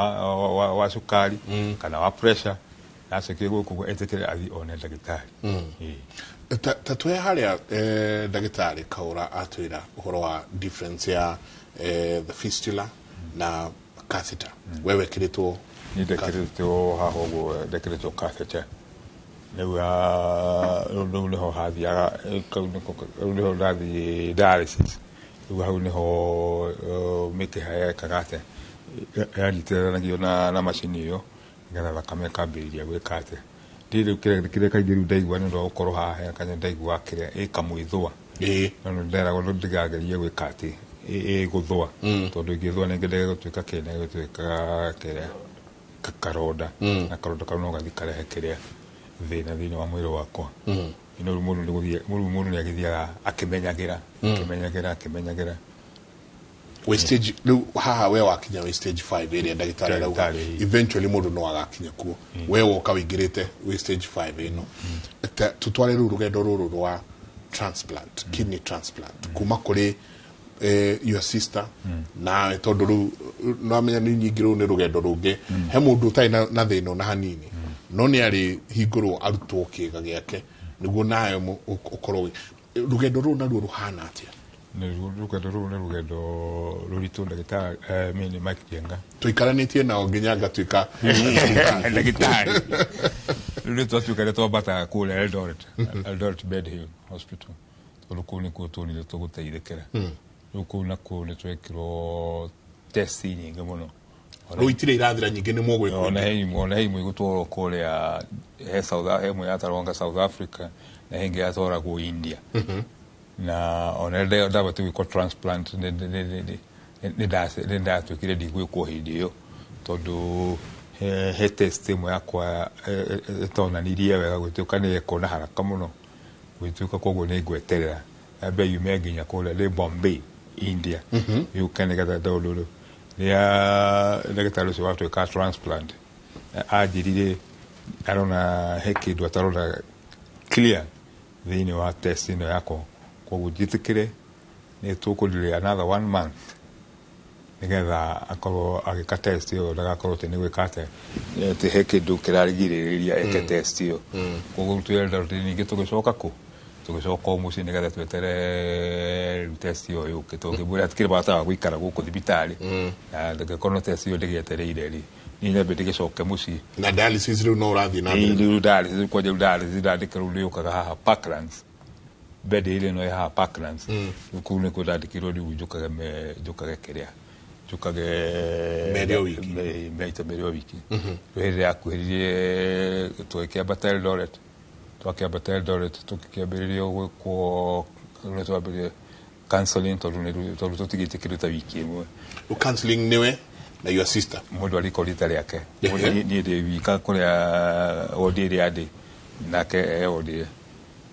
wa cukari kana wa pressure nacokire gũkũ etĩkĩre athiĩ one ndagĩtarĩ. Ta twĩ harĩa ndagĩtarĩ Kaũra atwĩra ũhoro wa difference ya the fistula na catheter. We wekĩrĩtwo? Niĩ ndekĩrĩtwo haha ũguo ndekĩrĩtwo catheter. Rĩu rĩu nĩho hathiaga rĩu nĩho ndathiĩ dialysis. Rĩu hau nĩho mĩkiha yekaga atĩa yanyitithanagio na macini ĩyo nĩgetha thakame ĩkambĩrĩria gwĩka atĩa. Ndiĩ rĩu kĩrĩa kaingĩ rĩu ndaigua nĩ ũndũ wa gũkorwo haha kana ndaigua kĩrĩa ĩkamwĩthũa. No nĩ nderagwo ndigagerie gwĩka atĩ ĩgũthũa tondũ ĩngĩthũa nĩngĩ ndĩgũtuĩka kĩrĩa ĩgũtuĩka kĩrĩa karonda na karonda kau no gathiĩ karehe kĩrĩa thĩna thĩinĩ wa mwĩrĩ wakwa. No rĩu mũndũ nĩ gũthiĩ, rĩu mũndũ nĩ agĩthiaga akĩmenyagĩra, akĩmenyagĩra, akĩmenyagĩra. We stage rĩu haha we wakinya we stage 5 ĩrĩa ndagĩtarĩ arauga Ndagĩtarĩ. Eventually mũndũ no agakinya kuo. We woka wĩingĩrĩte wĩ stage 5 ĩno. Tũtware rĩu rũgendo rũrũ rwa transplant, kidney transplant, kuma kũrĩ your sister nawe, tondũ rĩu nwamenya nĩ nyingĩ, rũu nĩ rũgendo rũngĩ. He mũndũ ũtarĩ na thĩna ona hanini, no nĩ arĩ hingũrwo arutwo kĩga gĩake nĩguo nawe ũkorwo rũgendo rũu naruo rũhana atĩa? Nĩ rũgendo rũu nĩ rũgendo rũritũ, ndagĩtarĩ, mimi Mike Jenga. Tũikaranĩtie nao nginya ngatuĩka ndagĩtarĩ. Rĩu nĩ twatuĩka nĩ twambataga kũrĩa Eldoret, Eldoret Bed Hill Hospital, tondũ kũu nĩkuo tuonire tũgũteithĩkĩra. Rĩu kũu nakuo nĩ twekirwo test nyingĩ mũno. Rĩu itirĩ irathira nyingĩ nĩ mũgwĩkwo. Ona he imwe igũtwarwo kũrĩa he South, he imwe yatwarwo South Africa na he ĩngĩ yatwaragwo India. Na ona rĩrĩa ndabatiĩ gwĩkwo transplant, nĩ ndatuĩkire ndigwĩkwo hĩndĩ ĩyo, tondũ he test ĩmwe yakwa ĩtonanirie wega, gwĩtuĩka nĩ yekwo na haraka mũno, gwĩtuĩka koguo nĩ ngweterera yambe yume nginya kũrĩa nĩ Bombay, India, yũke nĩgetha tondũ rĩa ndagĩtarĩ ũcio watwĩka transplant anjĩrire arona he kĩndũ atarona clear thĩinĩ wa test ĩno yakwa, koguo njĩtĩkĩre nĩ tũkũdelay another one month nĩgetha akorwo agĩka test ĩyo, ndagakorwo atĩ nĩ gwĩka atĩ he kĩndũ kĩrarigĩrĩria eke test ĩyo. Koguo twĩrenda ningĩ tũgĩcoka kũ tũgĩcoka o mũciĩ nĩgetha twetere rĩu test ĩyo yũke, tondũ ngĩmwĩra hatikĩrĩ bata wa gũikara gũkũ thibitarĩ, na ndangĩkorwo no test ĩyo ndĩgĩetereire rĩ, niĩ nyambe ndĩgĩcoke mũciĩ. Na dialysis rĩu no ũrathiĩ na mbere? Rĩu dialysis, kwanja rĩu dialysis ndandĩkĩrwo, rĩu yũkaga haha Parklands, bed ĩrĩa ĩno ĩ haha Parklands. Rĩu kũu nĩkuo ndandĩkĩirwo rĩu njũkage njũkage kĩrĩa njũkage merĩ o wiki. Maita merĩ o wiki. Rĩu hĩndĩ ĩrĩa yakuhĩrĩirie tũgĩkĩambata Eldoret, twakĩambata Eldoret tũgĩkĩambĩrĩria gwĩkwo, rĩu twambĩrĩria counseling, tondũ tũtigĩtie kĩndũ ta wiki ĩmwe. Counseling nĩwe na your sister? Mũndũ ariko rita rĩake. Niĩ ndĩ wika kũrĩa wodi ĩrĩa ndĩ, nake e wodi ĩrĩa.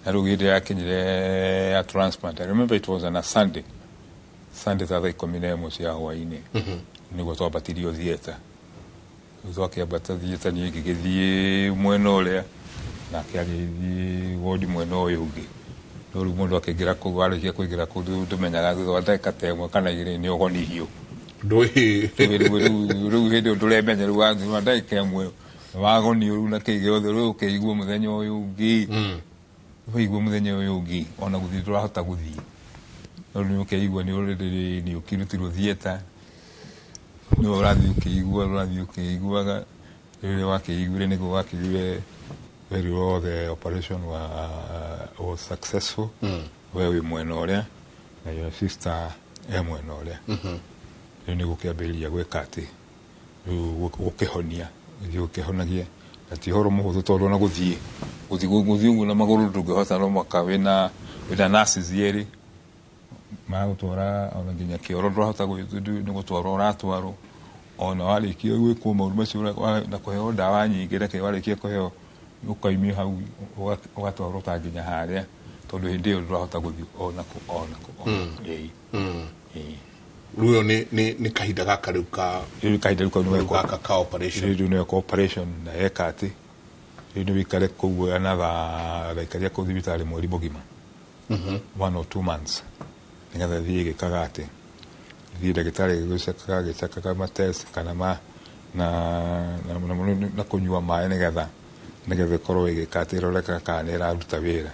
Na rĩu hĩndĩ yakinyire ya transplant, I remember it was on a Sunday, Sunday ta thaa 11 cia hwaĩ-inĩ, nĩguo twambatirio theatre. Rĩu twakĩambata theatre, niĩ ngĩgĩthiĩ mwena ũrĩa, nake agĩthiĩ wodi mwena ũyũ ũngĩ. No rĩu mũndũ akĩingĩra kũu, warĩkia kũingĩra kũu ndũmenyaga thutha wa ndagĩka ta 1 kana 2 nĩ ũgonirio. Ndũĩ. Rĩu hĩndĩ ĩyo ndũremenya, rĩu thutha wa ndagĩka 1 wagonio rĩu na kĩ gĩothe, rĩu ũkĩigua mũthenya ũyũ ũngĩ, ũkaigua mũthenya ũyũ ũngĩ ona gũthiĩ ndũrahota gũthiĩ, no rĩu ũkeigua nĩ ũkĩrutirwo theatre, nĩ ũrathiĩ ũkĩigua, ũrathiĩ ũkĩiguaga. Rĩrĩa wakĩiguire nĩguo wakĩiguire very well the operation was successful. We wĩ mwena ũrĩa na your sister e mwena ũrĩa. Rĩu nĩ gũkĩambĩrĩria gwĩka atĩ rĩu gũkĩhonia, gũthiĩ ũkĩhonagia, na ti ũhoro mũhũthũ, tondũ ona gũthiĩ ũguo na magũrũ ndũngĩhota, no mũhaka wĩna nurses erĩ magũtwara ona nginya kĩoro ndũrahota nĩ gũtwarwo ũratwarwo. Ona warĩkia gwĩkwo maũndũ macio na kũheo ndawa nyingĩ, na kĩ warĩkia kũheo ũkaumio hau ũgatwarwo ta nginya harĩa, tondũ hĩndĩ ĩyo ndũrahota gũthiĩ ona kũ, ona kũ, ona kũ. Ĩĩ. Ĩĩ. Rĩu ĩyo nĩ kahinda gaka rĩu ka Rĩu kahinda rĩu kau nĩ rĩu wekwo gaka ka operation. Rĩu nĩ wekwo operation na eka atĩ rĩu nĩ wĩikare kũu another, ndaikaria kũu thibitarĩ mweri mũgima, 1 or 2 months, nĩgetha thiĩ ĩgĩkaga atĩ thiĩ ndagĩtarĩ gĩcekaga gĩcekaga ma test kana ma na kũnyua maĩ nĩgetha ĩkorwo ĩgĩka atĩ ĩroreka kana nĩ ĩraruta wĩra.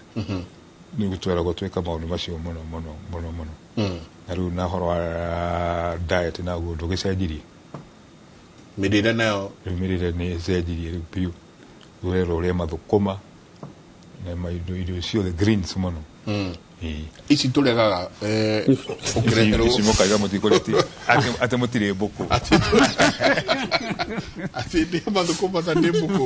Nĩ gũtweragwo twĩka maũndũ macio mũno mũno mũno mũno. Na rĩu na ũhoro wa diet naguo ndũgĩcenjirie. Mĩrĩre nayo? Rĩu mĩrĩre nĩ ĩcenjirie rĩu biũ. Ũrerwo ũrĩe mathũkũma na indo irio ciothe greens mũno. Ĩĩ. Ici tũregaga ũkĩreherwo. Ici mũkaiga mũtikũrĩti atĩ mũtirĩ mbũkũ. Atĩ ndĩ mathũkũma ta ndĩ mbũkũ.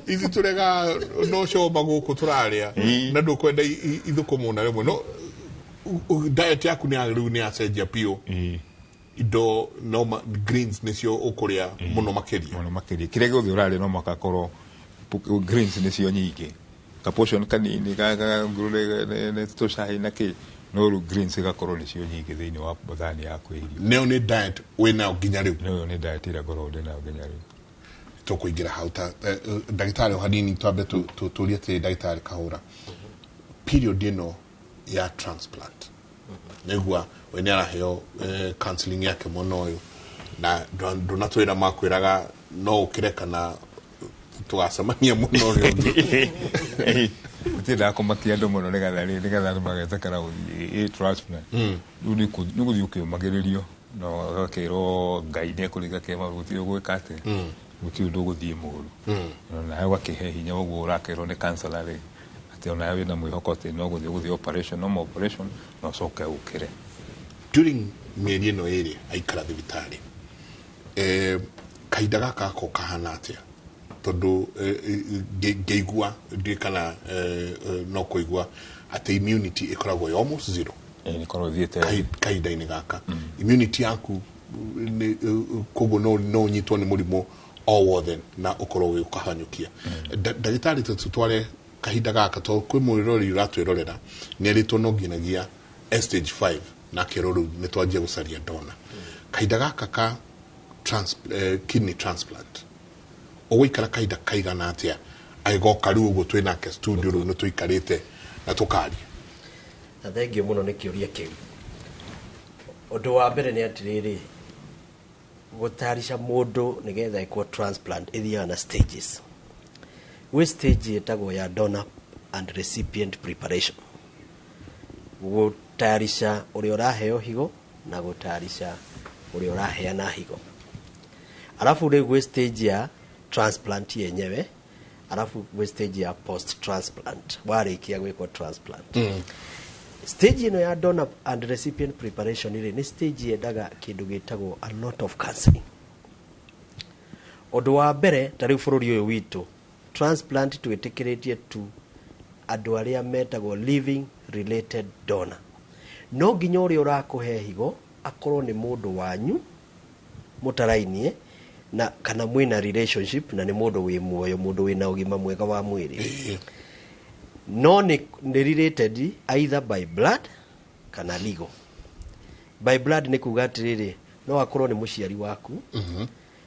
Ici tũregaga no coma gũkũ tũrarĩa na ndũkwenda ithũkũmwo na rĩmwe, no diet yaku nĩ rĩu nĩ yacenjia biũ. Indo no greens nĩcio ũkũrĩa mũno makĩria. Mũno makĩria, kĩrĩa gĩothe ũrarĩa no mũhaka korwo Greens nĩcio nyingĩ, ka portion kanini nĩ tũcai na kĩ, no rĩu greens igakorwo nĩcio nyingĩ thĩinĩ wa thani yaku ya irio. Nĩyo nĩ diet wĩnayo nginya rĩu? Nĩyo nĩ diet ĩrĩa ngoragwo ndĩ nayo nginya rĩu. Tũkũingĩra hau ta ndagĩtarĩ o hanini, twambe tũrie atĩrĩ, ndagĩtarĩ Kahũra, period ĩno ya transplant, nĩgua we nĩ araheo counseling yake mwena ũyũ, na ndũnatwĩra makwĩraga no ũkĩre kana tũgacemania mũno ũrĩa ũngĩ. Gũtiendaga kũmakia andũ mũno nĩgetha andũ magetĩkĩra gũthiĩ transplant. Rĩu nĩ gũthiĩ ũkĩũmagĩrĩrio na ũgakĩrwo Ngai nĩ ekũringa kĩama, gũtirĩ ũgwĩka atĩa, gũtirĩ ũndũ ũgũthiĩ mũru. Nawe ũgakĩhe hinya ũguo ũrakĩrwo nĩ counselor rĩ, atĩ onawe wĩna mwĩhoko atĩ no gũthiĩ ũgũthiĩ operation, no operation na ũcoke ũkĩre. During mĩeri ĩno ĩrĩ aikara thibitarĩ, kahinda gaka gako kahana atĩa? Tondũ ngĩigua ndiĩ kana no kũigua atĩ immunity ĩkoragwo ĩ almost zero. Ĩkoragwo ĩthiĩte kahinda-inĩ gaka immunity yaku koguo no ũnyitwo nĩ mũrimũ o wothe na ũkorwo ũgĩkahanyũkia. Ndagĩtarĩ, tũtware kahinda gaka to kwĩ mwĩroreri ũratwĩrorera nĩ erĩtwo no nginyagia stage 5 na akerwo rĩu nĩ twanjia gũcaria donor. Kahinda gaka ka kidney transplant ũgũikara kahinda kaigana atĩa agĩgoka rĩu ũguo twĩ nake studio rĩu nĩ tũikarĩte na tũkaria? Na thengio mũno nĩ kĩũria kĩu. Ũndũ wa mbere nĩ atĩrĩrĩ, gũtarisha mũndũ nĩgetha ĩkwo transplant ĩthiaga na stages. Gwĩ stage ĩtagwo ya donor and recipient preparation, gũtayarisha ũrĩa ũraheo higo na gũtayarisha ũrĩa ũraheana higo. Alafu rĩu gwĩ stage ya transplant yenyewe, alafu gwĩ stage ya post transplant, warĩkia gwĩkwo transplant. Stage ĩno ya donor and recipient preparation rĩ, nĩ stage yendaga kĩndũ gĩtagwo a lot of counseling. Ũndũ wa mbere, ta rĩu bũrũri ũyũ witũ, transplant twĩtĩkĩrĩtie tu andũ arĩa metagwo living related donor. No nginya ũrĩa ũrakũhe higo akorwo nĩ mũndũ wanyu mũtarainie na kana mwĩna relationship, na nĩ mũndũ wĩ muoyo, mũndũ wĩna ũgima mwega wa mwĩrĩ, no nĩ related either by blood kana legal. By blood nĩ kuga atĩrĩrĩ, no akorwo nĩ mũciari waku,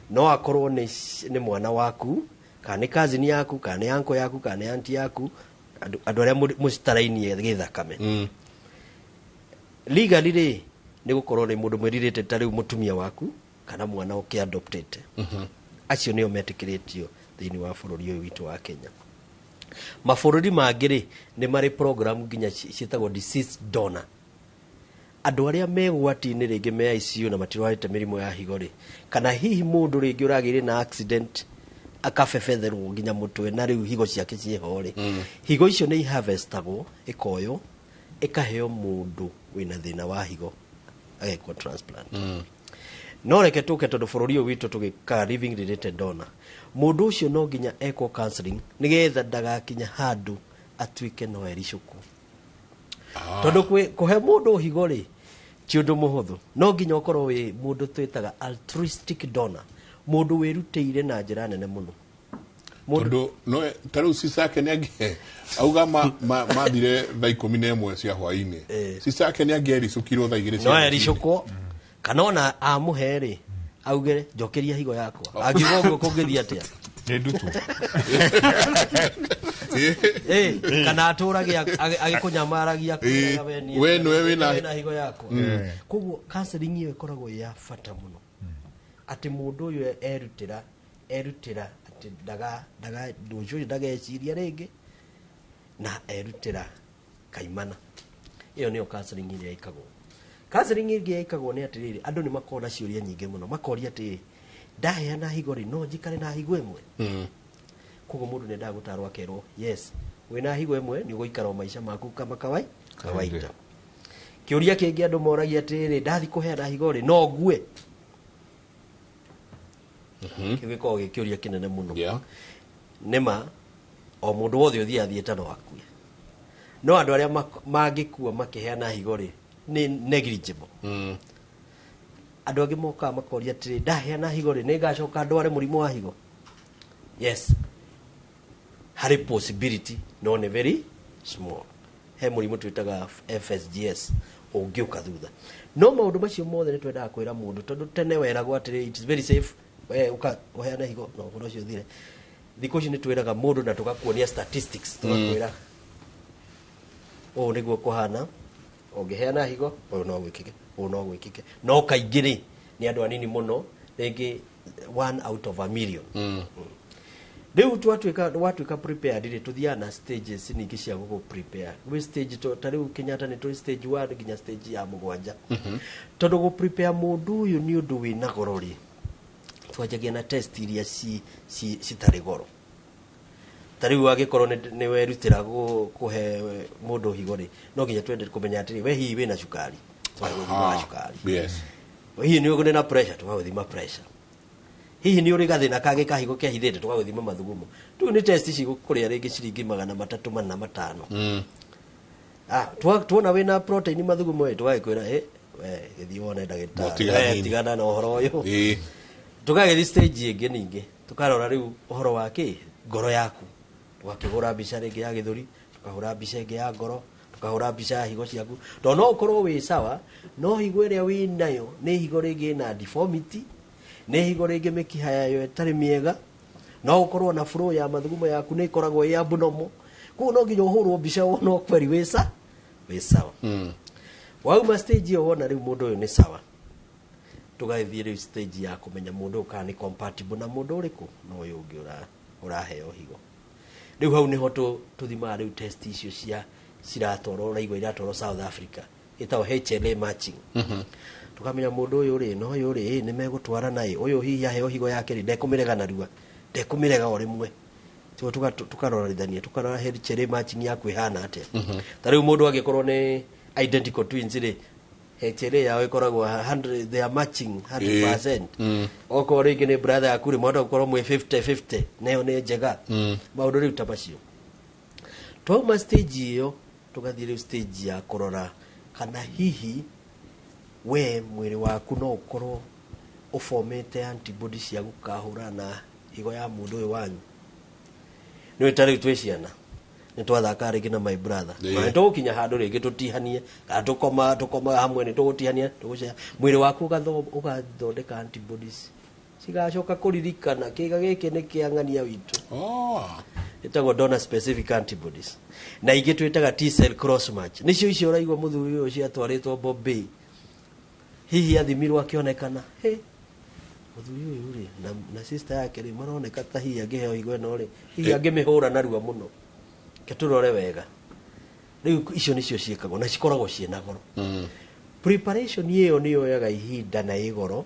no akorwo nĩ mwana waku, kana nĩ cousin yaku, kana nĩ uncle yaku, kana nĩ auntie yaku, andũ arĩa mũcitarainie gĩthakame. Legally rĩ, nĩ gũkorwo nĩ mũndũ mwĩ ta rĩu mũtumia waku kana mwana ũkĩadoptĩte. Acio nĩo metĩkĩrĩtio thĩinĩ wa bũrũri ũyũ witũ wa Kenya. Mabũrũri mangĩ rĩ, nĩ marĩ program nginya ciĩtagwo deceased donor. Andũ arĩa me ũgwati-inĩ rĩngĩ me ICU na matirwarĩte mĩrimũ ya higo rĩ, kana hihi mũndũ rĩngĩ ũragĩire na accident akabebetherwo nginya mũtwe na rĩu higo ciake ciĩho rĩ, higo icio nĩ iharvestagwo, ĩkoywo, ĩkaheo mũndũ wĩna thĩna wa higo agekwo transplant. No reke tũke, tondũ bũrũri ũyũ witũ tũgĩkaga living related donor, mũndũ ũcio no nginya ekwo counseling nĩgetha ndagakinya handũ atuĩke no ericũkwo. Tondũ kũhe mũndũ higo rĩ, ti ũndũ mũhũthũ. No nginya ũkorwo wĩ mũndũ twĩtaga altruistic donor, mũndũ wĩrutĩire na njĩra nene mũno. Tondũ no ta rĩu sister yake nĩ angĩ auga mathire thaa 11 cia hwaĩ-inĩ, sister yake nĩ angĩericũkirwo thaa 2 cia no rũcinĩ. Ericũkwo kana ona amũhe rĩ, auge njokeria higo yakwa, angiuga ũguo kũngĩthiĩ atĩa? Nĩ ndutu. Kana atũrage agĩkũnyamaragia akwĩraga we nĩwe wĩna higo yakwa. Koguo counseling ĩyo ĩkoragwo ĩ ya bata mũno, atĩ mũndũ ũyũ erutĩra atĩ ndaga ũcio ũyũ ndageciria rĩngĩ na erutĩra kaimana. Ĩyo nĩyo counseling ĩrĩa ĩkagwo. Counseling ĩngĩ ĩkagwo nĩ atĩrĩrĩ, andũ nĩ makoragwo na ciũria nyingĩ mũno, makoria atĩrĩ, ndaheana higo rĩ, no njikare na higo ĩmwe? Koguo mũndũ nĩ endaga gũtarwo akerwo, yes, wĩna higo ĩmwe nĩ ũgũikara o maica maku kama kawaida. Kĩũria kĩngĩ andũ moragia atĩrĩrĩ, ndathi kũheana higo rĩ, no ngue? Kĩu gĩkoragwo gĩ kĩũria kĩnene mũno. Nĩma o mũndũ wothe ũthiaga thiĩta no akue, no andũ arĩa mangĩkua makĩheana higo rĩ, nĩ negligible. Andũ angĩ mokaga makoria atĩrĩ, ndaheana higo rĩ, nĩ ngacoka ndware mũrimũ wa higo? Yes, Harĩ possibility, no nĩ very small. He mũrimũ twĩtaga FSGS ũngĩũka thutha. No maũndũ macio mothe nĩ twendaga kwĩra mũndũ, tondũ tene weragwo atĩrĩ, "It is very safe, we ũka ũheane higo na ũhoro ũcio ũthire." Thikũ ici nĩ twĩraga mũndũ na tũgakuonia statistics, tũgakwĩra ũũ nĩguo kũhana ũngĩheana higo, ũyũ no gwĩkĩke, ũũ no gwĩkĩke. No kaingĩ rĩ, nĩ andũ anini mũno, rĩngĩ one out of a million. Rĩu twatuĩka watuĩka prepared rĩ, tũthiaga na stages ningĩ cia gũgũ prepare. Gwĩ stage ta rĩu Kenyatta nĩ tũrĩ stage 1 nginya stage ya 7. Tondũ gũ prepare mũndũ ũyũ nĩ ũndũ wĩna goro rĩ, twanjagia na test iria citarĩ goro. Ta rĩu angĩkorwo nĩ werutĩra kũhe mũndũ higo rĩ, no nginya twende kũmenya atĩrĩ, we hihi wĩna cukari? Tũgagũthima cukari. Hihi nĩ ũrĩ na pressure? Tũgagũthima pressure. Hihi nĩ ũrĩ gathĩna kangĩ ka higo kehithĩte? Tũgagũthima mathugumo. Rĩu nĩ test cigũkũrĩa rĩngĩ ciringi 300, 4, 5. Ah, tuona wĩna protein mathugumo ĩ, tũgagĩkwĩra, "Ĩ we, gĩthiĩ wone ndagĩtarĩ." Mũtiga We, hanini. tigana na ũhoro ũyũ. Tũgagĩthiĩ stage ĩngĩ ningĩ, tũkarora rĩu ũhoro wa kĩ ngoro yaku. Tũgakĩhũra mbica rĩngĩ ya gĩthũri, tũkahũra mbica ĩngĩ ya ngoro, tũkahũra mbica ya higo ciaku, tondũ no ũkorwo wĩ sawa, no higo ĩrĩa wĩ nayo nĩ higo rĩngĩ ĩna deformity, nĩ higo rĩngĩ mĩkiha yayo ĩtarĩ mĩega, no ũkorwo na flow ya mathugumo yaku nĩ ĩkoragwo ĩ abnormal. Koguo no nginya ũhũrwo mbica wona kweri wĩ sawa. Wauma stage ĩyo, wona rĩu mũndũ ũyũ nĩ sawa, tũgagĩthiĩ rĩu stage ya kũmenya mũndũ ũyũ kana nĩ compatible na mũndũ ũrĩkũ na ũyũ ũngĩ ũraheo higo. Rĩu hau nĩho tũthimaga rĩu test icio cia ciratwarwo, ũraigua iratwarwo South Africa, ĩtagwo HLA matching. Tũkamenya mũndũ ũyũ rĩ na ũyũ rĩ, ĩ nĩ megũtwarana, ĩ ũyũ hihi aheo higo yake rĩ, ndekũmĩrega narua, ndekũmĩrega o rĩmwe. Tũkarorithania, tũkarora HLA matching yaku ĩhana atĩa. Ta rĩu mũndũ angĩkorwo nĩ identical twins rĩ, HLA yao ĩkoragwo 100, they are matching 100%. Okorwo rĩngĩ nĩ brother yaku rĩ, mwahota gũkorwo mwĩ 50 50, nayo nĩ njega. Maũndũ rĩu ta macio. Twauma stage ĩyo, tũgathiĩ rĩu stage ya kũrora kana hihi we mwĩrĩ waku no ũkorwo ũbomete antibody cia gũkahũrana na higo ya mũndũ ũyũ wanyu. Nĩ ta rĩu twĩ ciana, nĩ twathakaga rĩngĩ na my brother. Na nĩ tũgũkinya handũ rĩngĩ tũtihanie, kana tũkoma hamwe, nĩ tũgũtihania, tũgũcea mwĩrĩ waku ũgathondeka antibodies cigacoka kũririkana kĩga gĩkĩ nĩ kĩa ng'ania witũ. Ĩtagwo donor specific antibodies, na ingĩ twĩtaga T cell cross match. Nĩcio icio ũraigua mũthuri ũyũ ciatwarĩtwo Bombay, hihi athimirwo akĩonekana, "Hey, mũthuri ũyũ rĩ na sister yake rĩ, maroneka ta hihi angĩheo higo ĩno rĩ, hihi angĩmĩhũra narua mũno, ke tũrore wega." Rĩu icio nĩcio ciĩkagwo na cikoragwo ciĩna goro. Preparation ĩyo nĩ yoyaga ihinda na ĩ goro,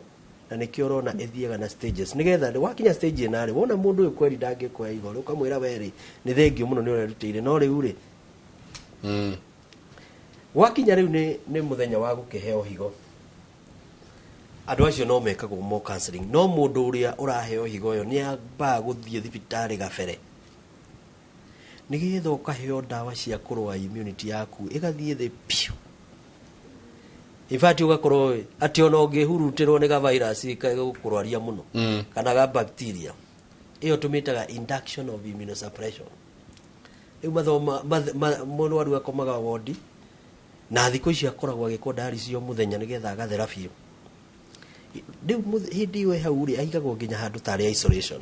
na nĩkĩo ũrona ĩthiaga na stages, nĩgetha wakinya stage ĩna rĩ, wona mũndũ ũyũ kweri ndangĩkũhe higo rĩ, ũkamwĩra, "We rĩ, nĩ thengio mũno nĩ ũrerutĩire, no rĩu rĩ." Gwakinya rĩu nĩ mũthenya wa gũkĩheo higo, andũ acio no mekagwo mo counseling, no mũndũ ũrĩa ũraheo higo ĩyo nĩ ambaga gũthiĩ thibitarĩ gabere, nĩgetha ũkaheo ndawa cia kũrũa immunity yaku ĩgathiĩ thĩ piũ. In fact, ũgakorwo atĩ ona ũngĩhurutĩrwo nĩ ga virus gũkũrwaria mũno kana ga bacteria, ĩyo tũmĩtaga induction of immunosuppression. Rĩu mathoma mũrwaru akomaga wodi, na thikũ icio akoragwo agĩkwo dialysis o mũthenya, nĩgetha agathera biũ. Rĩu hĩndĩ ĩyo ĩ hau rĩ, aigagwo nginya handũ tarĩ isolation,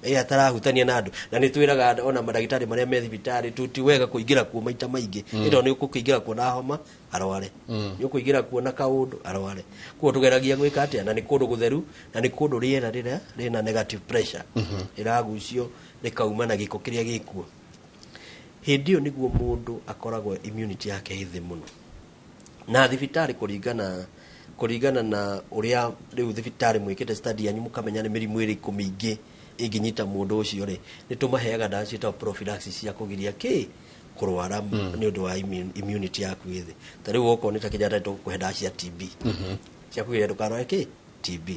ĩ atarahutania na andũ. Na nĩ twĩraga andũ, ona mandagĩtarĩ marĩa me thibitarĩ, ti wega kũingĩra kuo maita maingĩ. Ĩndo nĩ ũkũingĩra kuo na homa arware, nĩ ũkũingĩra kuo na kaũndũ arware. Koguo tũgeragia gwĩka atĩa, na nĩ kũndũ gũtheru, na nĩ kũndũ rĩera rĩrĩa rĩna negative pressure, rĩragucio rĩkauma na gĩko kĩrĩa gĩkuo. Hĩndĩ ĩyo nĩguo mũndũ akoragwo immunity yake ĩ thĩ mũno. Na thibitarĩ, kũringana na ũrĩa rĩu thibitarĩ mwĩkĩte study yanyu, mũkamenya nĩ mĩrimũ ĩrĩkũ mĩingĩ ĩngĩnyita mũndũ ũcio rĩ, nĩ tũmaheaga ndawa ciĩtagwo prophylaxis cia kũgiria kĩ kũrwara, nĩ ũndũ wa immunity yaku ĩ thĩ. Ta rĩu okorwo nĩ ta Kenyatta, tũgũkũhe ndawa cia TB, cia kũgiria ndũkarware kĩ TB.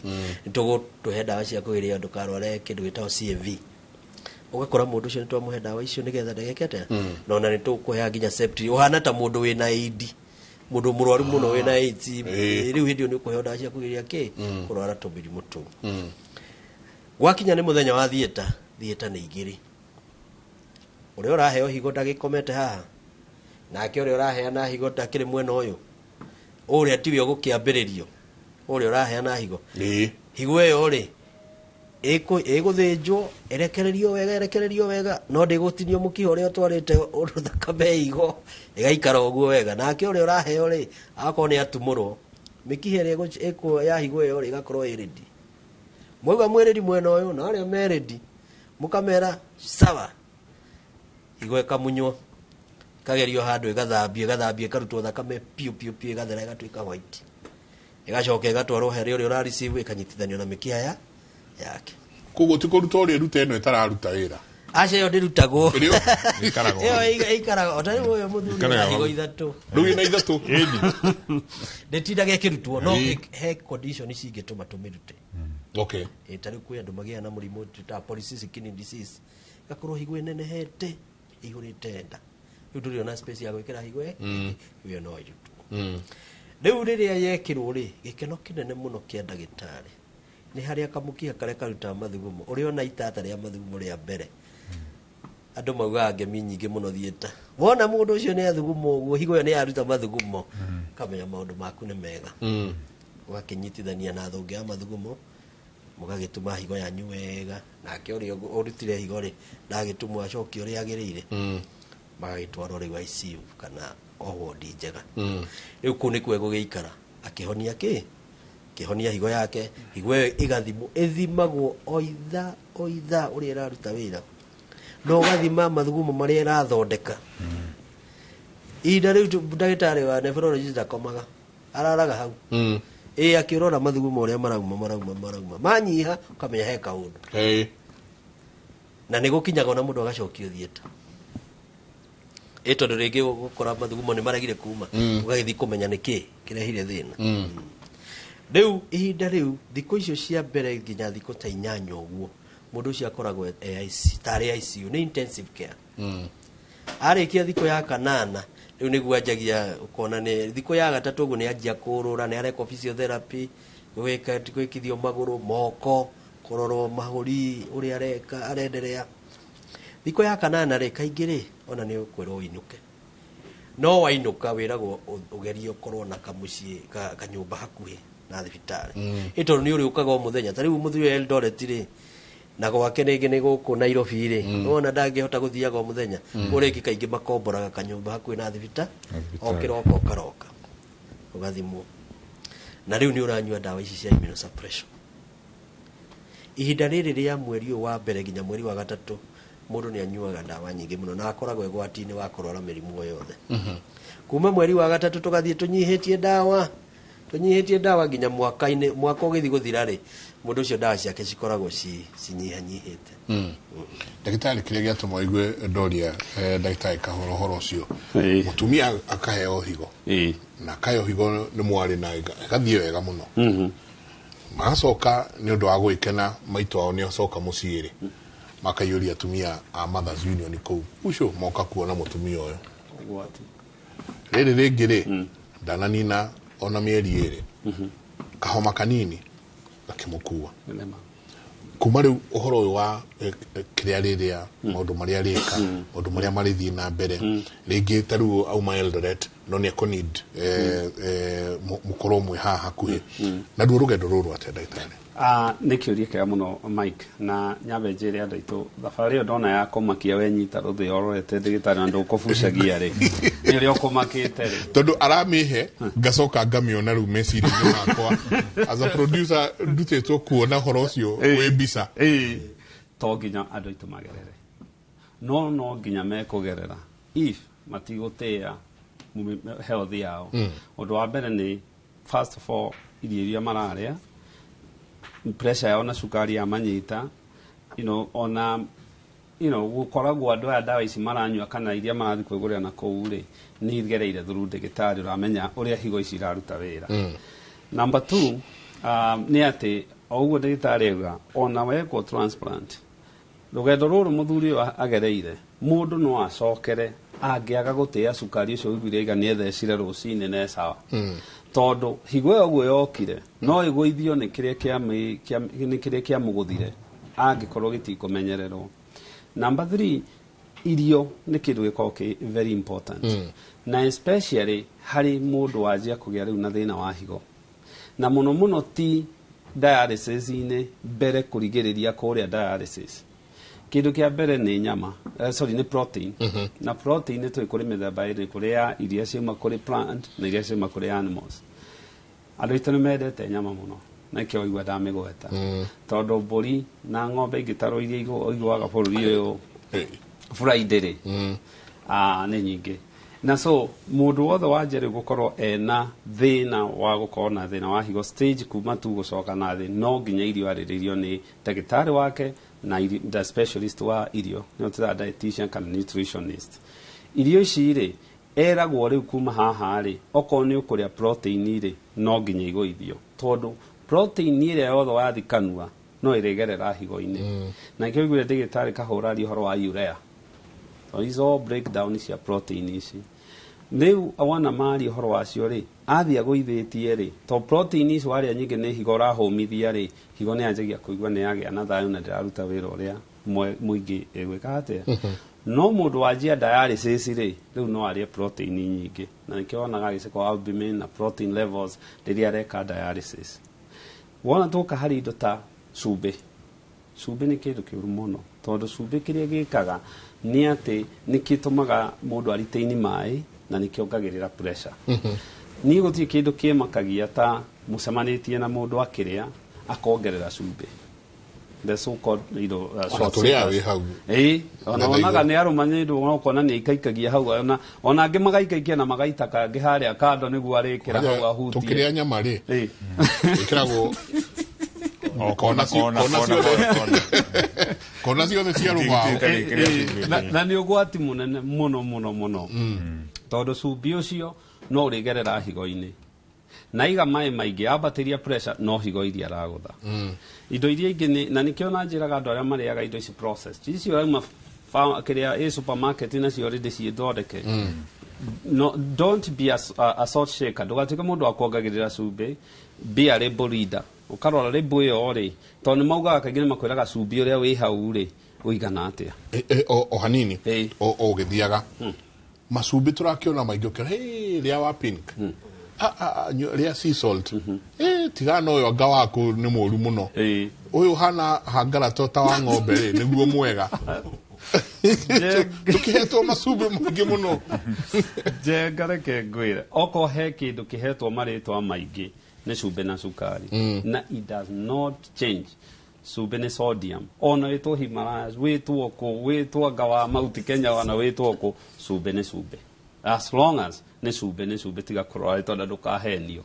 Nĩ tũgũtũhe ndawa cia kũgiria ndũkarware kĩndũ gĩtagwo CMV. Ũgakora mũndũ ũcio nĩ twamũhe ndawa icio nĩgetha ndageke atĩa. Na ona nĩ tũkũheaga nginya septic, ũhana ta mũndũ wĩna AIDS, mũndũ mũrwaru mũno wĩna AIDS. Rĩu hĩndĩ ĩyo nĩ ũkũheo ndawa cia kũgiria kĩ kũrwara tũmĩrimũ tũu. Gwakinya nĩ mũthenya wa theatre, theatre nĩ igĩrĩ. Ũrĩa ũraheo higo ndagĩkomete haha, nake ũrĩa ũraheana higo ndakĩrĩ mwena ũyũ, ũrĩa tiwe ũgũkĩambĩrĩrio, ũrĩa ũraheana higo. Higo ĩyo rĩ, ĩgũthĩnjwo, ĩrekererio wega, ĩrekererio wega, no ndĩgũtinio mũkiha ũrĩa ũtwarĩte ũndũ thakame higo, ĩgaikara ũguo wega. Nake ũrĩa ũraheo rĩ, agakorwo nĩ atumũrwo, mĩkiha ĩrĩa ya higo ĩyo rĩ, ĩgakorwo ĩ ready. Mwauga mwĩ ready mwena ũyũ, na arĩa me ready, mũkamera sawa. Higo ĩkamunywo, ĩkagerio handũ, ĩgathambio, ĩgathambio, ĩkarutwo thakame piũ piũ piũ, ĩgathera, ĩgatuĩka white. Ĩgacoka ĩgatwarwo harĩ ũrĩa ũra receive, ĩkanyitithanio na mĩkiha ya yake. Koguo ti kũruta ũrĩa ĩruta ĩno ĩtararuta wĩra. Aca, ĩyo ndĩrutagwo. Ĩikaragwo. Ĩyo ĩikaraga o ta rĩu ũyũ mũthuri Ĩikaraga na higo hau. ithatũ. Rĩu ĩna ithatũ. Ndĩtindaga ĩkĩrutwo, no he condition cingĩtũma tũmĩrute. Okay. Ta rĩu kwĩ andũ magĩaga na mũrimũ twĩtaga polycystic kidney disease, ĩgakorwo higo ĩnenehete ĩihũrĩte nda, rĩu ndũrĩ ona space ya gwĩkĩra higo ĩ higo ĩyo no ĩrutwo. Rĩu rĩrĩa yekĩrwo rĩ, gĩkeno kĩnene mũno kĩa ndagĩtarĩ nĩ harĩa kamũkiha karĩa karutaga mathugumo, ũrĩa ona itata rĩa mathugumo rĩa mbere, andũ maugaga ngemi nyingĩ mũno thiĩta, wona mũndũ ũcio nĩ athugumo ũguo, higo ĩyo nĩ yaruta mathugumo, kamenya maũndũ maku nĩ mega. Ũgakĩnyitithania na thũngĩ ya mathugumo, mũgagĩtuma higo yanyu wega, nake ũrĩa ũrutire higo rĩ, ndagĩtumwo acokie ũrĩa agĩrĩire, magagĩtwarwo rĩu ICU kana o wodi njega. Rĩu kũu nĩkuo egũgĩikara akĩhonia kĩ kĩhonia higo yake. Higo ĩyo ĩgathimwo, ĩthimagwo o ithaa o ithaa ũrĩa ĩraruta wĩra, na ũgathima mathugumo marĩa ĩrathondeka. Ihinda rĩu ndagĩtarĩ wa nephrologist ndakomaga, araraga hau ĩ akĩrora mathugumo ũrĩa marauma, marauma, marauma, manyiha ũkamenya he kaũndũ. Na nĩ gũkinyaga ona mũndũ agacokio thieta ĩ tondũ rĩngĩ ũgũkora mathugumo nĩ maregire kuma, ũgagĩthiĩ kũmenya nĩ kĩ kĩrehire thĩna. Rĩu ihinda rĩu, thikũ icio cia mbere nginya thikũ ta 8 ũguo, mũndũ ũcio akoragwo e IC, tarĩ ICU, nĩ intensive care. Arĩkia thikũ ya kanana, rĩu nĩguo anjagia, ũkona nĩ thikũ ya gatatũ ũguo nĩ anjia kũrũra, nĩ arekwo physiotherapy, gwĩka gwĩkithio magũrũ, moko, kũrorwo mahũri ũrĩa areka arenderea. Thikũ ya kanana rĩ, kaingĩ rĩ, ona nĩ ũkwĩrwo ũinũke, no wainũka wĩragwo ũgerie ũkorwo na kamũciĩ kanyũmba hakuhĩ na thibitarĩ, ĩ tondũ nĩ ũrĩũkaga o mũthenya. Ta rĩu mũthuri wa Eldoret rĩ, na gwake rĩngĩ nĩ gũkũ Nairobi rĩ, wona ndangĩhota gũthiaga o mũthenya. Kũrĩa rĩngĩ kaingĩ makomboraga kanyũmba hakuhĩ na thibita, o kĩroko ũkaroka ũgathimwo, na rĩu nĩ ũranyua ndawa ici cia immunosuppression. Ihinda rĩrĩ rĩa mweri ũyũ wa mbere nginya mweri wa gatatũ, mũndũ nĩ anyuaga ndawa nyingĩ mũno na akoragwo ĩgwati-inĩ wa kũrwara mĩrimũ o yothe. Kuma mweri wa gatatũ tũgathiĩ tũnyihĩtie ndawa, tũnyihĩtie ndawa nginya mwaka-inĩ, mwaka ũgĩthiĩ gũthira rĩ, mũndũ ũcio ndawa ciake cikoragwo cinyihanyihĩte. Ndagĩtarĩ, kĩrĩa gĩatũma ũigue ndoria ndagĩtarĩ kahora ũhoro ũcio, mũtumia akaheo higo na akaheo higo nĩ mwarĩ na ĩgathiĩ wega mũno, magacoka nĩ ũndũ wa gwĩkena maitũ ao nĩ acoka mũciĩ rĩ, makaiyũria atumia a Mothers Union kũu ucio moka kuona mũtumia ũyũ. Ũgwati. Rĩrĩ rĩngĩ rĩ, ndananina ona mĩeri 2, kahoma kanini gakĩmũkua. Nĩma. Kuma rĩu ũhoro ũyũ wa kĩrĩa rĩrĩa maũndũ marĩa rĩka, maũndũ marĩa marĩthiĩ na mbere, rĩngĩ ta rĩu auma Eldoret, no nĩ ekũ need mũkorwo mwĩ haha hakuhĩ naruo rũgendo rũrũ atĩa, ndagĩtarĩ? Nĩ kĩũria kĩega mũno, Mike, na nyambe njĩre andũ aitũ thabarĩ ĩyo ndona ya kũmakia wenyita rũthĩa ũrorete ndagĩtarĩ na ndũkũbucagia rĩ, nĩ ũrĩa ũkũmakĩte rĩ. Tondũ aramĩhe ngacoka ngamĩona rĩu meciria-inĩ makwa as a producer ndutĩtwo kuona ũhoro ũcio wĩ mbica. To nginya andũ aitũ magerere, no nginya mekũgerera if matigũtĩĩa health yao. Ũndũ wa mbere nĩ first of all irio iria mararĩa, pressure yao na cukari ya manyita, ona gũkoragwo andũ aya ndawa ici maranyua kana iria marathiĩ kwĩgũrĩra na kũu rĩ, nĩ igereire through ndagĩtarĩ ũramenya ũrĩa higo ici iraruta wĩra. Number 2, nĩ atĩ o ũguo ndagĩtarĩ auga, ona wekwo transplant, rũgendo rũrũ mũthuri ũyũ agereire, mũndũ no acokere angĩaga gũtĩĩa cukari ũcio ũiguire aiga nĩethecire rũcinĩ ne sawa. Tondũ higo ĩyo ũguo yokire no ĩgũithio nĩ kĩrĩa kĩamũgũthire angĩkorwo gĩtikũmenyererwo. Number 3, Irio nĩ kĩndũ gĩkoragwo kĩ very important, na especially harĩ mũndũ wanjia kũgĩa rĩu na thĩna wa higo, na mũno mũno ti dialysis-inĩ mbere kũrigĩrĩria kũrĩa dialysis. Kĩndũ kĩa mbere nĩ nyama, sorry, nĩ protein. Na protein nĩ tũĩ kũrĩ mĩthemba ĩrĩ, kũrĩ ya iria ciuma kũrĩ plant na iria ciuma kũrĩ animals. Andũ aitũ nĩ mendete nyama mũno, na nĩkĩo waigua ndamĩgweta, tondũ mbũri na ng'ombe ingĩtarwo iria igũaga bũrũri ũyũ Friday rĩ, nĩ nyingĩ. Na so mũndũ wothe wanjia rĩu gũkorwo ena thĩna wa gũkorwo na thĩna wa higo stage kuma tu gũcoka na thĩ, no nginya irio arĩrĩrio nĩ ndagĩtarĩ wake na the specialist wa irio, nĩo tũraga dietitian kana nutritionist. Irio ici rĩ, eragwo rĩu kuma haha rĩ, okorwo nĩ ũkũrĩa protein rĩ, no nginya igũithio, tondũ protein ĩrĩa yothe wathi kanua no ĩrĩgerera higo-inĩ. Na nĩkĩo ũiguire ndagĩtarĩ Kahũra aria ũhoro wa urea. So these all breakdown cia protein ici. Rĩu wona maria ũhoro wacio rĩ, athiĩ agũithĩtie rĩ, to protein ici warĩa nyingĩ nĩ higo ũrahũmithia rĩ, higo nĩ yanjagia kũigua nĩ yagĩa na thayũ na ndĩraruta wĩra ũrĩa mũingĩ ĩgwĩka atĩa. No mũndũ wanjia dialysis rĩ, rĩu no arĩe protein nyingĩ, na nĩkĩo wonaga agĩcekwo albumin na protein levels rĩrĩa areka dialysis. Wona tũka harĩ indo ta cumbĩ, cumbĩ nĩ kĩndũ kĩũru mũno, tondũ cumbĩ kĩrĩa gĩkaga nĩ atĩ nĩ kĩtũmaga mũndũ aritaini maĩ na nĩ kĩongagĩrĩra pressure. Niĩ gũtirĩ kĩndũ kĩmakagia ta mũcemanĩtie na mũndũ akĩrĩa akongerera cumbĩ, the so called Ona salt tũrĩa shakers. wĩ hau. Ĩĩ, ona Metha wonaga igũrũ. nĩ arũmanyĩrwo, ona ũkona nĩ aikaikagia hau, ona angĩ magaikaikia na magaita kangĩ harĩa kando nĩguo arĩkĩra hau ahutie. Tũkĩrĩa nyama rĩ, ĩkĩragwo O kona kona, kona, kona kona, ciothe. kona. Kona ciothe cia rũbaũ. Na nĩ ũgwati mũnene mũno mũno mũno, tondũ cumbĩ ũcio no ũrĩgerera higo-inĩ na iga maĩ maingĩ ambatĩria pressure, no higo iria aragũtha. Indo iria ingĩ nĩ na nĩkĩo na njĩraga andũ arĩa marĩaga indo ici processed icio rauma kĩrĩa ĩ supermarket nacio already ciĩthondeke. No, don't be a salt shaker. Ndũgatuĩke mũndũ wa kuongagĩrĩra cumbĩ. Be a label reader, ũkarora label ĩyo rĩ, tondũ nĩ maugaga kaingĩ nĩ makwĩraga cumbĩ ũrĩa wĩ hau rĩ ũigana atĩa. O hanini o ũgĩthiaga, macumbĩ tũrakĩona maingĩ, ũkĩona, "Hey, rĩa wa pink. Ah, ah, ah, rĩa sea salt. Tigana na ũyũ, anga waku nĩ mũru mũno. Ũyũ ũhana hangara to ta wa ng'ombe rĩ, nĩguo mwega." Tũkĩhetwo macumbĩ maingĩ mũno. Njenga, reke ngwĩre, okorwo he kĩndũ kĩhetwo marĩtwa maingĩ nĩ cumbĩ na cukari. Na it does not change. Cumbĩ nĩ sodium, ona wĩtwo Himalayas, wĩtwo kũ, wĩtwo anga wa Mount Kenya, ona wĩtwo kũ, cumbĩ nĩ cumbĩ. As long as nĩ cumbĩ nĩ cumbĩ, tiga kũrora rĩtwa na ndũkahenio.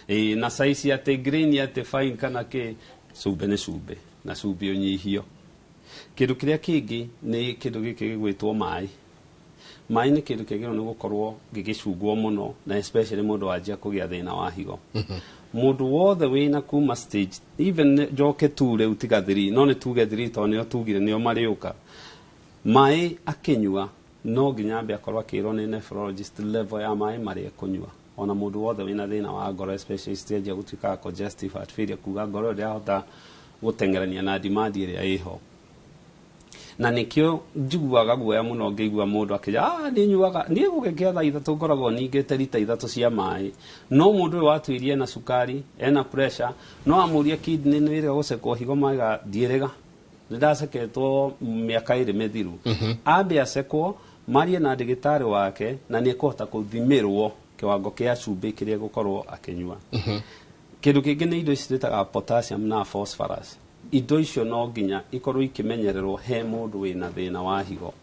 Ĩĩ, na size atĩ green atĩ fine kana kĩ, cumbĩ nĩ cumbĩ na cumbĩ ũnyihio. Kĩndũ kĩrĩa kĩngĩ nĩ kĩndũ gĩkĩ gĩgwĩtwo maĩ. Maĩ nĩ kĩndũ kĩagĩrĩirwo nĩ gũkorwo gĩgĩcungwo mũno, na especially mũndũ wanjia kũgĩa thĩna wa higo. Mũndũ wothe wĩna kuma stage even njoke tu rĩu, tiga 3, no nĩ tuge 3 tondũ nĩo tugire nĩo marĩũka, maĩ akĩnyua no nginya ambe akorwo akĩrwo nĩ nephrologist level ya maĩ marĩa ekũnyua. Ona mũndũ wothe wĩna thĩna wa ngoro, especially stage ya gũtuĩka congestive heart failure, kuga ngoro ĩyo ndĩrahota gũteng'erania na demand ĩrĩa ĩho. Na nĩkĩo njiguaga guoya mũno ngĩigua mũndũ akĩnja, "Ah, niĩ nyuaga, niĩ gũgĩkĩa thaa 3 ngoragwo ningĩte rita 3 cia maĩ." No mũndũ ũyũ watuirie ena cukari, ena pressure, no amũrie kidney nĩ ĩrĩa gũcekwo higo, maiga ndiĩrĩga, nĩ ndaceketwo mĩaka 2 mĩthiru. Ambe acekwo, marie na ndagĩtarĩ wake, na nĩ ekũhota kũthimĩrwo kĩwango kĩa cumbĩ kĩrĩa egũkorwo akĩnyua. Kĩndũ kĩngĩ nĩ indo ici twĩtaga potassium na phosphorus. Indo icio no nginya ikorwo ikĩmenyererwo he mũndũ wĩna thĩna wa higo.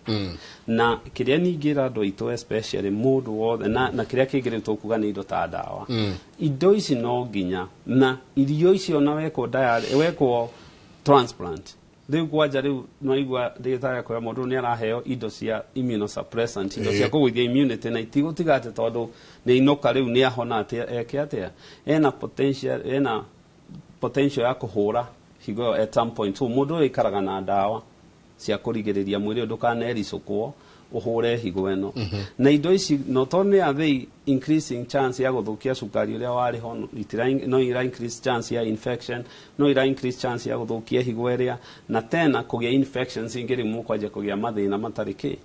Na kĩrĩa ningĩra andũ aitũ, especially mũndũ wothe, na kĩrĩa kĩngĩ rĩu tũkuga nĩ indo ta ndawa. Indo ici no nginya na irio icio na wekwo wekwo transplant rĩu kwanja rĩu noigua ndagĩtarĩ akwĩra mũndũ nĩ araheo indo cia immunosuppressant, indo cia kũgũithia immunity, na itigũtiga atĩ tondũ nĩ inoka rĩu nĩ ahona atĩ eke atĩa, ena potential ya kũhũra higo ĩyo at some point. So mũndũ ũyũ aikaraga na ndawa cia kũrigĩrĩria mwĩrĩ ũyũ ndũkanericũkwo ũhũre higo ĩno. Na indo ici not only are they increasing chance ya gũthũkia cukari ũrĩa warĩ ho, no ira increase chance ya infection, no ira increase chance ya gũthũkia higo ĩrĩa, na tena kũgĩa infections ingĩ. Rĩu mũkwanjia kũgĩa mathĩna matarĩ kĩ.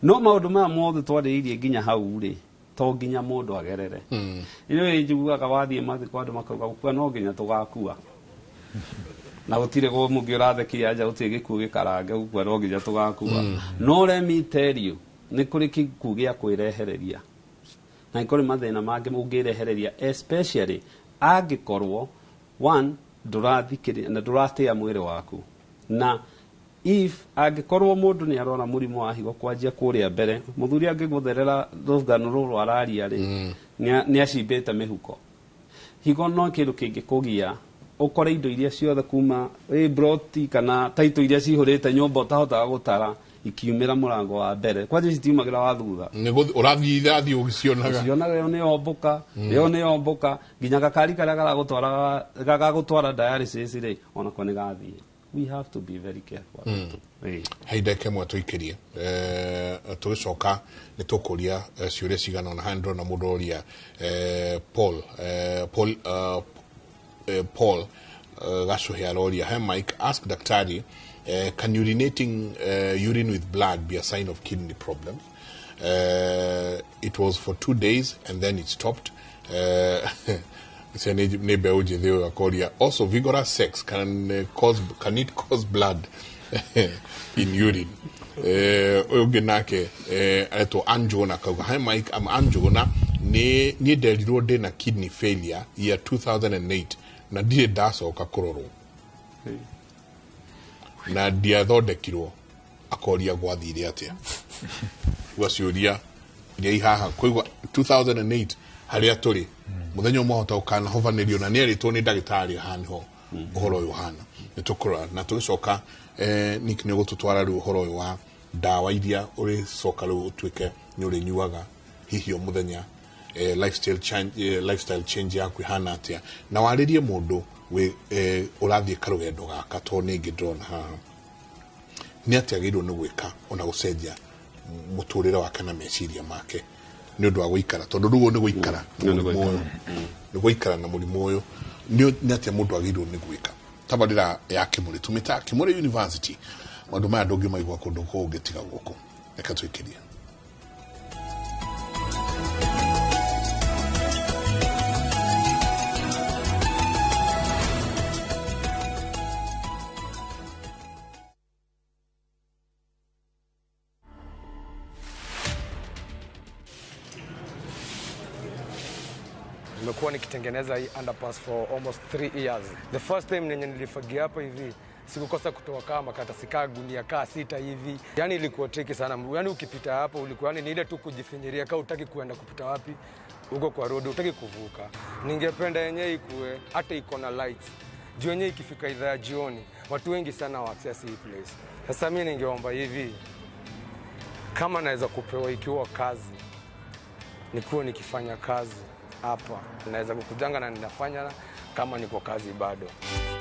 No maũndũ maya mothe twarĩrĩirie nginya hau rĩ, to nginya mũndũ agerere. Ĩno njiguaga wathiĩ mathiko andũ makauga gũkua no nginya tũgakua. Na gũtirĩ mũngĩ ũrathekia nja, gũtirĩ gĩkuũ gĩkarange, gũkua no nginya tũgakua. No let me tell you, nĩ kũrĩ gĩkuũ gĩa kwĩrehereria na nĩ kũrĩ mathĩna mangĩ ũngĩrehereria, especially angĩkorwo one ndũrathikĩrĩria na ndũratĩa mwĩrĩ waku. Na if angĩkorwo mũndũ nĩ arora mũrimũ wa higo kwanjia kũrĩa mbere, mũthuri angĩgũtherera rũgano rũrũ araria rĩ, nĩ acimbĩte mĩhuko. Higo no kĩndũ kĩngĩkũgia ũkore indo iria ciothe kuma broti kana taito iria cihũrĩte nyũmba ũtahotaga gũtara ikiumĩra mũrango wa mbere, kwanja citiumagĩra wa thutha. Ũrathiĩ irathiĩ ũgĩcionaga. Ũcionaga ĩyo nĩ yombũka, ĩyo nĩ yombũka, nginya gakari karĩa gagũtwara dialysis rĩ, onako nĩ gathiĩ. We have to be very careful. Hai ndagĩka ĩmwe tũikĩrie, tũgĩcoka nĩ tũkũria ciũria cigana ũna. Haha ndĩrona mũndũ oria, Paul Gacuhe aroria, "Hi Mike, ask daktari, can urinating urine with blood be a sign of kidney problems? It was for 2 days and then it stopped." Nĩ mbeũ njĩthĩ ũyũ akoria, "Also, vigorous sex can it cause blood in urine?" Ũyũ ũngĩ nake aretwo Anjũgũna, akauga, "Hi Mike, I'm Anjũgũna. Nĩ niĩ nderirwo ndĩna kidney failure year 2008 na ndirĩ ndacoka kũrorwo na ndiathondekirwo." Akoria gwathire atĩa? Gwa ciũria iria ihaha koigua 2008 harĩa tũrĩ mũthenya ũmwe ahota gũkanahobanĩrio na nĩerĩtwo nĩ ndagĩtarĩ haha nĩho ũhoro ũyũ ũhana. Nĩ tũkũrora na tũgĩcoka, Nick nĩ ũgũtũtwara rĩu ũhoro ũyũ wa ndawa iria ũrĩcoka rĩu ũtuĩke nĩ ũrĩnyuaga hihi o mũthenya, lifestyle change yaku ihana atĩa, na warĩrie mũndũ wĩ ũrathiĩ karũgendo gaka, tondũ nĩ ingĩ ndĩrona haha nĩ atĩa agĩrĩirwo nĩ gwĩka ona gũcenjia mũtũrĩre wake na meciria make nĩ ũndũ wa gũikara, tondũ rĩu nĩ gũikara na mũrimũ ũyũ, nĩ gũikara na mũrimũ ũyũ, nĩ atĩa mũndũ agĩrĩirwo nĩ gwĩka. Tabarĩra ya Kĩmũrĩ tũmĩta Kĩmũrĩ University, maũndũ maya ndũngĩmaigua kũndũ kũngĩ tiga gũkũ. Reke tũikĩrie. Nimekuwa nikitengeneza hii underpass for almost 3 years. The first time nenye nilifagia hapa hivi, sikukosa kutoa kama karatasi kaa gunia kaa 6 hivi. Yani ilikuwa tricky sana. Yani ukipita hapo ulikuwa yani ni ile tu kujifinyiria, kama hutaki kuenda kupita wapi uko kwa road, hutaki kuvuka. Ningependa yenyewe ikuwe hata iko na lights. Juu yenyewe ikifika idhaa ya jioni, watu wengi sana wa access hii place. Sasa mimi ningeomba hivi, kama naweza kupewa ikiwa kazi, nikuwe nikifanya kazi hapa, naweza kukujanga na ninafanya kama niko kazi bado.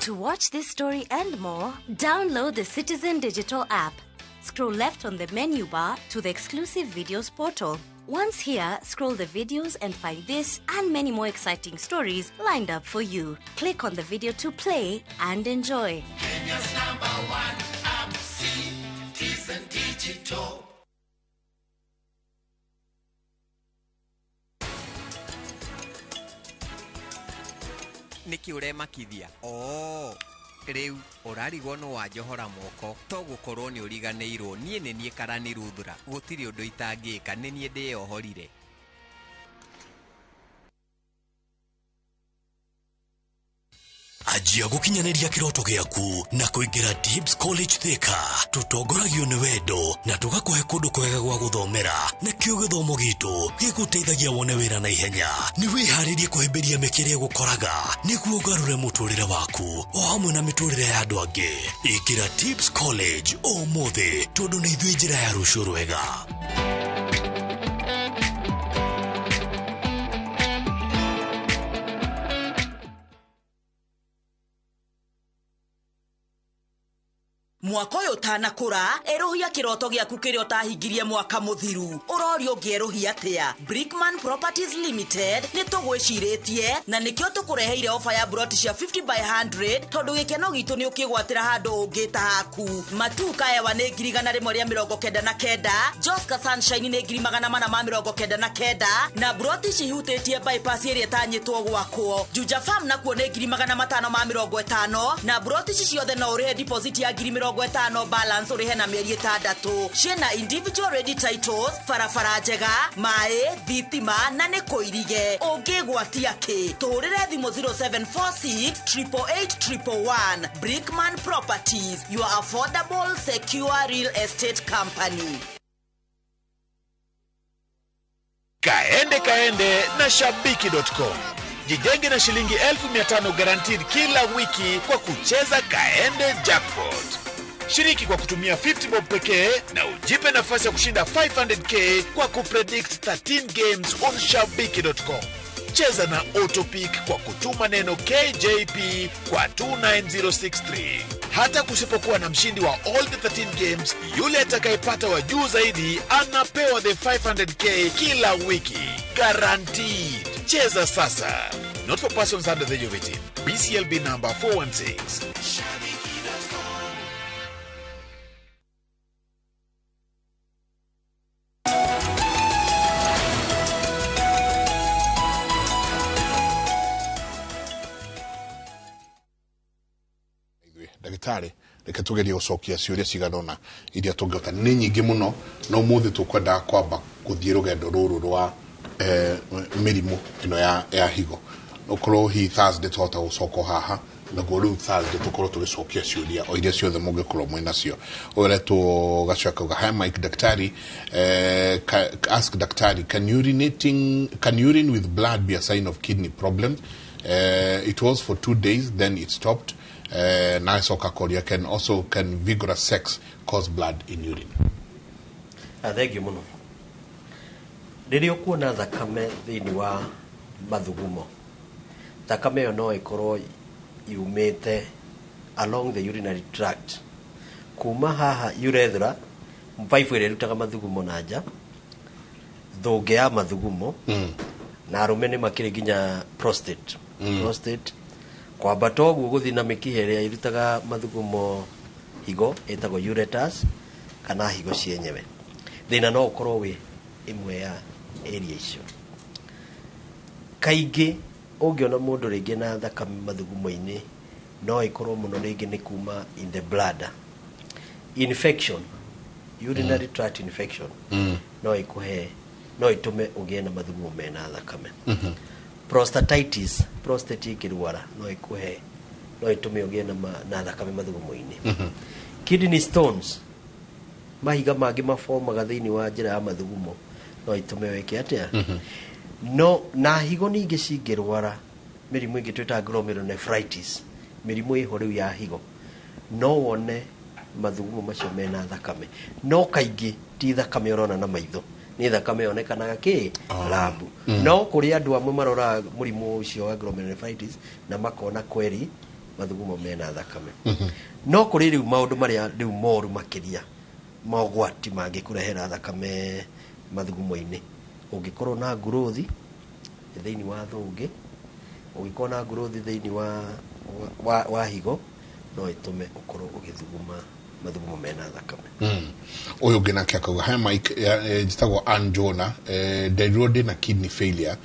To watch this story and more, download the Citizen Digital app. Scroll left on the menu bar to the exclusive videos portal. Once here, scroll the videos and find this and many more exciting stories lined up for you. Click on the video to play and enjoy. Kenya's #1 app, Citizen Digital. Nĩkĩ ũremakithia? Oo, rĩu ũrarigwo nũ wanjohora moko, to gũkorwo nĩ ũriganĩirwo. Niĩ nĩ niĩ Karani Ruthura, gũtirĩ ũndũ itangĩka, nĩ niĩ ndĩyohorire. Anjia gũkinyanĩria kĩroto gĩaku na kũingĩra Tips College Thika. Tũtongoragio nĩ wendo na tũgakũhe kũndũ kwega gwa gũthomera, nakĩo gĩthomo gitũ gĩgũteithagia wone wĩra na ihenya. Nĩ wĩharĩrie kũhĩmbĩria mĩeke ĩrĩa ĩgũkoraga nĩguo ũgarũre mũtũrĩre waku o hamwe na mĩtũrĩre ya andũ angĩ. Ĩkĩra Tips College ũmũthĩ, tondũ nĩ ithuĩ njĩra ya rũciũ rwega. Mwaka ũyũ ũtanakũra, erũhia kĩroto gĩaku kĩrĩa ũtahingirie mwaka mũthiru. Ũrorio ũngĩerũhia atĩa? Brickman Properties Limited nĩ tũgwĩcirĩtie na nĩkĩo tũkũreheire ofa ya broti cia 50 by 100 tondũ gĩkeno gitũ nĩ ũkĩgwatĩra handũ ũngĩta haku. Matuka hewa nĩ 199,000, Joska Sunshine nĩ 499,000 na broti ici ihutĩtie bypass ĩrĩa ĩtanyĩtwo gwakwo. Juja Farm nakuo nĩ 550,000 na broti ici ciothe no ũrĩhe deposit ya 50,000 balance ũrĩhe na mĩeri 6. Ciĩna individual ready titles, barabara njega, maĩ, thitima na nĩ kũirige. Ũngĩgwatia kĩ? Tũhũrĩre thimũ 0746 888 111. Brickman Properties, your affordable, secure real estate company. Kaende kaende na shabiki.com. Jijenge na shilingi 1500 guaranteed kila wiki kwa kucheza Kaende Jackpot. Shiriki kwa kutumia 50 bob pekee na ujipe nafasi ya kushinda 500k kwa kupredict 13 games on shabiki.com. Cheza na autopick kwa kutuma neno KJP kwa 29063. Hata kusipokuwa na mshindi wa all the 13 games, yule atakayepata wa juu zaidi anapewa the 500k kila wiki. Guaranteed. Cheza sasa. Not for persons under the age of 18. BCLB number 416. Ndagĩtarĩ, reke tugerie gũcokia ciũria cigana ũna iria tũngĩhota. Nĩ nyingĩ mũno na ũmũthĩ tũkwendaga kwamba gũthiĩ rũgendo rũrũ rwa mĩrimũ ĩno ya higo. Ũkorwo hihi Thursday twahota gũcoka haha, naguo rĩu Thursday tũkorwo tũgĩcokia ciũria o iria ciothe mũngĩkorwo mwĩ nacio. Ũyũ ũretwo Gachua akauga, hi Mike, daktari, ask daktari, can urine with blood be a sign of kidney problem? It was for 2 days, then it stopped. Na coka koria, can vigorous sex cause blood in urine? Thengiũ mũno. Rĩrĩa ũkuona thakame thĩinĩ wa mathugumo, thakame ĩyo no ĩkorwo yumĩte along the urinary tract kuma haha urethra, pipe ĩrĩa ĩrutaga mathugumo na nja, thũngĩ ya mathugumo, na arũme nĩ makĩrĩ nginya prostate. Prostate kwambata ũguo gũthiĩ na mĩkiha ĩrĩa ĩrutaga mathugumo higo ĩtagwo ureters kana higo cienyewe. Thĩna no ũkorwo wĩ ĩmwe ya area icio. Kaingĩ ũngĩona mũndũ rĩngĩ na thakame mathugumo-inĩ, no ĩkorwo mũno rĩngĩ nĩ kuma in the bladder. Infection, urinary tract infection, no ĩkũhe, no ĩtũme ũgĩe na mathugumo mena thakame. Prostatitis, prostate ĩkĩrwara no ĩkũhe, no ĩtũme ũgĩe na thakame mathugumo-inĩ. Kidney stones, mahiga mangĩ mabomaga thĩinĩ wa njĩra ya mathugumo, no ĩtũme wĩke atĩa? No na higo ningĩ cingĩrwara mĩrimũ ĩngĩ twĩtaga glomerulonephritis, mĩrimũ ĩho rĩu ya higo, no wone mathugumo macio mena thakame. No kaingĩ ti thakame ũrona na maitho, nĩ thakame yonekanaga kĩ labu. No kũrĩ andũ amwe maroraga mũrimũ ũcio wa glomerulonephritis na makona kweri mathugumo mena thakame. No kũrĩ rĩu maũndũ marĩa rĩu moru makĩria, mogwati mangĩkũrehera thakame mathugumo-inĩ. Ũngĩkorwo na nguruthi thĩinĩ wa thũngĩ, ũngĩkorwo na nguruthi thĩinĩ wa higo, no ĩtũme ũkorwo ũgĩthuguma mathugumo mena thakame. Ũyũ ũngĩ nake akauga, hi Mike, njĩtagwo Ann Jonah, nderirwo ndĩna kidney failure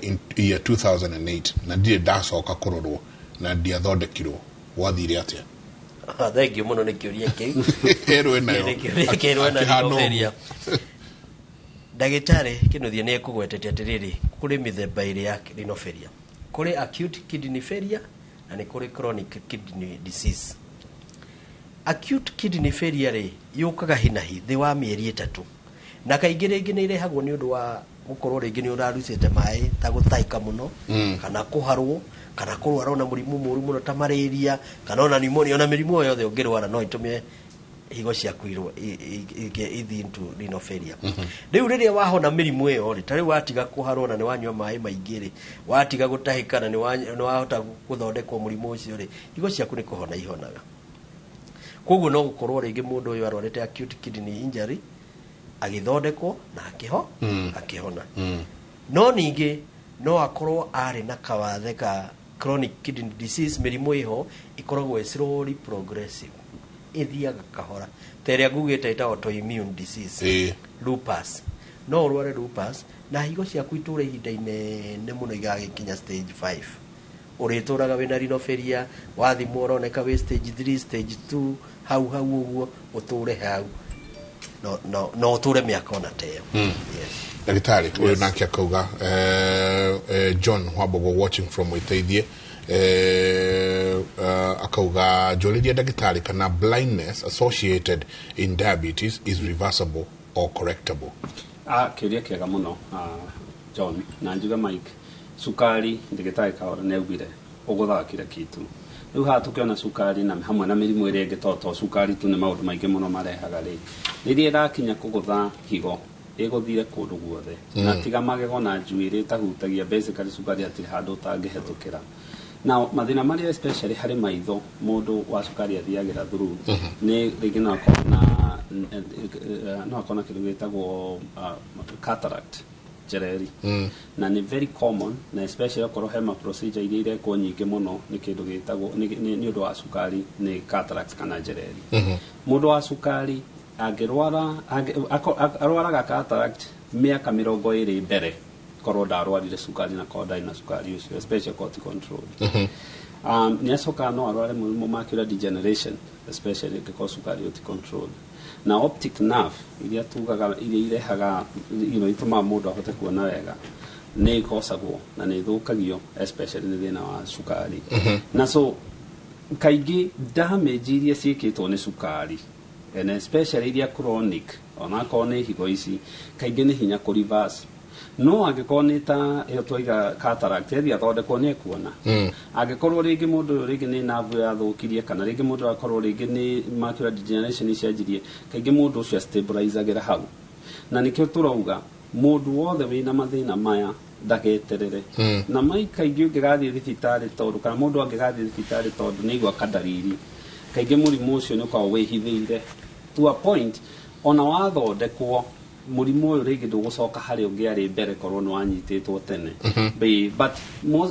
in year 2008 na ndirĩ ndacoka kũrorwo na ndiathondekirwo, gwathire atĩa? Thengiũ mũno nĩ kĩũria kĩu. Erwo nayo. Nĩ kĩũria kĩerwo na Akĩhana renal ũguo. failure. Ndagĩtarĩ Kĩnuthia nĩ ekũgwetete atĩrĩrĩ, kũrĩ mĩthemba ĩrĩ ya renal failure. Kũrĩ acute kidney failure na nĩ kũrĩ chronic kidney disease. Acute kidney failure rĩ, yũkaga hi na hi thĩ wa mĩeri 3. Na kaingĩ rĩngĩ nĩ ĩrehagwo nĩ ũndũ wa gũkorwo rĩngĩ nĩ ũrarucĩte maĩ ta gũtaika mũno, kana kũharwo, kana kũrwara ona mũrimũ mũru mũno ta malaria, kana ona pneumonia, ona mĩrimũ o yothe ũngĩrwara no ĩtũme higo ciaku ithiĩ into renal failure. Rĩu rĩrĩa wahona mĩrimũ ĩyo rĩ, ta rĩu watiga kũharwo na nĩ wanyua maĩ maingĩ rĩ, watiga gũtahĩka na nĩ wahota gũthondekwo mũrimũ ũcio rĩ, higo ciaku nĩ kũhona ihonaga. Koguo no gũkorwo rĩngĩ mũndũ ũyũ arwarĩte acute kidney injury, agĩthondekwo na akĩho akĩhona. No ningĩ no akorwo arĩ na kawathe ka chronic kidney disease. Mĩrimũ ĩho ĩkoragwo ĩ slowly progressive, ĩthiaga kahora, ta ĩrĩa ngugĩte ĩta autoimmune disease, lupus. No ũrware lupus na higo ciaku itũre ihinda inene mũno igagĩkinya stage 5, ũrĩtũraga wĩna renal failure. Wathimwo ũroneka wĩ stage 3, stage 2, hau hau ũguo ũtũre hau, no ũtũre mĩaka ona ta ĩyo. Yes. Ndagĩtarĩ ũyũ nake akauga, John Wambogo watching from Wĩteithie, akauga, njũrĩrie ndagĩtarĩ kana blindness associated in diabetes is reversible or correctable. Kĩũria kĩega mũno, John, na njuge Mike, cukari, ndagĩtarĩ Kaũra nĩ augire ũgũthaga kila kitu. Rĩu haha tũkĩona cukari na hamwe na mĩrimũ ĩrĩa ĩngĩ, to cukari tu, nĩ maũndũ maingĩ mũno marehaga rĩ, rĩrĩa ĩrakinya kũgũtha higo, ĩgũthire kũndũ guothe. Na tiga magego na njuĩrĩ ĩtahutagia, basically cukari hatirĩ handũ ũtangĩhetũkĩra. Na mathĩna marĩa especially harĩ maitho mũndũ wa cukari athiagĩra through nĩ rĩngĩ no akorwo na kĩndũ gĩtagwo cataract, njereri, na nĩ very common, na especially okorwo hema procedure iria irekwo nyingĩ mũno nĩ kĩndũ gĩtagwo nĩ ũndũ wa cukari, nĩ cataract kana njereri. Mũndũ wa cukari angĩrwara arwaraga cataract mĩaka 20 mbere korwo ndarwarire cukari, na korwo ndarĩ na cukari ũcio, especially korwo ti control. Nĩ acokaga no arware mũrimũ macular degeneration, especially angĩkorwo cukari ũti control. Na optic nerve iria tugaga, iria irehaga, itũmaga mũndũ ahote kuona wega, nĩ ĩkosagwo na nĩ ĩthũkagio, especially nĩ thĩna wa cukari. Na so kaingĩ damage iria ciĩkĩtwo nĩ cukari, and especially iria chronic, onakorwo nĩ higo ici, kaingĩ nĩ hinya kũ reverse. No angĩkorwo nĩ ta ĩyo twaiga cataract, ĩthiĩ athondekwo nĩ ekuona. Angĩkorwo rĩngĩ mũndũ ũyũ rĩngĩ nĩ nerve yathũkirie, kana rĩngĩ mũndũ akorwo rĩngĩ nĩ macular degeneration cianjirie, kaingĩ mũndũ ũcio stabilizagĩra hau. Na nĩkĩo tũrauga mũndũ wothe wĩna mathĩna maya ndageterere. Na mai kaingĩ ũngĩgathiĩ thibitarĩ, tondũ kana mũndũ angĩgathiĩ thibitarĩ tondũ nĩ aigua kadariri, kaingĩ mũrimũ ũcio nĩ ũkoragwo wĩhithĩire to a point ona wathondekwo mũrimũ ũyũ rĩngĩ ndũgũcoka harĩa ũngĩarĩ mbere korwo nĩ wanyitĩtwo tene. But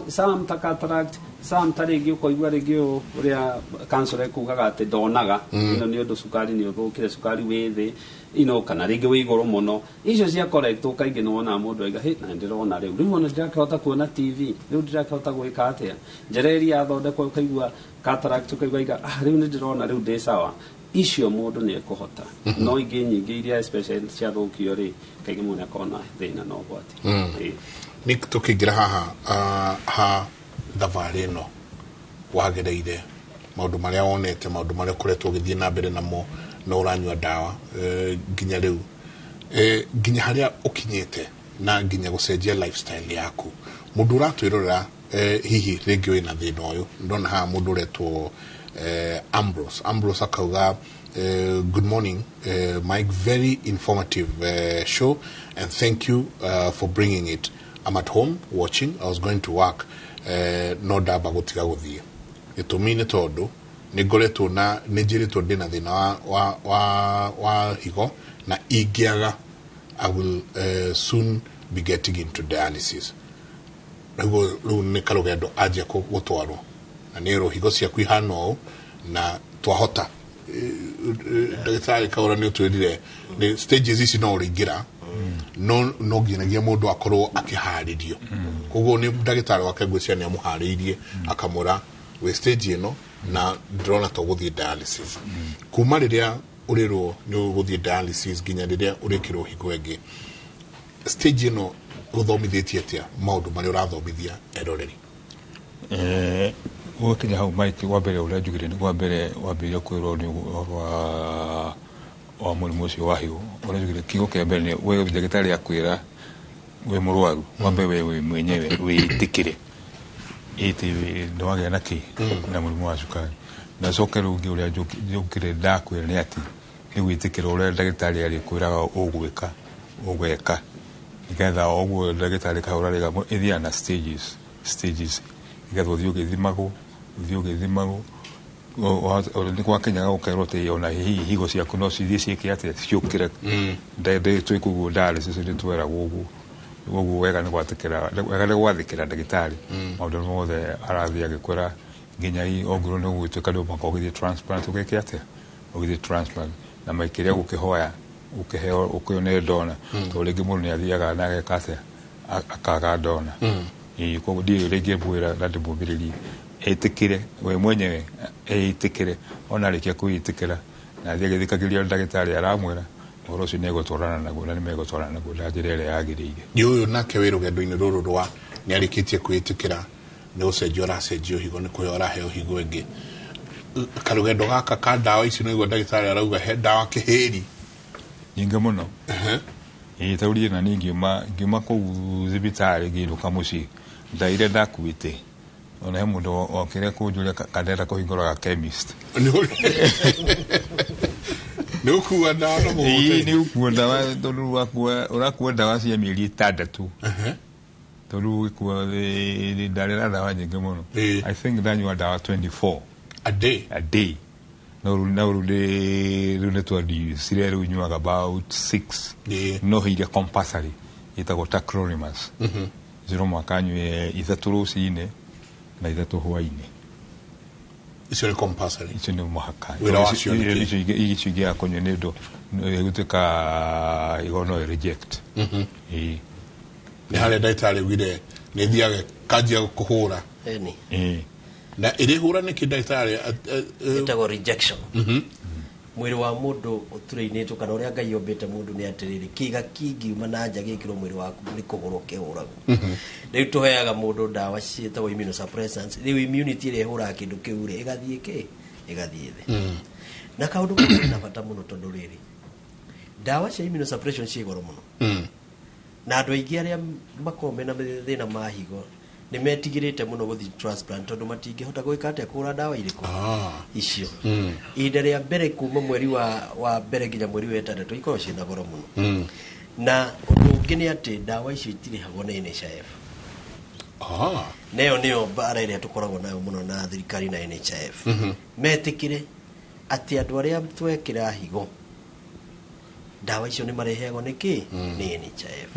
some ta cataract, some ta rĩngĩ ũkoigua rĩngĩ ũyũ ũrĩa council ekugaga atĩ ndonaga, ĩno nĩ ũndũ cukari nĩ ũthũkire, cukari wĩ thĩ, kana rĩngĩ wĩ igũrũ mũno. Icio cia correctwo kaingĩ nĩ wonaga mũndũ aiga, "Hĩ, na ndĩrona rĩu, rĩu ona ndirakĩhota kuona TV, rĩu ndirakĩhota gwĩka atĩa." Njereri yathondekwo ũkaigua, cataract ũkaigua aiga, "Ah, rĩu nĩ ndĩrona, rĩu ndĩ sawa." Icio mũndũ nĩ ekũhota. No ingĩ nyingĩ iria especially ciathũkio rĩ, kaingĩ mũndũ nĩ akoragwo na thĩna na ũgwati. Ĩĩ. Nĩ tũkĩingĩra haha, ha thabarĩ ĩno wagereire, maũndũ marĩa wonete, maũndũ marĩa ũkoretwo ũgĩthiĩ na mbere namo na ũranyua ndawa, nginya rĩu, nginya harĩa ũkinyĩte na nginya gũcenjia lifestyle yaku, mũndũ ũratwĩrorera, hihi rĩngĩ wĩna thĩna ũyũ, ndona haha mũndũ ũretwo Ambrose akauga, "Good morning, Mike, very informative show and thank you for bringing it. I'm at home watching. I was going to work, no ndamba gũtiga gũthiĩ. Gĩtũmi nĩ tondũ nĩ ngoretwo na nĩ njĩrĩtwo ndĩna thĩna wa higo na ingĩaga I will soon be getting into dialysis." Rĩu nĩ karũgendo anjia gũtwarwo na nĩ ĩrwo higo ciaku ihana ũũ na twahota. Ndagĩtarĩ Kaũra, nĩ ũtwĩrire nĩ stages ici no ũrĩingĩra, no nginyagia mũndũ akorwo akĩharĩrio. Koguo nĩ ndagĩtarĩ wake ngwĩciria nĩ amũharĩirie, akamwĩra wĩ stage ĩno na ndĩrona to gũthiĩ dialysis. Kuma rĩrĩa ũrĩrwo nĩ ũgũthiĩ dialysis nginya rĩrĩa ũrĩkĩrwo higo ĩngĩ, stage ĩno gũthomithĩtie atĩa maũndũ marĩa ũrathomithia eroreri? Gwakinya hau, Mike, wa mbere ũrĩa njugire nĩ wa mbere wambĩrĩria kwĩrwo nĩ ũhoro wa mũrimũ ũcio wa higo, ũrĩa njugire kiugo kĩa mbere nĩ we ndagĩtarĩ akwĩra wĩ mũrwaru, wa mbere we wĩ mwenyewe wĩtĩkĩre ĩtĩ nĩ wagĩa na kĩ na mũrimũ wa cukari. Na coke rĩu ũngĩ ũrĩa njũkire ndakwĩra nĩ atĩ nĩ gwĩtĩkĩra ũrĩa ndagĩtarĩ arĩkwĩraga ũgwĩka, ũgeka nĩgetha ũguo ndagĩtarĩ kahũra rĩga ĩthiaga na stages, stages, nĩgetha ũthiĩ ũgĩthimagwo, ũthiĩ ũgĩthimagwo. Nĩ gwakinyaga gũkerwo atĩ ona hihi higo ciaku no cithiĩ ciĩke atĩa ciũkĩre. Twĩ kũguo dialysis nĩ tweragwo ũguo. Ũguo wega nĩ gwatĩkĩra, wega nĩ gwathĩkĩra ndagĩtarĩ maũndũ mothe arathiĩ agĩkwĩra, nginya ongorwo nĩ ũgũgĩtuĩka nĩ mũhaka ũgĩthiĩ transplant, ũgĩke atĩa, ũgĩthiĩ transplant na maikĩria gũkĩhoya ũkĩheo ũkĩone donor, tondũ rĩngĩ mũndũ nĩ athiaga na ageka atĩa, akaga donor. Ĩĩ, koguo ndiũĩ rĩngĩ mwĩra na ndĩmũmĩrĩrie etĩkĩre we mwenyewe, eĩtĩkĩre. Ona arĩkia kwĩĩtĩkĩra na athiĩ agĩthikagĩrĩria ndagĩtarĩ aramwĩra ũhoro ũcio, nĩ egũtwarana naguo na nĩ megũtwarana naguo na njĩra ĩrĩa yagĩrĩire. Nĩ ũyũ nake wĩ rũgendo-inĩ rũrũ rwa nĩ arĩkĩtie kwĩĩtĩkĩra nĩ gũcenjio aracenjio higo, nĩ kũheo araheo higo ĩngĩ. Karũgendo gaka ka ndawa ici, nĩguo ndagĩtarĩ arauga he ndawa kĩhĩri nyingĩ mũno. Ĩĩ, ta rĩu na niĩ ngiuma kũu thibitarĩ ngĩinũka mũciĩ, ndaire ndakuĩte. Ona he mũndũ okire kũnjũria kana ndĩrenda kũhingũra ga chemist. Nĩ ũkua ndawa na Ĩĩ, mũgũkoteni. Nĩ ũkua ndawa tondũ ũrakua ndawa cia mĩeri 6, tondũ ũgĩkua ndarĩ na ndawa nyingĩ mũno. I think ndanyua ndawa 24 a day. A day. No rĩu nĩ twandiucire, rĩu nyuaga about 6, no he iria compulsory ĩtagwo tacrolimus. Icio no mũhaka nyue 3 rũcinĩ na 3 hwainĩ. Icio nĩ compulsory? Icio nĩ mũhaka. Wĩra wacio nĩ kĩ? Icio ingĩ ya kũnyua nĩ ũndũ ĩgũtuĩka higo no reject. Ĩĩ. Nĩ harĩa ndagĩtarĩ augire nĩ thiaga kanjia kũhũra. Ĩni. Ĩĩ. Na ĩrĩhũra nĩkĩ, ndagĩtarĩ? Ĩtagwo rejection. Mwĩrĩ wa mũndũ ũturĩinĩtwo kana ũrĩa Ngai ombĩte mũndũ nĩ atĩrĩrĩ, kĩga kĩngiuma na nja gĩkĩrwo mwĩrĩ waku nĩ kũhũrwo kĩhũragwo. Rĩu tũheaga mũndũ ndawa ciĩtagwo immunosuppressants. Rĩu immunity ĩrĩa ĩhũraga kĩndũ kĩu rĩ, ĩgathiĩ kĩ ĩgathiĩ thĩ. Na kaũndũ gaka na bata mũno, tondũ rĩrĩ, ndawa cia immunosuppression ciĩ goro mũno, na andũ aingĩ arĩa makoragwo mena mathĩna ma higo nĩ metigĩrĩte mũno gũthiĩ transplant, tondũ matingĩhota gwĩka atĩa, kũgũra ndawa irĩkũ icio. Ihinda rĩa mbere kuma mweri wa mbere nginya mweri wa 6 ikoragwo ciĩna goro mũno. Na ũndũ ũngĩ nĩ atĩ ndawa icio itirĩhagwo nĩ NHIF. Na ĩyo nĩyo mbara ĩrĩa tũkoragwo nayo mũno na thirikari na NHIF, metĩkĩre atĩ andũ arĩa twekĩra higo ndawa icio nĩ mareheagwo nĩ kĩ, nĩ NHIF.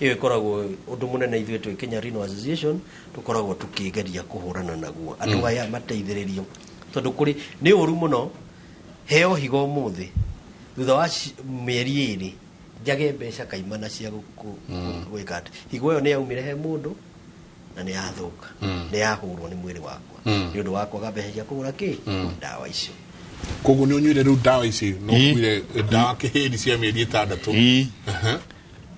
Ĩyo ĩkoragwo ũndũ mũnene ithuĩ twĩ Kenya Renal Association tũkoragwo tũkĩgeria kũhũrana naguo, andũ aya mateithĩrĩrio, tondũ kũrĩ nĩ ũru mũno heo higo ũmũthĩ, thutha wa mĩeri 2 njage mbeca kaimana cia gwĩka atĩ higo ĩyo nĩ yaumire he mũndũ na nĩ yathũka, nĩ yahũrwo nĩ mwĩrĩ wakwa nĩ ũndũ wa kwaga mbeca cia kũgũra kĩ, ndawa icio. Koguo nĩ ũnyuire rĩu ndawa ici, no ũkuire ndawa kĩhĩri cia mĩeri 6? Ĩĩ,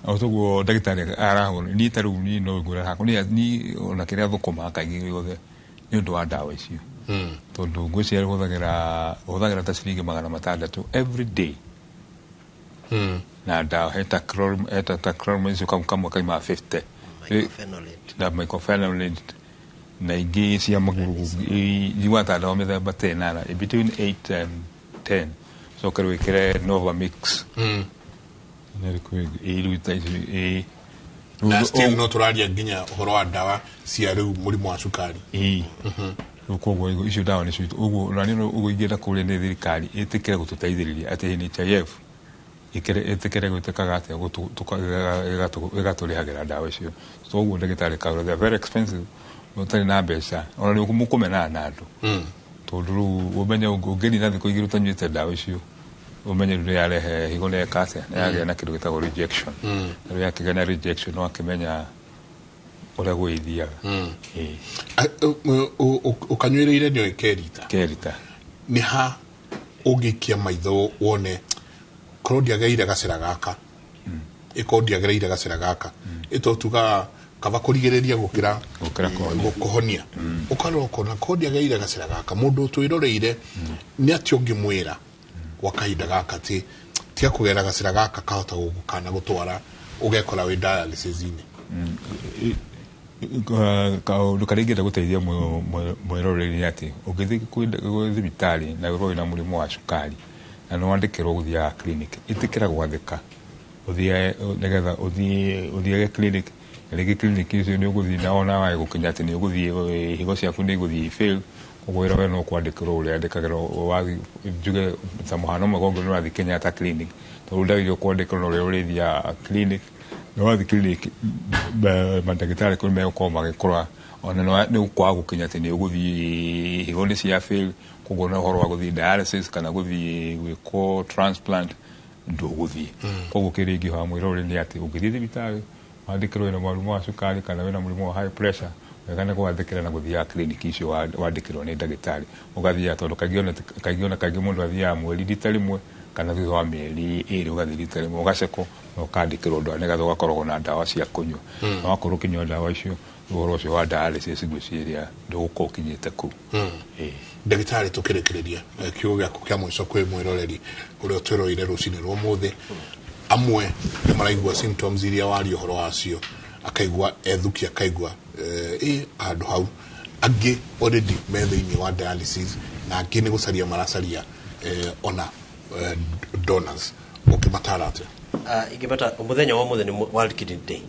o toguo ndagĩtarĩ arahũra. Niĩ ta rĩu niĩ no ngwĩra hakwa niĩ ona kĩrĩa thũkũmaga kaingĩ gĩothe nĩ ũndũ wa ndawa icio, tondũ ngwĩciria hũthagĩra ta ciringi 600 every day na ndawa heta tacrolimus icio kamwe kaima 50. Mycophenolate. Na mycophenolate na ingĩ cia magũrũ njiguaga ta ndawa mĩthemba ta 8, between 8 and 10. Coke rĩu ĩkĩre Novamix. Nĩ ĩrĩkũ ĩngĩ? Ĩĩ, rĩu ta icio, ĩĩ. Na still no tũraria nginya ũhoro wa ndawa cia rĩu mũrimũ wa cukari. Ĩĩ. Rĩu koguo icio ndawa nĩcio ũguo na niĩ ũguo ingĩenda kũũria nĩ thirikari ĩtĩkĩre gũtũteithĩrĩria atĩ NHIF ĩtĩkĩre gwĩtĩkaga atĩa ĩgatũrĩhagĩra ndawa icio. So ũguo ndagĩtarĩ kaura, they are very expensive. Ũtarĩ na mbeca ona nĩ mũkũmenana na andũ, tondũ rĩu ũmenye ũngĩnina thikũ 2 ũtanyuĩte ndawa icio, ũmenye rĩu nĩ yarehe higo nĩ yeka atĩa, nĩ yagĩa na kĩndũ gĩtagwo rejection. Rĩu yakĩgĩa na rejection no akĩmenya ũrĩa gwĩthiaga. Ĩĩ. Ũkanyuĩrĩire nĩ kerita? Kerita. Nĩ ha ũngĩikia maitho wone korwo ndiagereire gacĩra gaka, ĩkorwo ndiagereire gacĩra gaka, ĩto tugaga kaba kũrigĩrĩria gũkĩra gũkĩra kũhonia. Kũhonia. Ũkarora ũkona korwo ndiagereire gacĩra gaka, mũndũ ũtwĩroreire nĩ atĩ ũngĩmwĩra gwa kahinda gaka ti tiga kũgera gacĩra gaka kahota gũgũkana gũtwara ũgekora wĩ dialysis-inĩ? Kaũndũ karĩa ingĩenda gũteithia mwĩroreri nĩ atĩ ũngĩthiĩ kwĩ thibitarĩ na ũkorwo wĩna mũrimũ wa cukari na nĩ wandĩkĩrwo gũthiaga clinic, ĩtĩkĩra gwathĩka ũthiĩ nĩgetha ũthiĩ ũthiage clinic. Na rĩngĩ clinic icio nĩ ũgũthiĩ na ona wage gũkinya atĩ nĩ ũgũthiĩ, higo ciaku nĩ igũthiĩ fail. Koguo wĩra we no kwandĩkĩrwo ũrĩa andĩkagĩrwo wathi njuge ta mũhano ũmwe kongwo nĩ ũrathiĩ Kenyatta clinic tondũ ndagĩrĩirwo kwandĩkĩrwo na ũrĩa ũrĩthiaga clinic na wathiĩ clinic mandagĩtarĩ kũrĩ megũkorwo magĩkũra ona nĩ ũkwaga gũkinya atĩ nĩ ũgũthiĩ higo nĩ cia fail koguo na ũhoro wa gũthiĩ dialysis kana gũthiĩ gwĩkwo transplant ndũgũthiĩ. Koguo kĩrĩa ingĩhoya mwĩroreri nĩ atĩ ũngĩthiĩ thibitarĩ wandĩkĩrwo wĩna mũrimũ wa cukari kana wĩna mũrimũ wa high pressure wega nĩ gwathĩkĩra na gũthiaga clinic icio wandĩkĩrwo nĩ ndagĩtarĩ ũgathiaga tondũ kaingĩ ona kaingĩ mũndũ athiaga mweri rita rĩmwe kana thutha wa mĩeri 2 ũgathiĩ rita rĩmwe ũgacekwo na ũkandĩkĩrwo ndawa nĩgetha ũgakoragwo na ndawa cia kũnyua. Na wakorwo ũkĩnyua ndawa icio ũhoro ũcio wa dialysis ngwĩciria ndũgũkorwo ũkinyĩte kũu. Ndagĩtarĩ tũkĩrĩkĩrĩria kiugo gĩaku kĩa mũico kwĩ mwĩroreri ũrĩa ũtwĩroreire rũcinĩ rwa ũmũthĩ amwe nĩ maraigua symptoms iria waria ũhoro wacio akaigua ethuki akaigua handũ hau angĩ already me thĩinĩ wa dialysis na angĩ nĩ gũcaria maracaria ona donors ũngĩmatara atĩa? Ingĩmata mũthenya wa ũmũthĩ nĩ World Kidney Day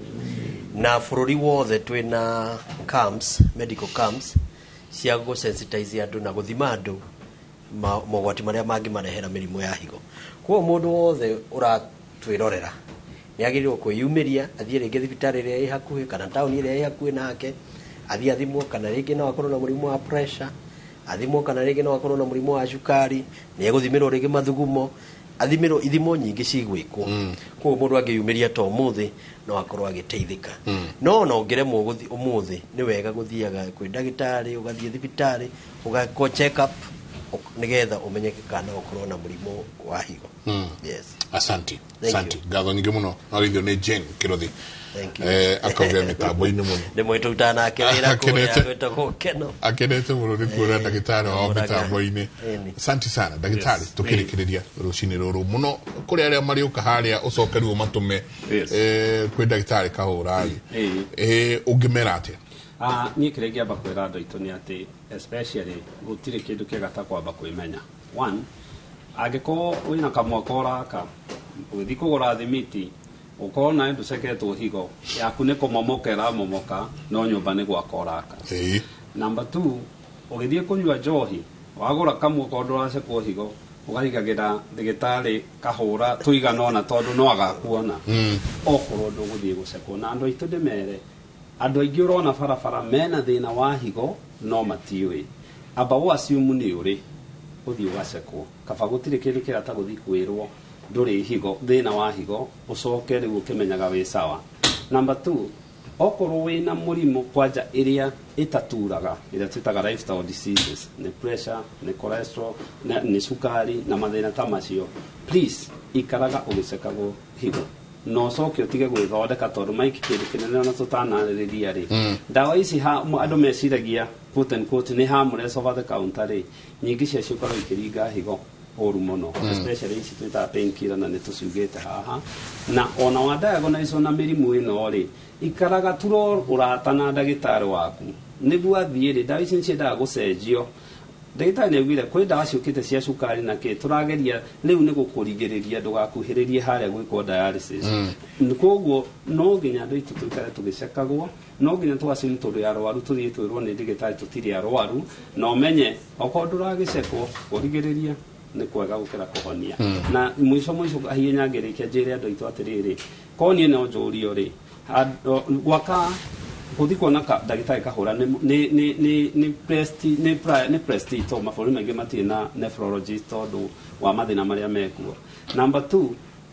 na bũrũri wothe twĩna camps, medical camps cia gũsensitize andũ na gũthima andũ mogwati marĩa mangĩmarehera mĩrimũ ya higo. Koguo mũndũ wothe ũratwĩrorera nĩ agĩrĩirwo kwĩyumĩria athiĩ rĩngĩ thibitarĩ ĩrĩa ĩ hakuhĩ kana taũni ĩrĩa ĩ hakuhĩ nake athiĩ athimwo kana rĩngĩ no akorwo na mũrimũ wa pressure athimwo kana rĩngĩ no akorwo na mũrimũ wa cukari nĩ egũthimĩrwo rĩngĩ mathugumo athimĩrwo ithimo nyingĩ cigwĩkwo. Koguo mũndũ angĩyumĩria ta ũmũthĩ no akorwo agĩteithĩka. No ona ũngĩremwo gũthiĩ ũmũthĩ nĩ wega gũthiaga kwĩ ndagĩtarĩ ũgathiĩ thibitarĩ ũgekwo check up nĩgetha ũmenyeke kana ũkorwo na mũrimũ wa higo. Yes. Asante. Thank Asante. you. Ngatho nyingĩ mũno warithio nĩ Jane Kĩrothi. Thank you. Akauga mĩtambo-inĩ mũno. Nĩ mwĩtũrutaga nake wĩra kũrĩa gwĩtagwo Keno. Akenete mũno nĩ kuona ndagĩtarĩ wao mĩtambo-inĩ. Asante sana ndagĩtarĩ tũkĩrĩkĩrĩria rũcinĩ rũrũ mũno kũrĩ arĩa marĩũka harĩa ũcoke rĩu ũmatũme kwĩ ndagĩtarĩ Kahũra rĩ ũngĩmera atĩa? Niĩ kĩrĩa ingĩamba kwĩra andũ aitũ nĩ atĩ especially gũtirĩ kĩndũ kĩega ta kwamba kwĩmenya. One, angĩkorwo wĩna kamwaka ũraka ũgĩthiĩ kũgũra thimiti ũkorwo nawe ndũceketwo higo yaku nĩ kũmomoka ĩramomoka no nyũmba nĩ gwaka ũraka. Number 2, ũgĩthiĩ kũnyua njohi wagũra kamwaka ndũracekwo higo ũgarigagĩra ndagĩtarĩ Kahũra tũigana ũna tondũ no agakuona okorwo ndũgũthiĩ gũcekwo. Na andũ aitũ ndĩmere andũ aingĩ ũrona barabara mena thĩna wa higo no matiũĩ amba ũ assume nĩ ũrĩ ũthiĩ ũgacekwo kaba gũtirĩ kĩndũ kĩrĩa ta gũthiĩ kwĩrwo ndũrĩ higo thĩna wa higo ũcoke rĩu ũkĩmenyaga wĩ sawa. Number 2, okorwo wĩna mũrimũ kwanja ĩrĩa ĩtaturaga ĩrĩa twĩtaga lifestyle diseases nĩ pressure nĩ cholesterol nĩ cukari na mathĩna ta macio please ikaraga ũgĩcekagwo higo na ũcoke ũtige gwĩthondeka tondũ Mike kĩndũ kĩnene ona tũtanarĩrĩria rĩ ndawa ici andũ meciragia quote and quote nĩ harmless over the counter rĩ nyingĩ ciacio ikoragwo ikĩringa higo ũru mũno especially ici twĩtaga painkiller na nĩ tũciugĩte haha na ona wa diagnose na mĩrimũ ĩno rĩ ikaraga turo ũrata na ndagĩtarĩ waku nĩguo athiĩ rĩ ndawa ici nĩciendaga gũcenjio. Ndagĩtarĩ nĩaugire kwĩ ndawa ciũkĩte cia cukari na kĩ tũrageria rĩu nĩ gũkũrigĩrĩria ndũgakuhĩrĩrie harĩa gwĩkwo dialysis. Koguo no nginya andũ aitũ tũikare tũgĩcekagwo no nginya tũgacimu tũrĩ arwaru tũthiĩ twĩrwo nĩ ndagĩtarĩ tũtirĩ arwaru na ũmenye okorwo ndũragĩcekwo kũrigĩrĩria nĩ kwega gũkĩra kũhonia. Na mũico mũico hinya ngĩrĩkia njĩre andũ aitũ atĩrĩrĩ korwo niĩ no njũrio rĩ gwaka gũthiĩ kuona ndagĩtarĩ Kahũra nĩ prestige tondũ mabũrũri maingĩ matirĩ na nephrologist tondũ wa mathĩna marĩa mekuo. Number 2,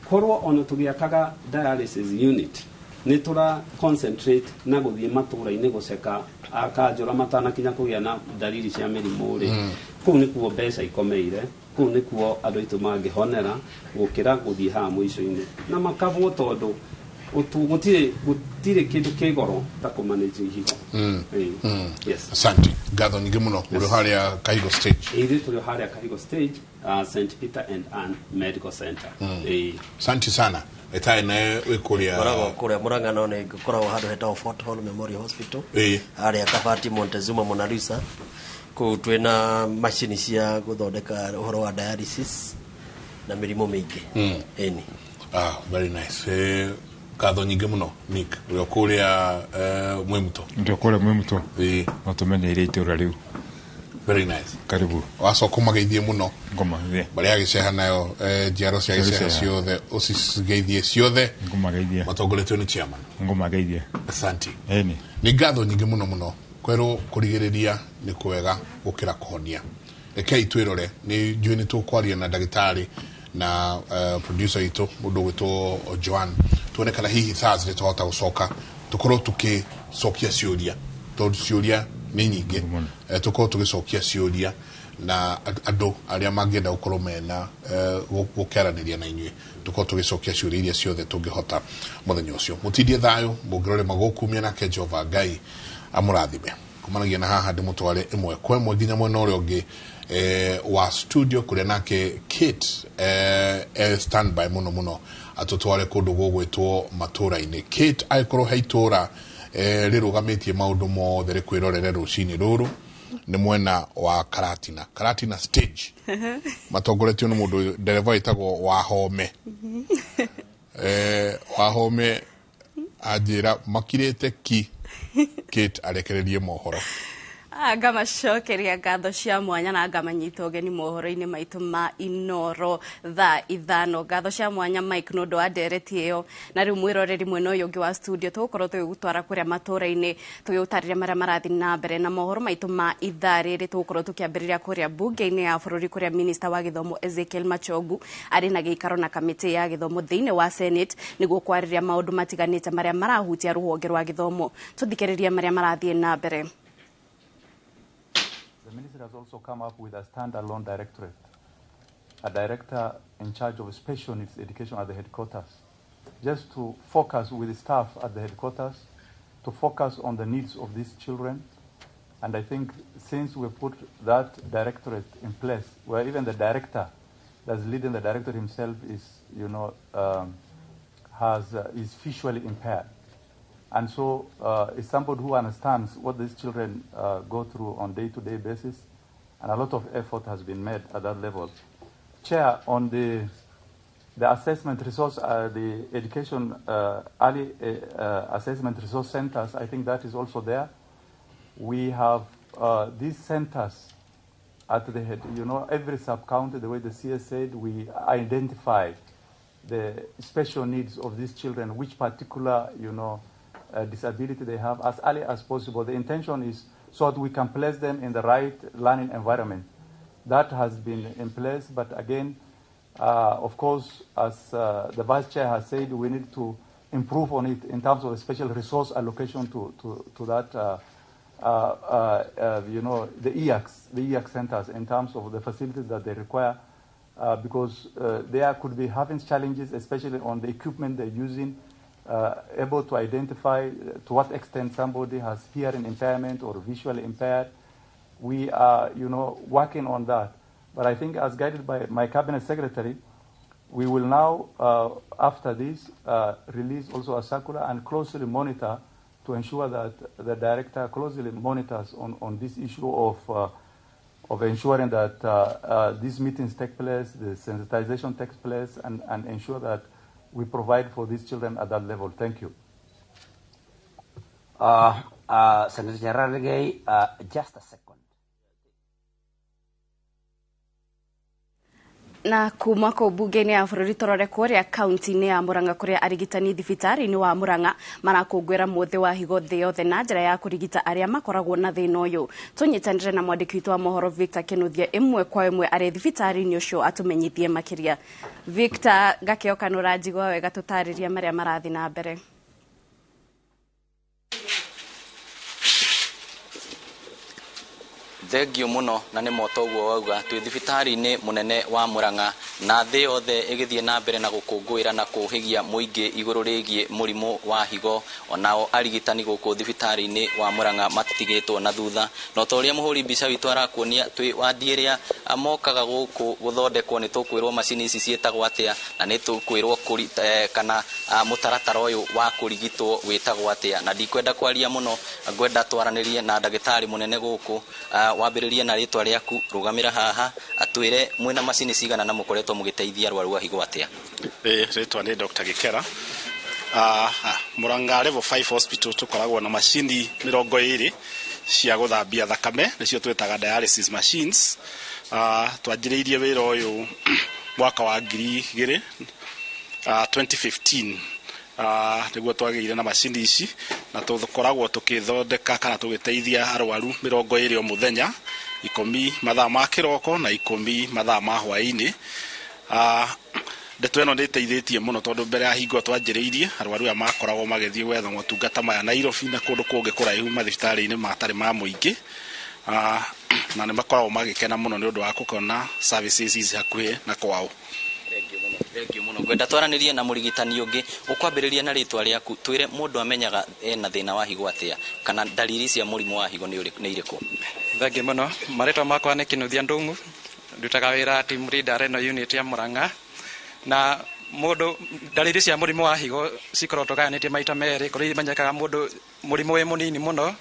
korwo ona tũgĩakaga dialysis unit nĩ tũra concentrate na gũthiĩ matũra-inĩ gũceka akanjũra matanakinya kũgĩa na dalili cia mĩrimũ rĩ kũu nĩkuo mbeca ikomeire kũu nĩkuo andũ aitũ mangĩhonera gũkĩra gũthiĩ haha mũico-inĩ na makabwo tondũ gũtirĩ kĩndũ kĩ goro ta kũmanage ihigo. Yes. Asante. Ngatho nyingĩ mũno ũrĩ harĩa Kahigo stage. Ithuĩ tũrĩ harĩa Kahigo stage St Peter and Ann Medical Center. Asante sana. Etae nawe wĩ kũrĩa Ngoragwo kũrĩa Murang'a no nĩ ngoragwo handũ hetagwo Fort Hall Memorial Hospital harĩa Kabati Montezuma Mona Lisa kũu twĩna macini cia gũthondeka ũhoro wa dialysis na mĩrimũ mĩingĩ. Ĩni. Very nice. Ngatho nyingĩ mũno Nick ũrĩa kũrĩa Mwĩmuto. Ndio kũrĩa Mwĩmuto. No tũmenye iria itũra rĩu. Very nice. Karibu. Wacoka ũmageithie mũno. Ngũmageithie. Mbarĩ ya Gĩceha nayo, njiaro cia Gĩceha ciothe ũcigeithie ciothe. Ngũmageithie. Matongoretio nĩ chairman. Ngũmageithie. Asante. Ĩni. Nĩ ngatho nyingĩ mũno mũno. Kwerwo kũrigĩrĩria nĩ kwega gũkĩra kũhonia. Rekei twĩrore, nĩ njũĩ nĩ tũkwaria na ndagĩtarĩ na producer itũ mũndũ ũgwĩtwo Joan, tuone kana hihi Thursday twahota gũcoka tũkorwo tũgĩcokia ciũria, tondũ ciũria nĩ nyingĩ. Tũkorwo tũgĩcokia ciũria na andũ arĩa mangĩenda gũkorwo mena gũkĩaranĩria na inyuĩ, tũkorwo tũgĩcokia ciũria iria ciothe tũngĩhota mũthenya ũcio. Mũtindie thayũ, mũngĩrore magũkumia, nake Jehova Ngai amũrathime. Kumanagia na haha ndĩmũtware ĩmwe kwa ĩmwe nginya mwena ũrĩa ũngĩ wa studio, kũrĩa nake Kate standby mũno mũno atũtware kũndũ gũgwĩtwo matũra-inĩ. Kate, angĩkorwo he itũra rĩrũgamĩtie maũndũ mothe rĩkwĩrorere rũcinĩ rũrũ, nĩ mwena wa Karatina, Karatina stage, matongoretio nĩ mũndũ ndereba wĩtagwo Wahome. Wahome anjĩra makirĩte ki. Kate arekererie mohoro. Ngamacokeria ngatho cia mwanya na ngamanyita ũgeni mohoro-inĩ maitũ ma Inoro thaa 5. Ngatho cia mwanya Mike nĩ ũndũ wa ndereti ĩyo. Na rĩu mwĩroreri mwena ũyũ ũngĩ wa studio, tũgũkorwo tũgĩgũtwara kũrĩa matũra-inĩ tũgĩgũtarĩria marĩa marathiĩ na mbere na mohoro maitũ ma ithaa rĩrĩ. Tũgũkorwo tũkĩambĩrĩria kũrĩa mbunge-inĩ ya bũrũri, kũrĩa minista wa gĩthomo Ezekiel Machogu arĩ na gĩikaro na kamĩtĩ ya gĩthomo thĩinĩ wa Senate nĩguo kwarĩria maũndũ matiganĩte marĩa marahutia rũhonge rwa gĩthomo. Tũthikĩrĩrie marĩa marathiĩ na mbere. The ministry has also come up with a standalone directorate, a director in charge of special needs education at the headquarters, just to focus with the staff at the headquarters, to focus on the needs of these children. And I think since we put that directorate in place, where even the director that's leading the director himself is, you know, is visually impaired. And so it's somebody who understands what these children go through on day-to-day basis, and a lot of effort has been made at that level. Chair, on the assessment resource, the education early assessment resource centers, I think that is also there. We have these centers at the head, you know, every sub-county, the way the CS said, we identify the special needs of these children, which particular, you know, disability they have, as early as possible. The intention is so that we can place them in the right learning environment. That has been in place, but again, of course, as the Vice Chair has said, we need to improve on it in terms of a special resource allocation to that, you know, the EAC centers in terms of the facilities that they require, because they could be having challenges, especially on the equipment they're using, able to identify to what extent somebody has hearing impairment or visually impaired. We are, you know, working on that. But I think as guided by my cabinet secretary, we will now, after this, release also a circular and closely monitor to ensure that the director closely monitors on this issue of ensuring that these meetings take place, the sensitization takes place, and ensure that we provide for these children at that level. Thank you. Senator Cherargei, just a second. Na kuma kũu mbunge-inĩ ya bũrũri tũrore kũrĩa kaunti-inĩ ya Murang'a, kũrĩa arigitani thibitarĩ-inĩ wa Murang'a marakũngũĩra mũthĩ wa higo thĩ yothe na njĩra ya kũrigita arĩa makoragwo na thĩna ũyũ. Tũnyitanĩre na mwandĩki witũ wa mohoro Victor Kinuthia ĩmwe kwa ĩmwe arĩ thibitarĩ-inĩ ũcio atũmenyithie makĩria. Victor, ngakĩoka nĩ ũranjigua wega, tũtarĩrie marĩa marathiĩ na mbere. Thengio muno na nĩ moto ũguo wauga twĩ thibitarĩ-inĩ mũnene wa Murang'a na thĩ yothe ĩgĩthiĩ na mbere na gũkũngũĩra na kũhĩgia mũingĩ igũrũ rĩgiĩ mũrimũ wa higo. Onao arigitani gũkũ thibitarĩ-inĩ wa Murang'a matigĩtwo na thutha, no ta ũrĩa mũhũri mbica witũ arakuonia twĩ wandi ĩrĩa mokaga gũkũ gũthondekwo. Nĩ tũkwĩrwo macini ici ciĩtagwo atĩa na nĩ tũkwĩrwo kana mũtaratara ũyũ wa kũrigitwo wĩtagwo atĩa, na ndikwenda kwaria mũno, ngwenda twaranĩrie na ndagĩtarĩ mũnene gũkũ. Wambĩrĩrie na rĩtwa rĩaku, rũgamĩra haha, atwĩre mwĩna macini cigana na mũkoretwo mũgĩteithia arwaru a higo atĩa. Rĩtwa nĩ Dr. Gikera. Murang'a Level 5 Hospital tũkoragwo na macini 20 cia gũthambia thakame nĩcio twĩtaga dialysis machines. Twanjĩrĩirie wĩra ũyũ mwaka wa 2000 2015 nĩguo twagĩire na macini ici, na tũkoragwo tũkĩthondeka kana tũgĩteithia arwaru 20 o mũthenya, 10 mathaa ma kĩroko na 10 mathaa ma hwaĩ-inĩ. Ndeto ĩno nĩ ĩteithĩtie mũno tondũ mbere ya hingo twanjĩrĩirie arwaru aya makoragwo magĩthiĩ gwetha motungata maya Nairobi na kũndũ kũngĩ kũraihu mathibitarĩ-inĩ matarĩ ma mũingĩ, na nĩ makoragwo magĩkena mũno nĩ ũndũ wa gũkona services ici hakuhĩ na kwao. Thengiũ mũno. Ngwenda twaranĩrie na mũrigitani ũngĩ. Ũkwambĩrĩria na rĩtwa rĩaku, twĩre mũndũ amenyaga ena thĩna wa higo atĩa, kana ndariri cia mũrimũ wa higo nĩ irĩkũ? Thengiũ mũno. Marĩtwa makwa nĩ Kinuthia Ndung'u, ndutaga wĩra team leader Renal Unit ya Murang'a. Na mũndũ ndariri cia mũrimũ wa higo cikoragwo tũgayanĩtie maita merĩ, kũrĩ imenyekaga mũndũ mũrimũ wĩ mũnini mũno,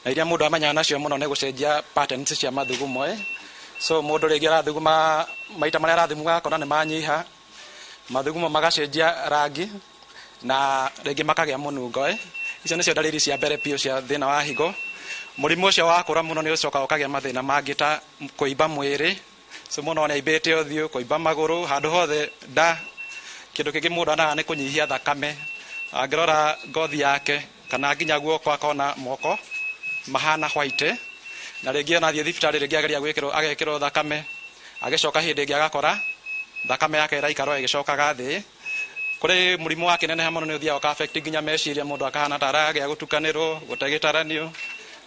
na iria mũndũ amenyaga nacio mũno nĩ gũcenjia patterns cia mathugumo. So mũndũ rĩngĩ arathuguma maita marĩa arathuguma akona nĩ manyiha, mathugumo magacenjia rangi na rĩngĩ makagĩa mũnungo. Icio nĩcio ndariri cia mbere biũ cia thĩna wa higo. Mũrimũ ũcio wakũra mũno nĩ ũcokaga ũkagĩa mathĩna mangĩ ta kũimba mwĩrĩ. So mũndũ nĩ aimbĩte ũthiũ, kũimba magũrũ, handũ hothe nda. Kĩndũ kĩngĩ mũndũ anaga nĩ kũnyihia thakame. Angĩrora ngothi yake kana nginya guoko akona moko mahana white, na rĩngĩ ona athiĩ thibitarĩ rĩngĩ ageria gwĩkĩrwo agekĩrwo thakame, agĩcoka hĩndĩ ĩngĩ agakora thakame yake ĩraikara ĩgĩcokaga thĩ. Kũrĩ mũrimũ wa kĩneneha mũno nĩ ũthiaga ũka affect nginya meciria, mũndũ akahana ta aragĩa gũtukanĩrwo, gũtegĩtaranio,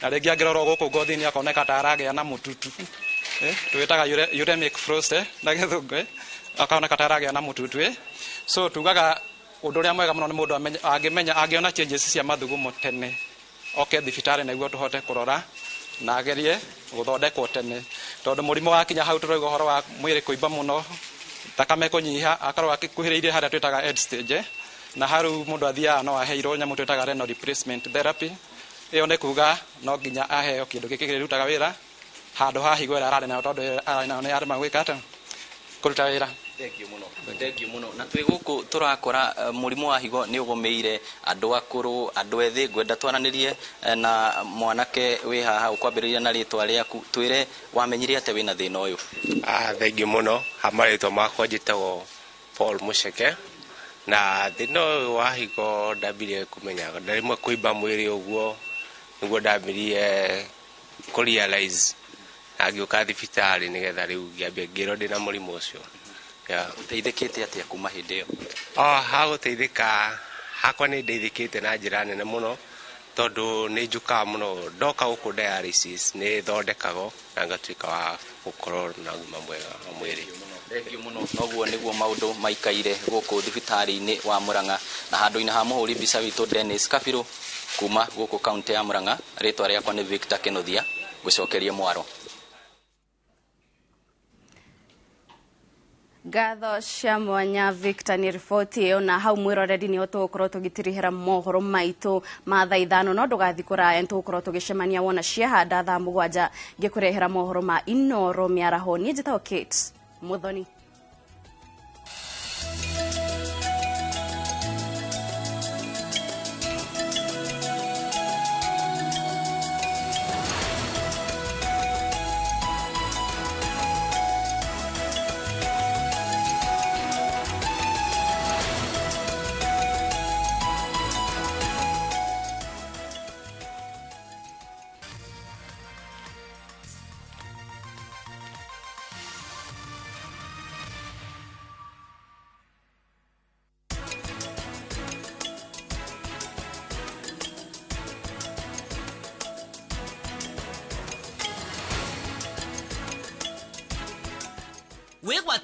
na rĩngĩ angĩrorwo gũkũ ngothi-inĩ akoneka ta aragĩa na mũtutu, twĩtaga uremic frost na gĩthũngũ, akoneka ta aragĩa na mũtutu. So tugaga ũndũ ũrĩa mwega mũno nĩ mũndũ angĩmenya, angĩona changes cia mathugumo tene, oke thibitarĩ nĩguo tũhote kũrora na agerie gũthondekwo tene, tondũ mũrimũ wakinya hau tũrauga ũhoro wa mwĩrĩ kũimba mũno, thakame kũnyiha, akorwo akĩkuhĩrĩirie harĩa twĩtaga end stage, na hau mũndũ athiaga no aheirwo nyamũ twĩtaga renal replacement therapy. Ĩyo nĩ kuga no nginya aheo kĩndũ gĩkĩ kĩrutaga wĩra handũ ha higo ĩrĩa ararĩ nayo, tondũ ararĩ nayo nĩ yarema gwĩka atĩa, kũruta wĩra. Thengiũ mũno, thengiũ mũno. Na twĩ gũkũ tũrakora mũrimũ wa higo nĩ ũgũmĩire andũ akũrũ, andũ ethĩ. Ngwenda twaranĩrie na mwanake wĩ haha, ũkwambĩrĩria na rĩtwa rĩaku, twĩre wamenyire atĩa wĩna thĩna ũyũ? Thengiũ mũno. Marĩtwa makwa njĩtagwo Paul Mũceke, na thĩna ũyũ wa higo ndambirie kũmenya na rĩmwe kũimba mwĩrĩ ũguo nĩguo ndambirie kũ realize na ngĩũka thibitarĩ nĩgetha rĩu ngĩambia ngĩrwo ndĩna mũrimũ ũcio. Ũteithĩkĩte atĩa kuma hĩndĩ ĩyo? Hagũteithĩka hakwa nĩ ndeithĩkĩte na njĩra nene mũno, tondũ nĩ njũkaga mũno ndoka gũkũ dialysis nĩ thondekagwo na ngatuĩka wa gũkorwo na ũgima mwega wa mwĩrĩ. Thengiũ mũno. Noguo nĩguo maũndũ maikaire gũkũ thibitarĩ-inĩ wa Murang'a, na handũ-inĩ ha mũhũri mbica witũ Dennis Kabirũ kuma gũkũ kaunti ya Murang'a. Rĩtwa rĩakwa nĩ Victor Kinuthia, ngũcokerie mwaro. Ngatho cia mwanya Victor nĩ riboti ĩyo, na hau mwĩroreri nĩho tũgũkorwo tũgĩtirihĩra mohoro maitũ ma thaa 5, no ndũgathiĩ kũraya, nĩtũgũkorwo tũgĩcemania wona ciahanda thaa 7 ngĩkũrehera mohoro ma Inoro mĩaraho. Niĩ njĩtagwo Kate Muthoni. Wĩgwate